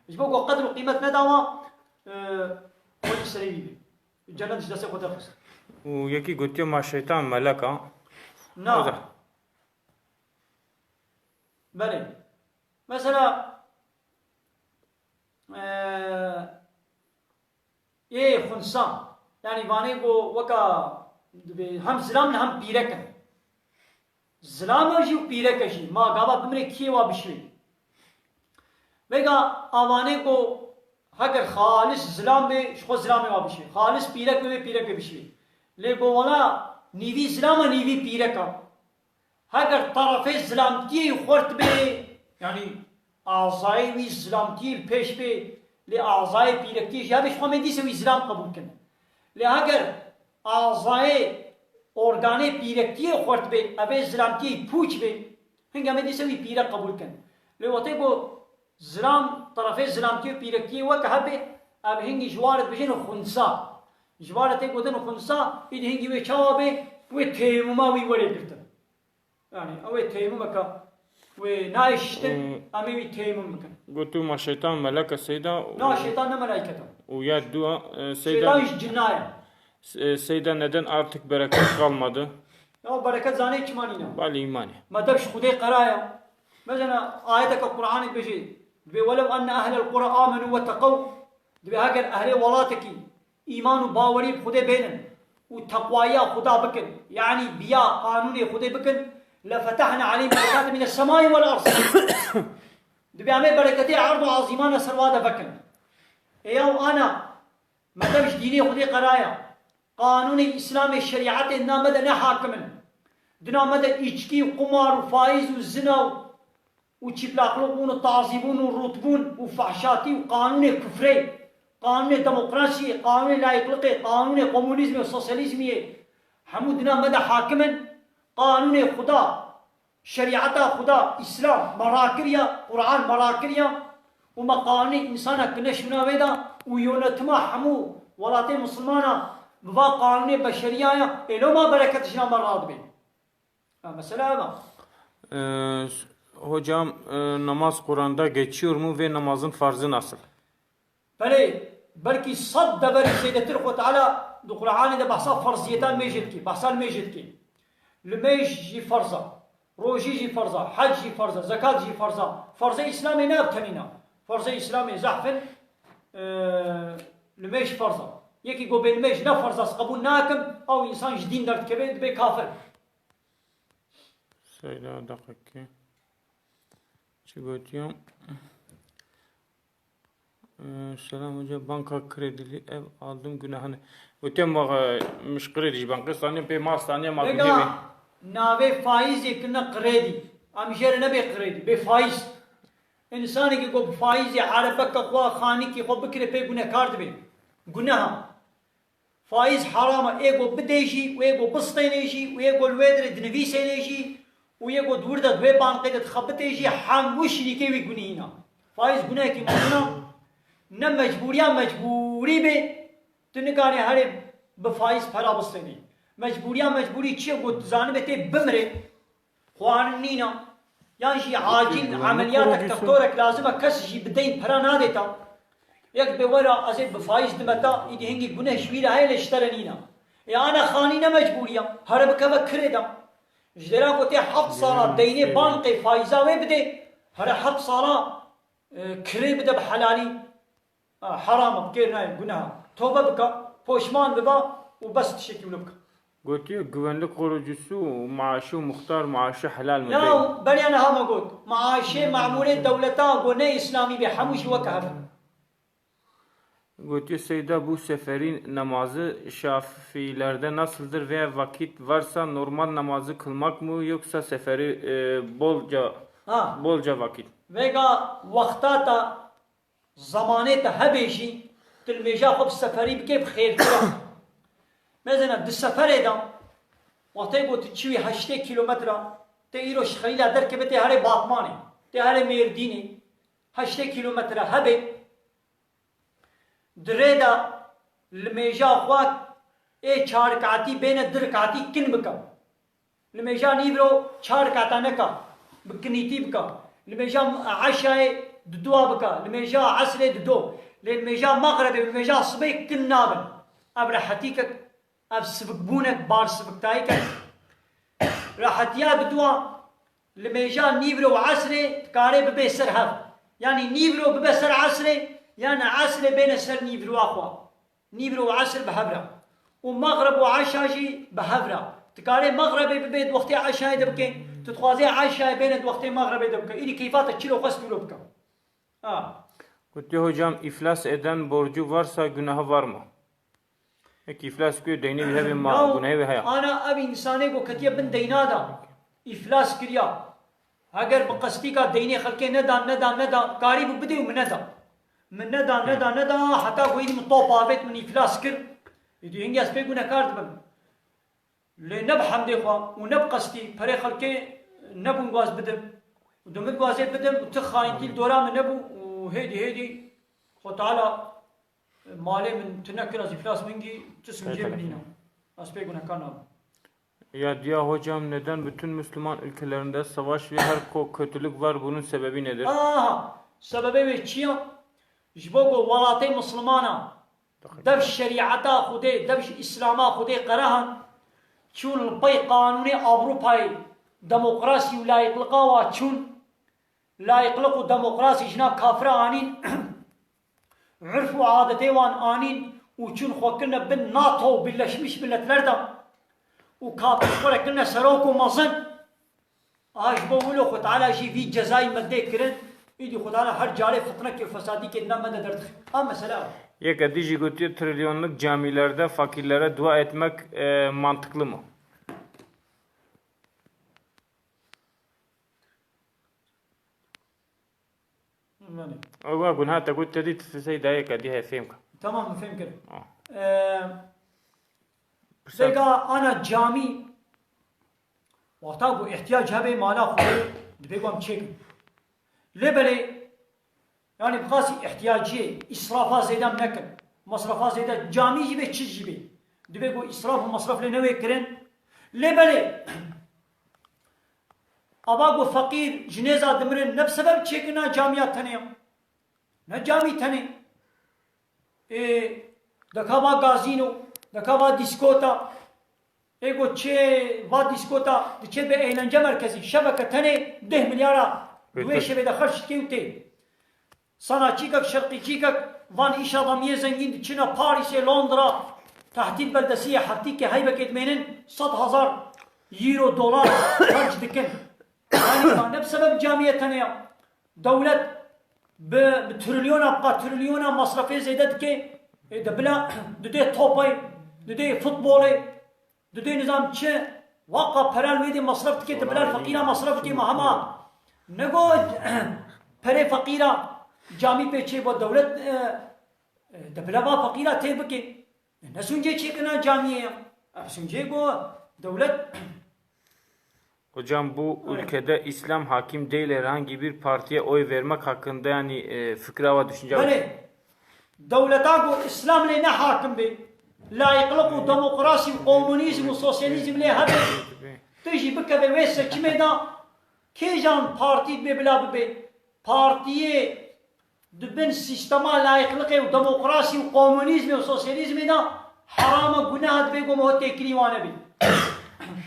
ji bo ku qedr û qîmet neda wa, e, xwelî li serê wî bê. Cennet ji destê xwe derxist. Û yekî gotiye ma şeytan melek a. Na. Belê. Mesela, eee, ê xunsa, yanî vanê ku weka dibê hem zilam in hem pîrek in. Zilam e jî û pîrek e jî. Ma gava bimirê kiyê wa bişwê. Vêga avanê ku Heger xalis zilam bê, ji xwe zilamê wa bişî. Xalis pîrek bê, pîrek bê bişî. Lê bo wala nîvî zilama, nîvî pîreka. Heger terefê zilamtiyê xurt bê, yanî azayê wî zilamtiyê li pêş bê, lê azayê pîrekiyê jî hebe, ji xwe me dîse wî zilam qebûl kin. Lê heger azayê organê pîrekiyê xurt bê, evê zilamtiyê pûç bê, hinga me dîse wî pîrek qebûl kin. Lê wextê ku zilam, terefê zilamtiyê û pîrekiyê weke hebe, ev hingî ji wa re dibêjin xunsa. Ji wa re tê gotin xunsa, îdî hingî wê çawa bê, wê teyemuma wî were girtin. Yanî ew ê teyemumeke wê nayê şiştin, Ee, em ê wî teyemum bikin. Gotu ma şeytan melek e Seyda. Na, şeytan ne melaiket e. Û ya dua, e, Seyda. Şeytan jî cinna ye. S-, e, Seyda neden artık bereket kalmadı? Ya bereket zanê çima nîne. Bal îmanê. Me dev ji Xwedê qeraya. Mesela ayeteke Qur'anê dibêje, dibê welew enne ehlel qura amenu ve teqew. Dibê heger ehlê welatekî îman û bawerî bi Xwedê bênin û teqwayiya Xuda bikin, yanî biya qanûnê Xwedê bikin, lefetehna aleyhim berekatê mine semai vel ard. Dibê em ê bereketê erd û azîmana ser wa de vekin. Ê yaw ana, me dev ji dînê Xwedê qeraya. Qanûnê Îslamê, şerîetê dina me de ne hakim in. Dina me de îçkî û qumar û faîz û zina û û çîplaqlûqbûn û tazîbûn û rûtbûn û fehşatî û qanûnê kufrê, qanûnê demokrasiyê, qanûnê layîkliqê, qanûnê komunîzmê û sosyalîzmiyê, hemû dina me de hakim in. Qanûnê Xuda, şerîeta Xuda, Îslam me rakiriya, Quran me rakiriya û me qanûnê însanek kine şûna wê de û yönetima hemû welatê misilmana bi va qanûnê beşeriya ye, êlo ma bereket jina me radibê. Ha, mesela ev e. Ee, hocam, e, namaz Kur'an'da geçiyor mu ve namazın farzı nasıl? Belê, belkî sed deverî zêdetir Xwe Teala di Qur'anê de behsa ferziyeta nimêjê dike, behsa nimêjê dike. Nimêj jî ferz e, rojî jî ferz e, hec jî ferz e, zekat jî ferz e. Ferzê Îslamê ne ev tenî ne. Ferzê Îslamê zehf in, e, nimêj ferz e. Yekî go bê nimêj ne ferz e, ez qebûl nakim, ew însan ji dîn derdikeve, dibê kafir. Seyda deqekê. Çi gotiyo? Ee, selam hoca, banka kredili ev aldım günahını. Gotiyo ma, e, miş kredi ji bankê staniye pê ma staniye ma Vega, navê faîzê kirine kredî. Em jê re nebê kredî, bê faîz. Însanekî ku bi faîzê erebeke xwe, xanîkî xwe bikire pê gunekar dibe. Guneha. Faîz heram e, ê ku bidê jî û ê ku bistênê jî û ê ku li wê dirê dinivîsênê jî û yê ku di wir de di wê bankê de dixebitê jî hemû şirîkê wî gunî ne. Faîz gunehekî mezin e, ne mecbûriya mecbûrî bê, tu nikarî herê bi faîz pera bistênî. Mecbûriya mecbûrî çi ye ku tu zanibê tê bimirê, xwarin nîne, yan jî acîl Peki, emeliyata doktorek lazim e, kes jî bi deyn pera nadê te. Yek bê were ez ê bi faîz dime te, îdî hingî guneh ji wî re heye lê ji te re nîne. Ê ana xanî ne mecbûrî ye, here bikeve kirê de. Ji dêra ku tê heft sala deynê bankê faîza wê bidê, here heft sala, e, kirê bide bi helalî. Ha, heram e, bi kêr nayê, guneh e. Tobe bike, poşman bibe û bes tiştekî wilo bike. Gotiye, güvenlik korucusu maaşı, muhtar maaşı helal mi? Ya, beriya niha me got, maaşê memûrê dewleta ku ne îslamî bê, hemû jî weke hev in. Gotiye, Seyda, bu seferin namazı Şafiilerde nasıldır ve vakit varsa normal namazı kılmak mı yoksa seferi, e, bolca, Ha. bolca vakit? Vêga wexta te, zemanê te hebe jî, tu li mêja xwe bi seferî bikê bi xêrtir e. Mesela di seferê de, wextê ku tu çiwî heştê kîlometre, tê îro ji Xelîla derkeve tê herê Batmanê, tê herê Mêrdînê, heştê kîlometre hebe, di rê de li mêja xwe ê çar rekatî bêne du rekatî kin bike. Li mêja nîvro çar rekata neke, bi kinîtî bike. Li mêja eşayê di dua bike. Li mêja esrê di do. Lê li mêja mexrebê, li mêja sibê kin nabin. Ev rehetîkek, ev sivikbûnek, bar siviktayîkek. Rehetiya di dua, li mêja nîvro û esrê dikarê bibe ser hev. Yanî nîvro bibe ser esrê, yan esrê bêne ser nîvroa xwe. Nîvro û esr bi hev re. Û mexreb û eşa jî bi hev re. Tu karê mexrebê bibê di wextê eşayê de bikê, tu dixwazê eşayê bêne di wextê mexrebê de bike. Îdî keyfa te çilo xwest wilo bike. Ha. Gotiye hocam, iflas eden borcu varsa günahı var mı? Peki iflas kiriye, deynê wî hebe ma, Ya, gunehê wî heye? Ana ev însanê ku ketiye bin deyna da, îflas kiriya. Heger bi qestîka deynê xelkê neda, neda, neda, karîbû bidê û min neda. Min neda, neda, neda, heta ku êdî min top avêt, min îflas kir. Êdî hingî ez pê gunekar dibim. Lê ne bi hemdê xwe û ne bi qestî perê xelkê nebûn ku ez bidim. Û dimit ku ez ê bidim û ti xayintî li dora min nebû û hêdî hêdî Xwe Teala malê min tune kir, ez îflas bingî, ti sincê min nîne. Ez pê gunekar nabim. Ya diya hocam, neden bütün Müslüman ülkelerinde savaş ve her ko-, kötülük var, bunun sebebi nedir? Aha, sebebê wê çi ya? Ji bo ku welatê Mislimana dev şerîeta Xwedê, dev ji Îslama Xwedê qerehan, çûn li pey qanûnê Ewropayê, demokrasî û layîqliqa wa çûn, layîqliq û demokrasî ji nav kafira anîn, urf û adetê wan anîn û çûn xwe kirine bin NATO û Birleşmiş Milletler de û kafir xwe re kirine serok û mezin. A ji bo wilo Xwe Teala jî vî cezayî me dê kirin, îdî Xwe Teala her carê fitnekê û fesadîkê di nav me de derdixe. A mesele ew. Yek edî jî gotiye trilyonluk camilerde fakirlere dua etmek, e, mantıklı mı? Belê. Ew wa gunha te got, te dî tu sey dayê kedî he fêm ke. Tamam, min fêm kir. Ah. Ee, Pirsa- Vêga ana camî, wexta ku ihtiyac hebe mala xwe, dibê ku em çêkin. Lê belê, yani bi qasî ihtiyaciyê, israfa zêde em nekin. Masrafa zêde, camî jî bê, çi jî bê. Dibê ku israf û masraf lê newê kirin. Lê belê, Ava ku feqîr ji nêza dimirin ne bi sebeb çêkirina camiya tenê ya. Ne camî tenê. Ê, deka va gazîno, deka va dîskota. Ê ku çê va dîskota, diçe bi eğlence merkezî. Şeveke tenê deh milyara di wê şevê de xerc dike û tê. Sanatçîkek, şerqîçîkek van îşadamiyê zengîn diçine Parîsê, Londra, tehdîd beldesiyê heftîkê heybekê dimênin sed hezar euro, dolar xerc dikin. Yanî ma ne bi sebeb camiyê tenê ya. Dewlet bi, bi trilyona, bi trilyona masrefê zêde dike. Ê, de bila, didê topê, didê futbolê. Didê nizam çi? Waka pera li wê dê masraf dike, tu bila li feqîra masraf bike, ma hema. Nego perê feqîra camî pê çê bo dewlet, e, e, de bila va feqîra tê bike. E, ne sûncê çêkirina camiyê ya. Ev sûncê bo dewlet. Hocam, bu ülkede İslam hakim değil, herhangi bir partiye oy vermek hakkında, yani, e, fikra ve düşünce. Belê. Dewleta ku Îslam lê ne hakim be, layîqliq û demokrasî û komunîzm û sosyalîzm lê hebe, tu jî bikeve wê seçimê de, kêjan partî dibe bila bibe, partiyê di bin sîstema layîqliqê û demokrasî û komunîzmê û sosyalîzmê de heram e, guneh e, dibe ku me têkilî wan nebe.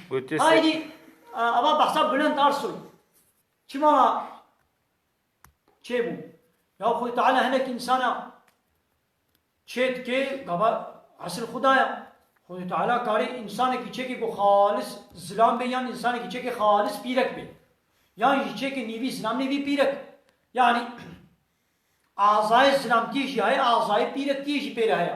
Gotiye se- Haydî, e, ava behsa Bülent Ersoy. Çima çêbû? Ya Xwedê Teala hinek însana çê dike, gava esil Xuda ya. Xwedê Teala karê însanekî çêke ku xalis zilam be yan însanekî çêke xalis pîrek be. Yan jî çêke nîvî zilam nîvî pîrek. Yanî azayê zilamtiyê jî heye, azayê pîrektiyê jî pê re heye.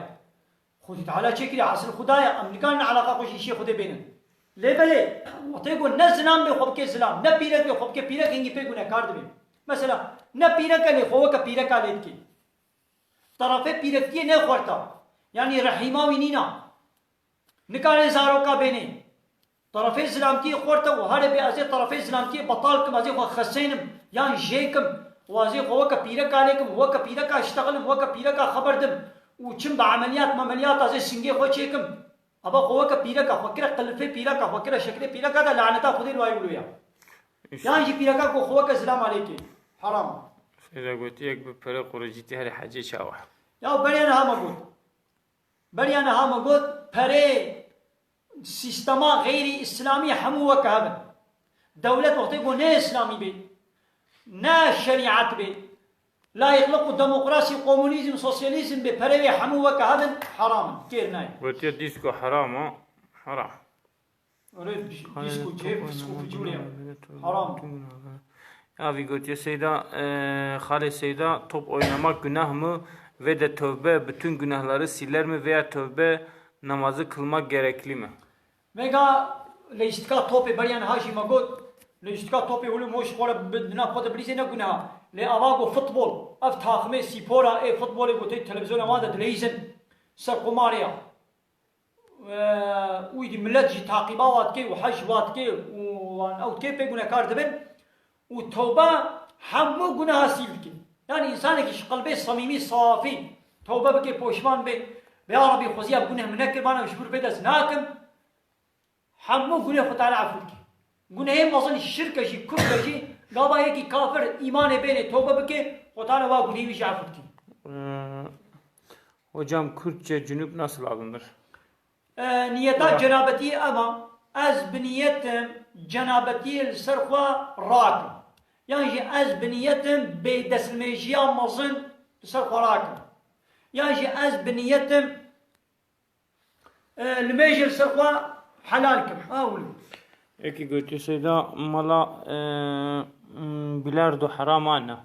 Xwedî Teala çêkirî, esil Xuda ye, em nikarin eleqa xwe ji îşê Xwedê bênin. Lê belê, wextê ku ne zilam bê xwe bike zilam, ne pîrek bê xwe bike pîrek, hingî pê gunekar dibê. Mesela, ne pîrek e lê xwe weke pîreka lê dike. Terefê pîrektiyê ne xwerta. Yanî rehîma wî nîna. Nikare zaroka bênê. Terefê zilamtiyê xwerta û here bê ez ê terefê zilamtiyê betal kim, ez ê xwe xesênim yan jê kim û ez ê xwe weke pîreka lê kim, weke pîreka iştexilim, weke pîreka xeber dim û çim bi emeliyat memeliyat ez ê singê xwe çêkim. Eva xwe weke pîreka xwe kire qilifê pîreka xwe kire şekilê pîreka de laneta Xwedê li wayê wilo ya. Yan jî pîreka ku xwe weke zilama lê kê. Heram. Seyda gotiyek bi pere quricî tê herê hecê çawa? Ya beriya niha me got. Beriya niha me got, perê sîstema xeyrî îslamî hemû weke hev in. Dewlet wextê ku ne îslamî bê, ne şerîet bê, layîqliq û demokrasî, komunîzm, sosyalîzm bê, perê wê hemû weke hev in, heram in, kêr nayê. Gotiye dîsko heram e, heram. Öyle dîsko cihê pisq û ficûr e, heram. Avî gotiye Seyda, e, Xalê Seyda, top oynamak günah mı? Ve de tövbe bütün günahları siler mi? Veya tövbe namazı kılmak gerekli mi? Vêga lejîstika topê beriya niha jî me got, lejîstika topê wilo moş xwe re bi dina xwe de bilîzê ne guneha. Lê ava got futbol, ev taximê spora ê futbolê got tê televizyona wan de dileyîzin. Ser qumarê ya. Eee, û îdî millet jî taqîba wa dike û hej wa dike û wan ew dike pê gunekar dibin û tewbe hemû guneha sîl dike. Yani însanekî ji qelbê samîmî, safî tewbe bike, poşman be, be ya Rebî xwezî ev guneh min nekir, bana ji vir vê dest nakim. Hemû guneh Xwe Teala efû dike. Gunehê mezin şirk e jî, kufr e jî, gava yekî kafir îmanê bênê tewbe bike, Xwe Teala wa gunehê wî jî efû dike. Ee, hocam, Kürtçe cünüp nasıl alınır? Ee, niyeta cenabetiyê ev a, ez bi niyetim cenabetiyê li ser xwe rakim. Yan jî ez bi niyetim bêdestnimêjiya mezin li ser xwe rakim. Yan jî ez bi niyetim E, limêjê li ser xwe helal kim. Ha, wilo. Yekî gotiye Seyda, mala, e, m, bilardo heram a ne?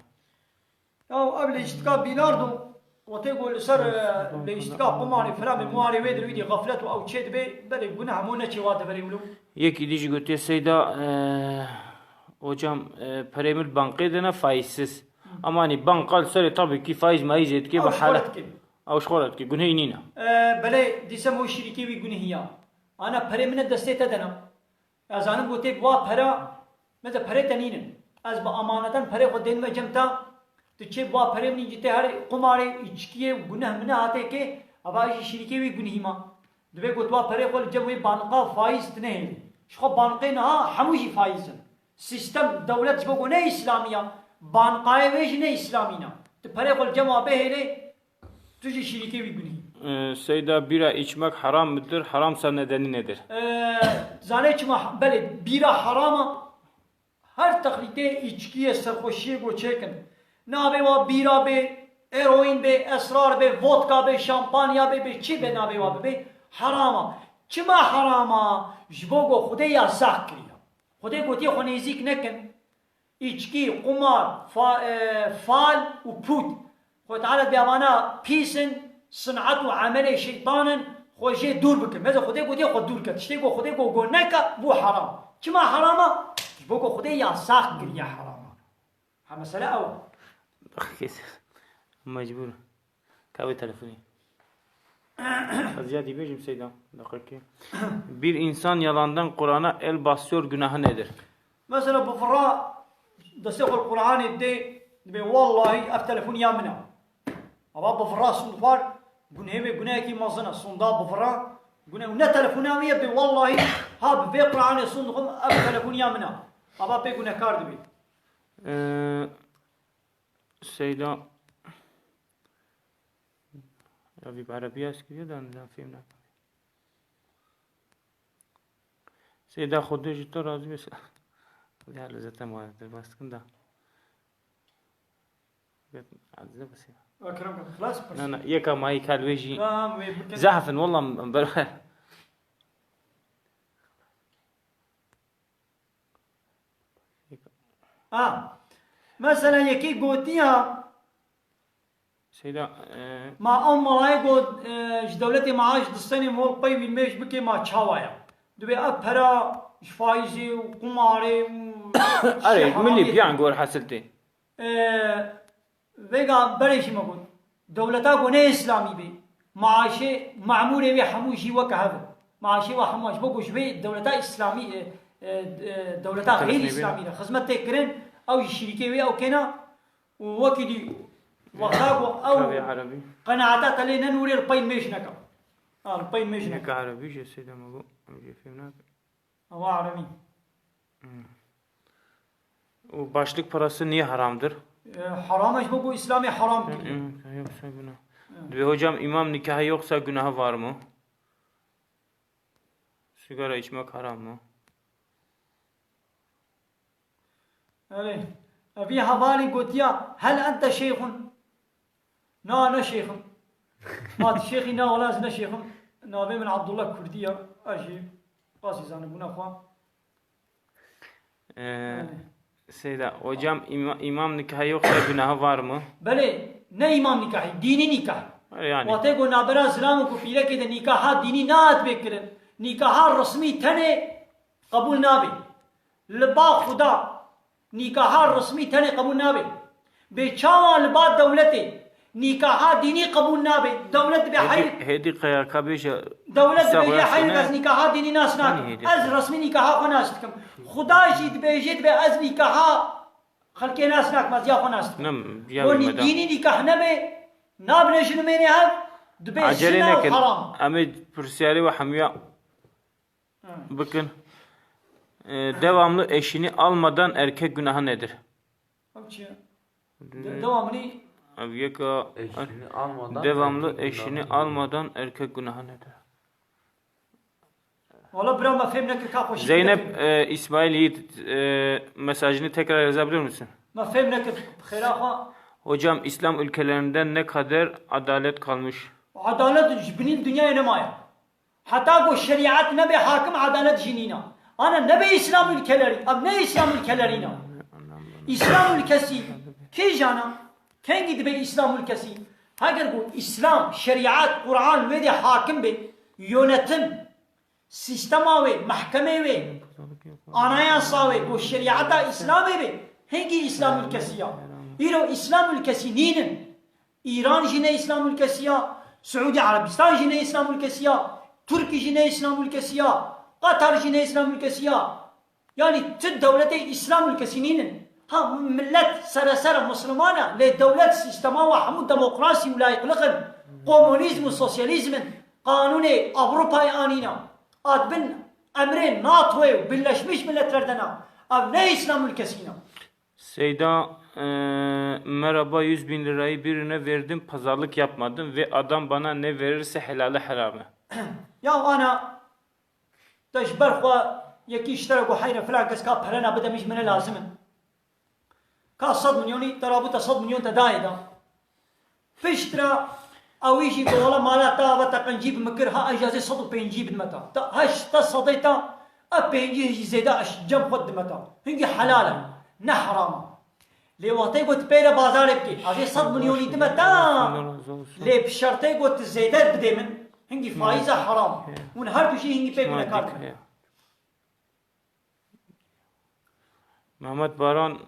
Ya ev lejîstika bilardo, wextê ku li ser, e, lejîstika qumarê, filan, bi muharê wê dir wî dî xeflet û ew çê dibe, belê guneh hemû neçê wa deverê wilo. Yekî dî jî gotiye Seyda, e, hocam, e, perê min bankê de ne faizsiz. Ama hani banka li serê tabii ki faiz maiz etki Ew ve ji xwe re hala. dike. Ew ji xwe re dike, gunehî nîne. E, belê, dîse mo şirîkê wî gunehî ya. Ana perê min e destê te de ne. Ez zanim ku tê bi wa pera, mesela perê te nînin. Ez bi amanetan perê xwe dênime cem te, tu çê bi wa perê min î tê herê qumarê, îçkiyê û guneh min e hatê kê, ava jî şirîkê wî gunehî ma. Divê ku tu wa perê xwe li cem wê banqa faiz tu nehêlî. Ji xwe banqê niha hemû jî faiz in. Sîstem, dewlet ji bo ku ne îslamî ya, banqayê wê jî ne îslamî ne. Tu perê xwe li cem wa bihêlê, Tu jî şirîkê wî gunî. Ee, Seyda, bira içmek haram mıdır? Haramsa nedeni nedir? Ee, zanê çima? Belê, bîra haram a. Her texlîtê îçkiyê, serxweşiyê go çêkin. Nabê wa bîra bê, eroîn bê, esrar bê, vodka bê, şampanya bê, bê çi bê nabê wa bibê, haram a. Çima haram a? Ji bo go Xwedê yasax kiriye. Xwedê gotiye xwe nêzîk nekin. Îçkî, qumar, fa-, e, fal û pût. Xwe Teala dê evana pîs in, sin'et û emelê şeytan in, xwe jê dûr bikin. Meze Xwedê gotiye xwe dûr ke. Tiştê ku Xwedê go, go neke, bû heram. Çima heram e? Ji bo ku Xwedê yasax kiriye heram e. Ha, mesele ew e. Mecbûr. Ka wê telefonî. Ez ya dî bêjim Seyda. Deqekê. Bir insan yalandan Kur'an'a el basıyor, günahı nedir? Mesela bi vira destê xwe Kur'anê dê, dibê wallahî ev telefon ya min e. Ava bi vira sund xwar, gunehê wê gunehekî mezin e. Sunda bi vira, guneh, ne telefona wî ye, bê wallahî ha bi vê Kur'anê sund xwim, ev telefon ya min e. Ava pê gunehkar dibê. Ee, Seyda. Ya vî bi erebî ya skiviye de, nizam fêm nakim. Seyda, Xwedê ji te razî be. Ya li zete ma derbas dikin da. Acize bes ya. Ekrem, xlas pir. Na, na, yeka mayî kal wê jî. Tamam, wê bikin. Zehf in, wallah, em ber-, Ha. Mesela yekî gotiya, Seyda, e, ma ew malayê got, e, ji dewletê maaş distenê, mol pey wî mêj bikê, ma çawa ya? Dibê ev pera ji faîzê û qumarê û Erê, şeharamê milî piyan gor hesil tê. E, Vêga berê jî me got, dewleta ku ne îslamî bê, maaşê memûrê wê hemû jî weke hev in. Maaşê we hema ji bo ku ji wê dewleta îslamî, e, e, e, dewleta xêr îslamî re xizmet tê kirin, ew jî şirîkê wê ew kêna û wekî dî wexta ku ew Kavê erebî. Qenaeta te lê nenûrê li pey mêj neke. Ha, li pey mêj neke. Neke erebî jî Seyda me got, em jê fêm nakin. Ewa erebî. Hmm. Û başlık parası niye haramdır? E, haram e, ji bo ku Îslamê haram kiriye. Hı, hı, yoksa günah. Evet. Dibe hocam, imam nikahı yoksa günahı var mı? Sigara içmek haram mı? Erê. Evî hevalî gotiya, "Hel ente şeyxun?" Na, ne şêx im. Ma tu şêxî? Na, wela ez ne şêx im. Navê min Abdullah Kurdî ya. Ez jî qasî zanibûna xwe. Ee, Yani. Seyda, hocam, ima-, imam nikahı yoksa günahı var mı? Belê, ne imam nikahî, dînî nikah. Öyle yani. Wextê ku navbera zilam û ku pîrekê de nîkaha dînî nehat bê kirin, nîkaha resmî tenê qebûl nabe. Li ba Xuda nîkaha resmî tenê qebûl nabe. Bê çawa li ba dewletê nîkaha dînî qebûl nabe? Dewlet dibe heyr. Hêdî, hêdî qeya ka bêje. Dewlet dibêje heyr, ez nîkaha dînî nas nakim. Hêdî. Ez resmî nîkaha xwe nas dikim. Xuda jî dibêje dibe ez nîkaha xelkê nas nakim, ez ya xwe nas dikim. Bo nî-, dînî nîkah nebe, nabine jin û mêrê hev, dibe zina û haram. Em ê pirsiyarê we hemiya bikin. E, devamlı eşini almadan erkek günahı nedir? Ev çi ye? De-, devamlı. Ev yeka. Eşini almadan devamlı erkek eşini günahı nedir? Almadan erkek günahı nedir? Valla bira me fêm nekir ka xweşik. Zeynep, e, İsmail Yiğit, e, mesajını tekrar yazabilir misin? Me fêm nekir. Xêra xwe. Hocam, İslam ülkelerinde ne kadar adalet kalmış? Adalet ji binî dinyayê nemaye. Heta ku şerîet nebe hakim, edalet jî nîna. Ana nebe Îslam ülkeleri, ev ne Îslam ülkelerî ne. Îslam ülkesi kîjan e? Kengî dibe Îslam ülkesi? Heger ku Îslam, şerîet, Quran wê de hakim be, yönetim, sîstema wê, mehkemê wê, anayasa wê, ku şerîeta Îslamê be, hingî Îslam ülkesi ya. Îro Îslam ülkesi nînin. Îran jî ne Îslam ülkesi ya, Siûdî Erebistan jî ne Îslam ülkesi ya, Tirkî jî ne Îslam ülkesi ya, Qatar jî ne Îslam ülkesi ya. Yanî ti dewletê Îslam ülkesi nînin. Ha, millet seresere Musliman e, lê dewlet sîstema wa hemû demokrasî û layîqliq in, komunîzm û sosyalîzm in, qanûnê Ewropayê anîna. A di bin emrê NATOyê û Birleşmiş Milletler de ne. Ev ne Îslam ülkesi ne. Seyda, e, merhaba, yüz bin lirayı birine verdim, pazarlık yapmadım ve adam bana ne verirse helali haramı. Ya ana, te ji ber xwe yekî ji te re got heyre filan kes ka pere ne bide min, ji min e lazim in. Ka sed milyonî te rabû te sed milyon te dayê da. Piştre ewî jî got, wela mala te ava te qencî bi min kir, ha ez jî ez ê sed û pêncî bidime te. Te heşt te sedê te, ev pêncî jî zêde ez cem xwe didime te. Hingî helal e, ne heram e. Lê wextê got pê re bazarê bikê, ez ê sed milyonî dime te, lê bi şertê got tu zêde bidê min, hingî faiz e, heram e. Hûn her du jî hingî pê gunekar dikin. Mehmet Baran,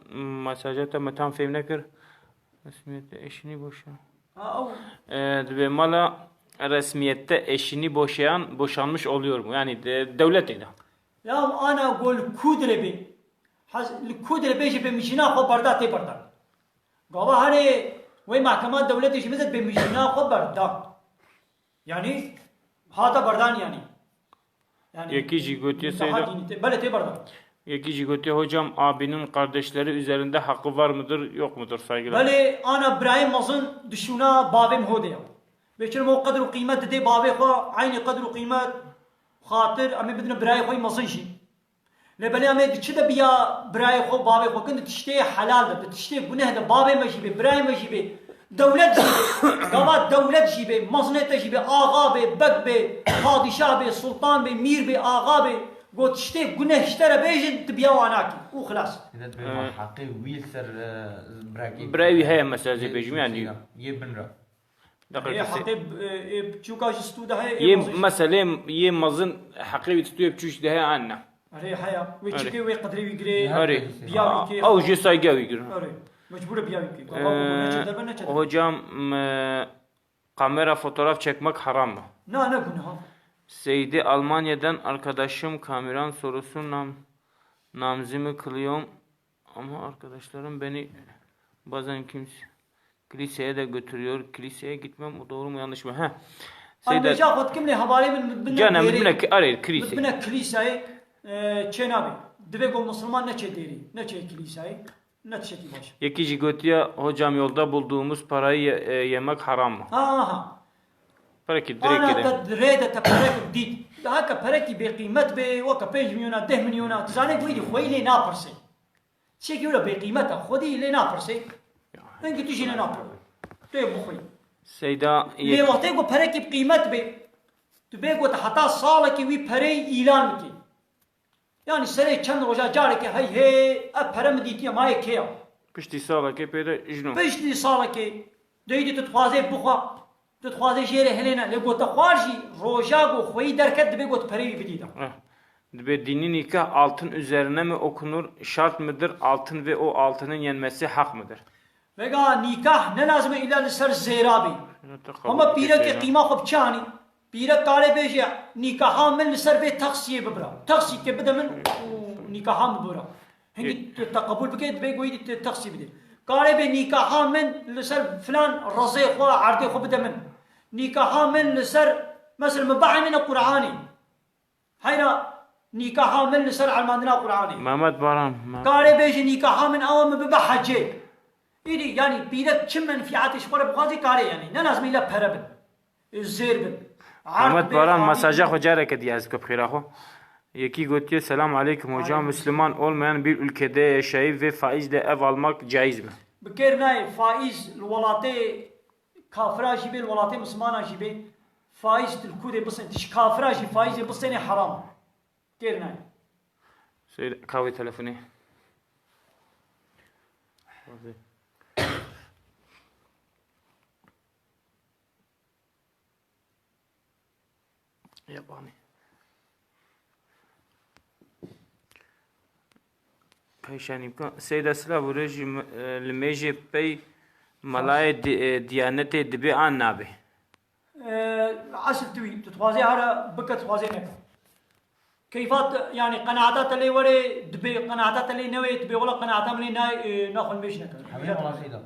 mesaja te me tam fêm nekir. Resmiyette eşini boşa. Ha, ew. E, dibe mala resmiyette eşini boşayan boşanmış oluyor mu? Yani de, devlet de. Ya ana got li ku dirê bê. Hez-, li ku dirê bê jî bê mijîna xwe berda tê berdan. Gava herê wê mahkema dewletê jî bizet bê mijîna xwe berda. Yanî hata berdan yanî. Yanî Yekî jî gotiye daha Seyda. Dînî tê. Belê tê berdan. Yekî jî gotiye, hocam, abinin kardeşleri üzerinde hakkı var mıdır, yok mudur, saygılar? Belê ana birayê mezin dişûna bavê min hodê ya. Bê çi mo qedr û qîmet didê bavê xwe, eynî qedr û qîmet, xatir, em ê bidine birayê xwe yî mezin jî. Lê belê em ê di çi de biya birayê xwe, bavê xwe kin, di tiştê helal de, di tiştê guneh de, bavê me jî bê, birayê me jî bê, dewlet jî bê, gava dewlet jî bê, mezinê te jî bê, axa bê, beg bê, padîşah bê, sultan bê, mîr bê, axa bê, got tiştê guneh ji te re bêjin, tu biya wan nakî. Û xilas. Dê bê ma heqê wî li ser, e, birakê. Birayê wî heye mesela, ez ê bêjim, yanî. Yê bin re. Deqîqe. Ê, heqê, e, e, çûka ji stû de heye, ê mezin jî. Yê meselê, yê mezin heqê wî stûyê biçûk de heye an ne? Erê, heya. Wê çikê wê qedrê wî girê. Erê. Biya wî kê. Ew jê saygıya wî girin. Erê. Mecbûr e biya wî kê. Gava ku neçe derve, neçe derve. Hocam, e, kamera fotoğraf çekmek haram mı? Na, ne günah. Seydi, Almanya'dan arkadaşım Kamuran sorusu nam-, namzimi kılıyorum. Ama arkadaşlarım beni bazen kimse kiliseye de götürüyor. Kiliseye gitmem o doğru mu, yanlış mı? Ha. Seyda. Almeja xwe dikim lê hevalê min, min bine Cana, min dêrê. Bine ki-, arê, kilise. Min bine kiliseyê, e, çê nabê. Divê ku Musulman neçê dêrê, neçê kiliseyê, ne tiştekî baş. Yekî jî gotiye, hocam, yolda bulduğumuz parayı ye-, e, yemek haram mı? Ha, ha. Perekî dirêk. Ana te dirê de te perekî dît. Daha ke perekî bêqîmet bê, weke pênc milyona, deh milyona, tu zanê ku wî dî xweyî lê napirsê. Çekî wila bêqîmet e, xwedî lê napirsê. Hingî tu jî lê napirsê. Tu yê bixwî. Seyda. Lê wextê ku perekî bi qîmet bê, tu bê ku te heta salekî wî pereyê îlan bikî. Yanî serê çend roja carekê hey hey, ev pere min dîtiye, mayê kê ya? Piştî salekê pê de jino. Piştî salekê, deyî tu dixwazê bixwe, tu dixwazê jêrê hilêne, lê got te xwar jî roja ku xweyî derket dibê got perê wî bidî de. Eh. Dibê dini nikah altın üzerine mi okunur, şart mıdır, altın ve o altının yenmesi hak mıdır? Vega nîkah ne lazim e îlla li ser zêra bê. Hema pîrekê qîma xwe bi çi anî? Pîrek kare bêje, nîkaha min li ser vê texsiyê bibira. Texsîkê bide min û nîkaha min bibira. Hingî tu te qebûl bike, dibê goyî te texsî bide. Kare bê nîkaha min li ser filan rezê xwe, erdê xwe bide min. Nîkaha min li ser, mesela, min biheymîne Qur'anê. Heyra nîkaha min li ser elmandina Qur'anê. Mehmet Baran, me- Kare bêje nîkaha min ewa min bibe hecê. Îdî, yanî, pîrek çi menfîatê ji xwe re bixwazê kare, yanî. Ne lazim îlla pere bin. Ê, zêr bin. Erd Mehmet bin, Baran, xanî mesaja bin. Xwe careke diye ez bike bi xêra xwe. Yekî gotiye, "Selam aleyküm hocam, Aleyküm. Müslüman olmayan bir ülkede yaşayıp ve faizle ev almak caiz mi?" Bi kêr nayê faiz li welatê kafira jî bê, li welatê mislimana jî bê, faîz tu li ku dê bisên, tu ji kafira jî faîzê bisênê heram. Kêr nayê. Seyda, ka wê telefonê. Yabanî. Peyşanî bika. Seyda, silav û rêjî, e, li mêjê pey melayê di-, e, Diyanetê dibê an nabê? E, esil tu wî, tu dixwazê here bike, dixwazê neke. Keyfa te, yanî qenaeta te lê were, dibê, qenaeta te lê newê, dibê wela qenaeta min lê nayê, e, naxwe li mêj neke. Hemî razî de.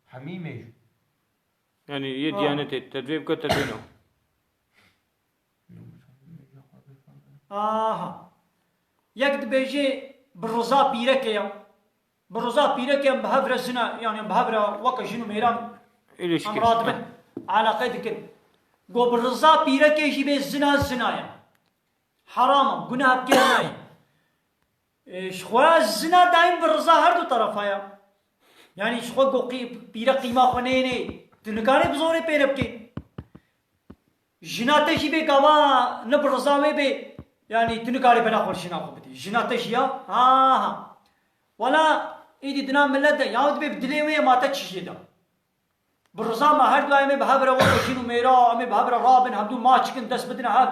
Hemî mêj. Yanî yê Ha. Diyanetê, te divê bike, te divê ne. Aha. Yek dibêje bi riza pîrekê ya. Bi riza pîrekê em bi hev re zina, yanî em bi hev re weke jin û mêran Îlişkî. Em radibin, eleqe dikin. Go bi riza pîrekê jî bê zina, zina ye. Heram e, guneh bi kêr nayê. E, ji xwe zina daîm bi riza her du terefa ya. Yanî ji xwe go qî-, pîrek qîma xwe neyê neyê. Tu nikarê bi zorê pê re bikê. Jina te jî bê gava ne bi riza wê bê. Yanî tu nikarê bela xwe jina xwe bidî. Jina te jî ya. Ha ha. Wela êdî dina millet de ya dibê bi dilê wê ma te çi jê de. Bi riza me her du em ê bi hev re weke jin û mêra, em ê bi hev re rabin, hevdu maç kin, dest bidine hev,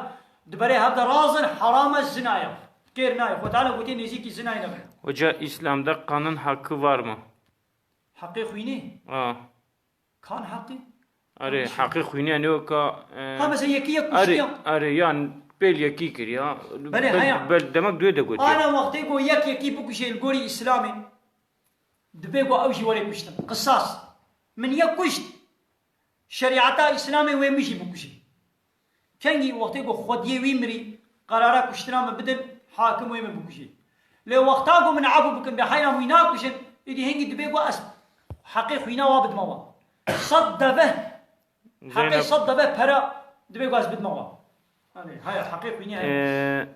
di berê hev de razin, heram e, zina ye. Kêr nayê. Xwe Teala gotiye nêzîkî zinayê nebin. Hoca, İslam'da kanın hakkı var mı? Heqê xwînê? Ha. Kan heqê? Erê, heqê xwînê ne weka, e, Ha, mesela yekî yek kuştiya. Erê, erê, yan bel yekî kir ya. Belê, bel, heya. Bel demek duê de gotiye. Ana wextê ku yek yekî bikuşê li gorî Îslamê. Dibê ku ew jî were kuştin. Qisas. Min yek kuşt. Şerîeta Îslamê wê min jî bikujê. Kengî wextê ku xwediyê wî mirî, qerara kuştina min bidin, hakim wê min bikujê. Lê wexta ku min efû bikin, bê heyra min wî nakujin, îdî hingî dibê ku ez heqê xwîna wa bidime wa. Sed deve, heqê Zeynep. Sed deve pere dibê ku ez bidime wa. Hani, haya, heqê xwînê heye. Ee,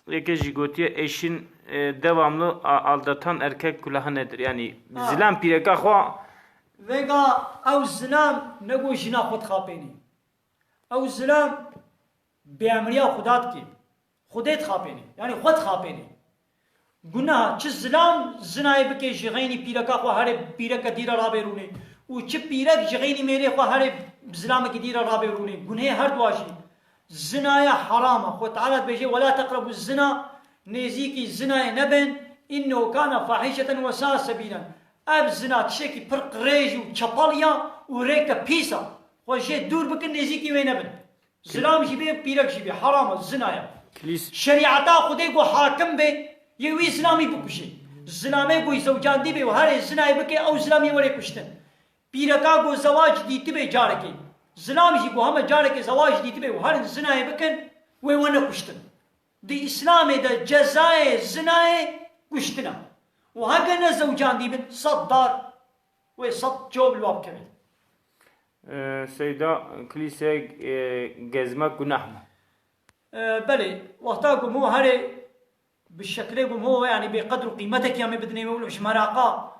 Yekê jî gotiye, eşin, e, devamlı a-, aldatan erkek külahı nedir? Yani Ha. Zilam pîreka xwe. Vêga ew zilam ne ku jina xwe dixapênê. Ew zilam bêemriya Xuda dike. Xwedê dixapênê. Yani xwe dixapênê. Gunah, çi zilam zinayê bike ji xeynî pîreka xwe herê pîreke dîre rabê rûnê. Û çi pîrek ji xeynî mêrê xwe herê zilamekî dîre rabê rûnê. Gunhê her dua jî. Zinaya heram e. Xwe Teala dibêje, "Wela teqrebu zina", nêzîkî zinayê nebin, "innehu kana fahîşeten we sa'a sebîlen." Ev zina tiştekî pir qirêj û çepal ya û rêke pîs e. Xwe jê dûr bikin, nêzîkî wê nebin. Zilam jî bê, pîrek jî bê, heram e, zina ye. Kilîs- Şerîeta Xwedê ku hakim bê, yê wî zilamî bikuşê. Zilamê ku zewcandî bê û herê zinayê bike, ew zilamî were kuştin. Pîreka ku zewac dîtibê carekê, zilam jî ku heme carekê zewac dîtibê û herin zinayê bikin, wê wene kuştin. Di Îslamê de cezayê zinayê kuştin e. Û heke ne zewcandî bin, sed dar wê sed çov li wa bikevin. Ee, Seyda, kilîseyê, e, gezmek gunah mı? Ee, belê, wexta ku min herê bi şeklê ku min, yani bê qedr û qîmetekî em ê bidinê wilo ji meraqa,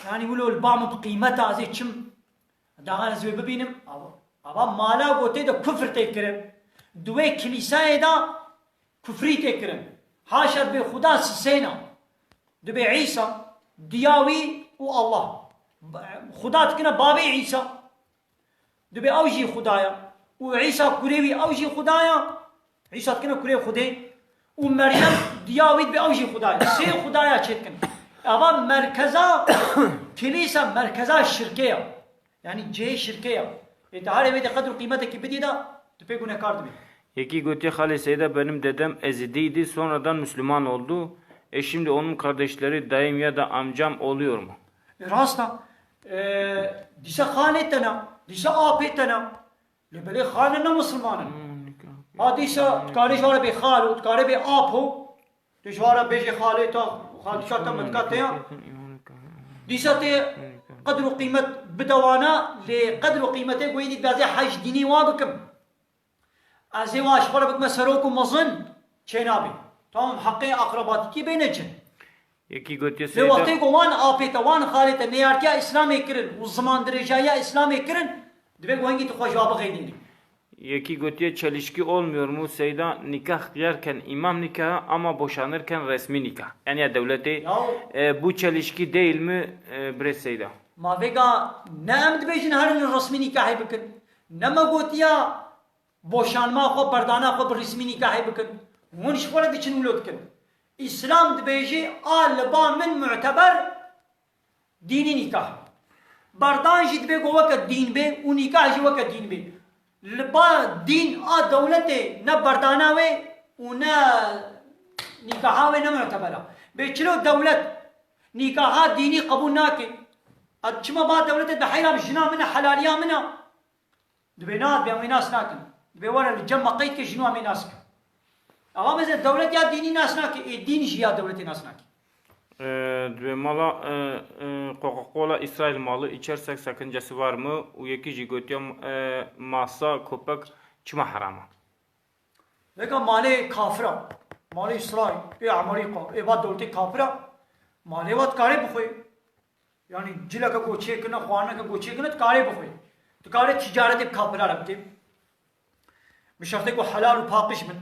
yani wilo li ba min bi qîmeta ez ê çim, daxan ez wê bibînim, ava, ava mala ku tê de kufr tê kirin. Di wê kilîsayê de kufrî tê kirin. Haşa, dibê Xuda sisêna. Dibê Îsa diya wî û Allah. Xuda dikine bavê Îsa. Dibê ew jî Xuda ya. Û Îsa kurê wî ew jî Xuda ya. Îsa dikine kurê Xudê. Û Meryem diya wî dibê ew jî Xuda ya. Sê Xuda ya çêdikin. Eva merkeza kilîsa merkeza şirkê ya. Yani cihê şirkê ya. Ê te harê wê de qedr û qîmetekî bidî de, tu pê gunekar dibî. Yekî gotiye, Xalê Seyda, benim dedem Ezidiydi, sonradan Müslüman oldu. E, şimdi onun kardeşleri, dayım ya da amcam oluyor mu? E, rast e. E, dîsa xalê te ne, dîsa apê te ne. Lê belê xalê ne Müslüman in. Hmm, nika. Ha dîsa tu karê ji wan re bê xalo, tu karê bê apo. Tu ji wan re bêjê xalê te, xaltîka te, mitka te ya. Dîsa tê qedr û qîmet bide wana, lê qedr û qîmetê ku êdî dibê ez ê hej dînî wa bikim. Ez ê wa ji xwe re bikime serok û mezin, çênabê. Tamam, heqê aqrebatîkî bêne çi. Yekî gotiye, Lê Seyda, wextê ku wan apê te, wan xalê te neyartiya Îslamê kirin û zimandirêjayiya Îslamê kirin, divê ku hingî tu xwe ji wa bixêdînî. Yekî gotiye, çelişki olmuyor mu Seyda? Nikah kıyarken imam nikahı ama boşanırken resmi nikah. Yani ya devleti, Yahu e, bu çelişki değil mi, e, Birêz Seyda? Ma vêga ne em dibêjin herin resmî nîkahê bikin. Ne me gotiya boşanma xwe, berdana xwe bi resmî nîkahê bikin. Hûn ji xwe re diçin wilo dikin. Îslam dibêjê a li ba min muteber dînî nîkah. Berdan jî dibê ku weke dîn bê û nîkah jî weke dîn bê. Li ba dîn a dewletê ne berdana wê û ne nîkaha wê ne muteber a. Bê çilo dewlet nîkaha dînî qebûl nake? Ez çima ba dewletê diheyra bi jina min e, helaliya min e? Dibê na, dibê em wê nas nakin. Dibê were li cem me qeyd ke jin wan mê nas ke. Ewa meze dewlet ya dînî nas nake, ê dîn jî ya dewletê nas nake. Ee, dibê mala, e, e, Coca-Cola İsrail malı içersek sakıncası var mı? Û yekî jî gotiye, e, masa köpek çima heram e? Vêga malê kafir a, malê Îsraîl, ê Amerîka, ê va dewletê kafir a, malê wa dikarê bixwê. Yanî cileke ku çêkirine, xwarineke ku çêkirine, dikarê bixwê. Dikarê ticaretê bi kafira re bike. Bi şertê ku helal û paqij bin.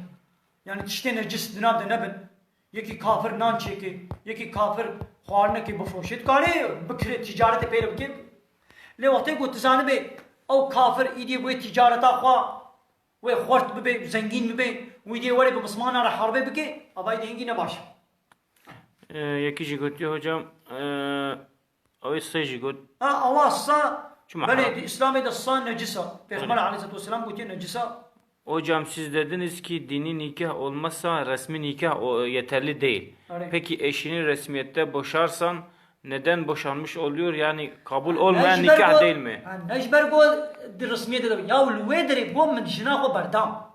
Yanî tiştê necis di nav de nebin. Yekî kafir nan çêke, yekî kafir xwarinekê bifroşe, dikarê bikirê, ticaretê pê re bike. Lê wextê ku tu zanibê ew kafir îdî wê ticareta xwe wê xwert bibe, zengîn bibe, wî dê were bi mismana re herbê bike, ava îdî hingî ne baş e. Ee, yekî jî gotiye hocam, ee, ew ê sê jî got. Ha, awa sa, Çima belê, heram? Di Îslamê de sa necis e. Pêxember Belê. Aleyhisselatu vesselam gotiye necis e. Hocam, siz dediniz ki dini nikah olmazsa resmi nikah o, yeterli değil. Öyle. Peki eşini resmiyette boşarsan neden boşanmış oluyor? Yani kabul olmayan Ne ji ber nikah ku, değil mi? Ha, ne ji ber ku di resmiyetê de, ya li wê derê ku min jina xwe berdam.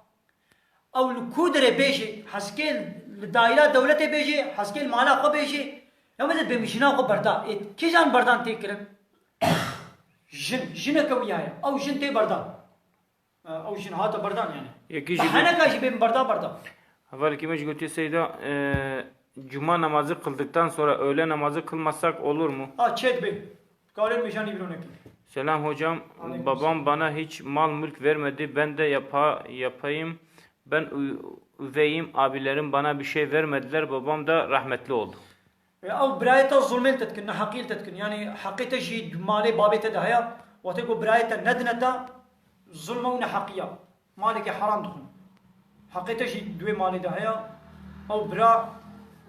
Ew li ku derê bêjê, heskê li daîra dewletê bêjê, heskê li mala xwe bêjê, ya min bê min jina xwe berda. Ê, kîjan berdan tê kirin? Jin, jineke wiya ye. Ew jin tê berdan. E, ew jin hate berdan yani. Yekî jî Te heneka jî bê min berda, berda. Hevalekî me jî gotiye Seyda, e, cuma namazı kıldıktan sonra öğle namazı kılmasak olur mu? Ha, çêdibe. Karê mejanî biro nekî. Selam hocam. Aleyküm Babam selam. Bana hiç mal mülk vermedi. Ben de yapa-, yapayım. Ben ü-, üveyim. Abilerim bana bir şey vermediler. Babam da rahmetli oldu. E, ew birayê te zulmê li te dikin, neheqî li te dikin. Yanî heqê te jî di malê babê te de heye. Wextê ku birayê te nedine te, zulm e û neheqî ye. Malekî heram dixwin. Heqê te jî di wê malê de heye. Ew bira,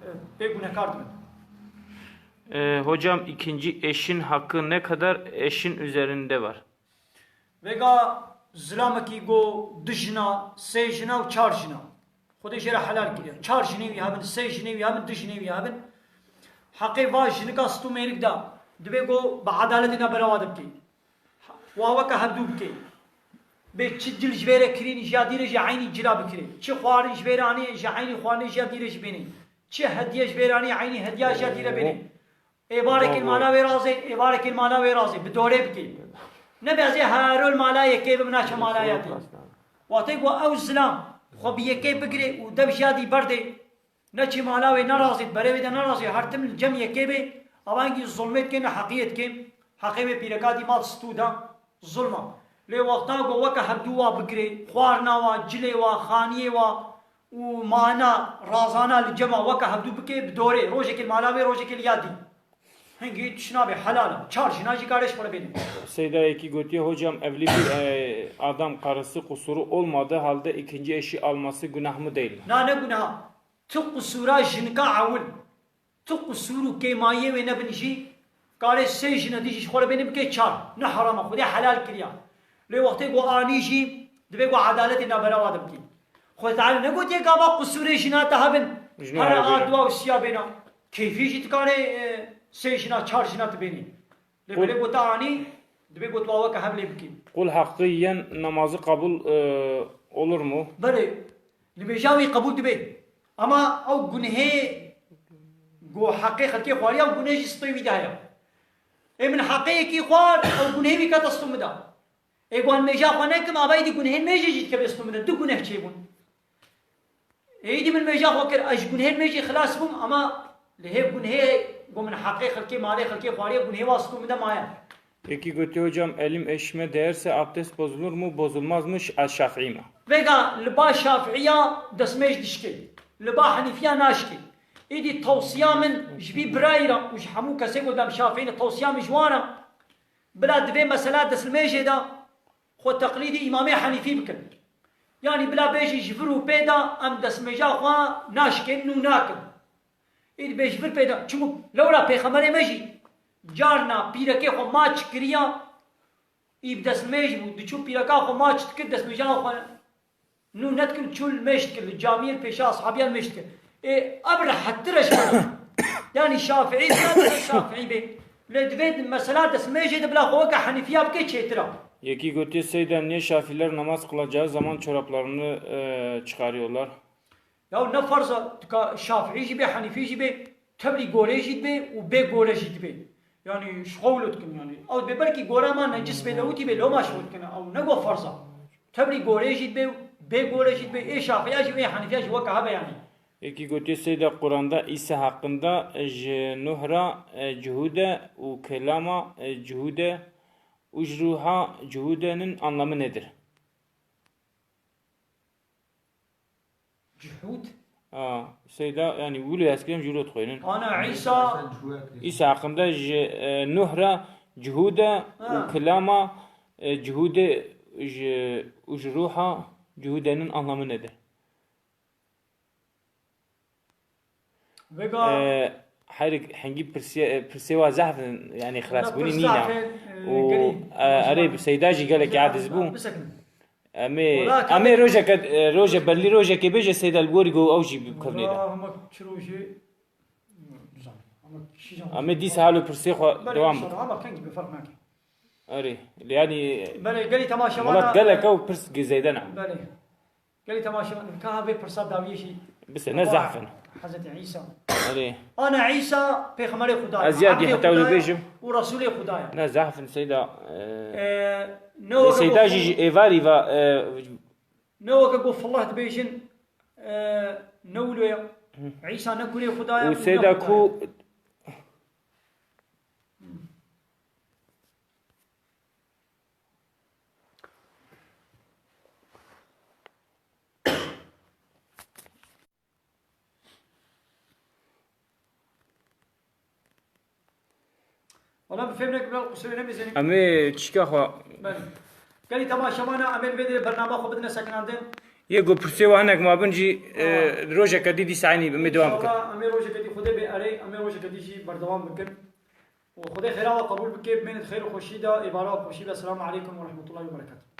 e, pê gunekar dibin. E, hocam, ikinci eşin hakkı ne kadar eşin üzerinde var? Vêga zilamekî go du jina, sê jina û çar jina. Xwedê jê re helal kiriye. Çar jinê wî hebin, sê jinê wî hebin, du jinê wî hebin. Heqê va jinika stû mêrik de. Dibê go bi edaletê ne berewa de bikê. Wa weke hevdû bikê. Bê çi cil ji vê re kirîn, ji ya dî re jî eynî cila bikirê. Çi xwarin ji vê re anê, ji eynî xwarinê ji ya dî re jî bênê. Çi hediye ji vê re anê, eynî hediya ji ya dî re bênê. Êvarekê li mala wê razê, êvarekê li mala wê razê, bi dorê bikê. Nebe ez ê hero li mala yekê bim, naçe mala ya dî. Wextê ku ew zilam xwe bi yekê bigirê û dev ji ya dî berdê, neçê mala wê nerazê, berê wê de nerazê, her tim li cem yekê bê, ava hingî zulmê dikê, neheqiyê dikê, heqê wê pîreka dî mal stû da, zulm a. Lê wexta ku weke hevdû wa bigirê, xwarina wa, cilê wa, xaniyê wa, û mana razana li cema weke hevdû bike bi dorê, rojekê li mala wê, rojekê li ya dî. Hingî tişt nabe, helal e. Çar jina jî kare ji xwe re bêne. Seyda yekî gotiye, hocam, evli bir, e, adam karısı kusuru olmadığı halde ikinci eşi alması günah mı değil mi? Na, ne günah. Tu qusura jinika ewil. Tu qusûr û kêmayiyê wê nebin jî, karê sê jina dî jî ji xwe re bêne bike çar. Ne heram e, Xwedê helal kiriya. Lê wextê ku anî jî, divê ku edaletê navbera wa de bikî. Xwedê Teala negotiye gava qusûrê jina te hebin. Ji nû Here here a bêne. Dua û siya bêna. Keyfî jî dikare, e, sê jina, çar jina tu bênî. Lê Qul- belê ku te anî, divê ku tu aweke hev lê bikî. Qul hakkı yiyen namazı kabul, e, olur mu? Belê, nimêja wî qebûl dibe. Ama ew gunhê ku heqê xelkê xwariya, ew gunhê jî stê wî de heye. Ê min heqê yekî xwar, ew gunhê wî kete stû min de. Ê ku nimêja xwe nekim, ava êdî gunhê nimêjê jî dikeve stû min de. Du guneh çêbûn. Êdî min mêja xwe kir, ez ji gunhê mêjê xilas bûm, ama li hê gunhê ku min heqê xelkê, malê xelkê xwariye, gunhê wa stû min de maye. Peki gotiye, hocam, elim eşime değerse abdest bozulur mu, bozulmaz mı? Ş-, ez Şafii me. Vêga li ba Şafiiya destmêj dişkê, li ba Henîfiya naşkê. Êdî tewsiya min ji vî birayî re û ji hemû kesê ku dem Şafii ne, tewsiya min ji wan re, bila di vê mesela destmêjê de xwe teqlîdî Îmamê Henîfî bikin. Yanî bila bêjî ji vir û pê de em destmêja xwe naşkên nû nakin. Î dibê ji vir pê de, çimû lewra pêxemberê me jî carna pîrekê xwe maç kiriya, î bi destmêj bû, diçû pîreka xwe maç dikir, destmêja xwe nû nedikin, çû li mêj dikir, li camiyê li pêşa ashabiyan mêj dikir. Ê, ev rehettir e ji me. Yanî Şafîî bî, ne Şafîî bê. Lê divê mesela destmêjê de bila xwe weke Henîfiya bike çêtir e. Yekî gotiye, Seyda, niye Şafiler namaz kılacağı zaman çoraplarını, e, çıkarıyorlar? Ya ne ferz e, dika Şafîî jî bê, Henîfî jî bê, tevlî gorê jî dibê û bê gore jî dibê. Yanî ji xwe wilo dikin yanî. Ew dibê belkî gore ma necis bê, lewitî bê, loma ji xwe dikine. Ew ne go ferz e. Tevlî gorê jî dibê û bê gore jî dibê. Ê Şafîya jî û ê Henîfiya jî weke hebe yanî. Yekî gotiye, Seyda, Kur'an'da İsa hakkında ji Nuh ra, e, Cuhude û kelama, e, Cuhude, Ucruha Cuhude'nin anlamı nedir? Cihûd. A, Seyda, yanî wilo ez kirim jûro dixwînin. Ana Îsa. Îsa hakkında ji, e, Nuh ra Cuhude Ha. û kilama, e, Cuhude ji, û ji ruha Cuhude'nin anlamı nedir? Vega. E, her hengî pirsiye, e, pirsê wa zehf in, yanî xilasbûnî nîne. Zehf in, e, û, gelî, e, erê, Seyda jî gelekî aciz bû. Bisekin. Em ê, Wala em ê rojeke, e, roje belî rojekê bêje Seyda li gorî ku ew jî bikevnê de. Wala hema çi rojê, nizanim. Ama kişî can. Em ê dîsa hal û pirsê xwe Belê dewam inşallah, bikin. Ama kengî bi ferq nake. Erê, yanî Belê, gelî temaşevana. Welat gelek ew pirs zêde ne. Belê. Gelî temaşevan, ka ha vê pirsa dawiyê jî. Bise, ne zehf in. Hezretî Îsa. Erê. Ana Îsa pêxemberê Xuda ye, Ez ya dî Ebdê heta Xuda ye bêjim. Û Resûlê Xuda ye. Ne zehf in Seyda, e, Ee, ne Lê weke Seyda go jî ji êvarî va, e, ne weke go fillah dibêjin, e, ne wilo ye. Îsa ne kurê Xuda ye û û ne Seyda Xuda ye. Ku Wala bi fêm nekim, qusûrê nemêzênim. Em ê çîka xwe. Belê. Gelî temaşevana, em ê li vê derê bernama xwe bidine sekinandin. Yê ku pirsê we hinek mabin jî, e, Tamam. rojeke dî dîsa eynî em ê dewam bikin. İnşallah em ê rojeke dî Xwedê bê erê, em ê rojeke dî jî berdewam bikin. Û Xwedê xêra we qebûl bike, bimênit xêr û xweşî de, êvara we xweşî be. Selamu aleykum ve rahmetullahi ve berekatuhu.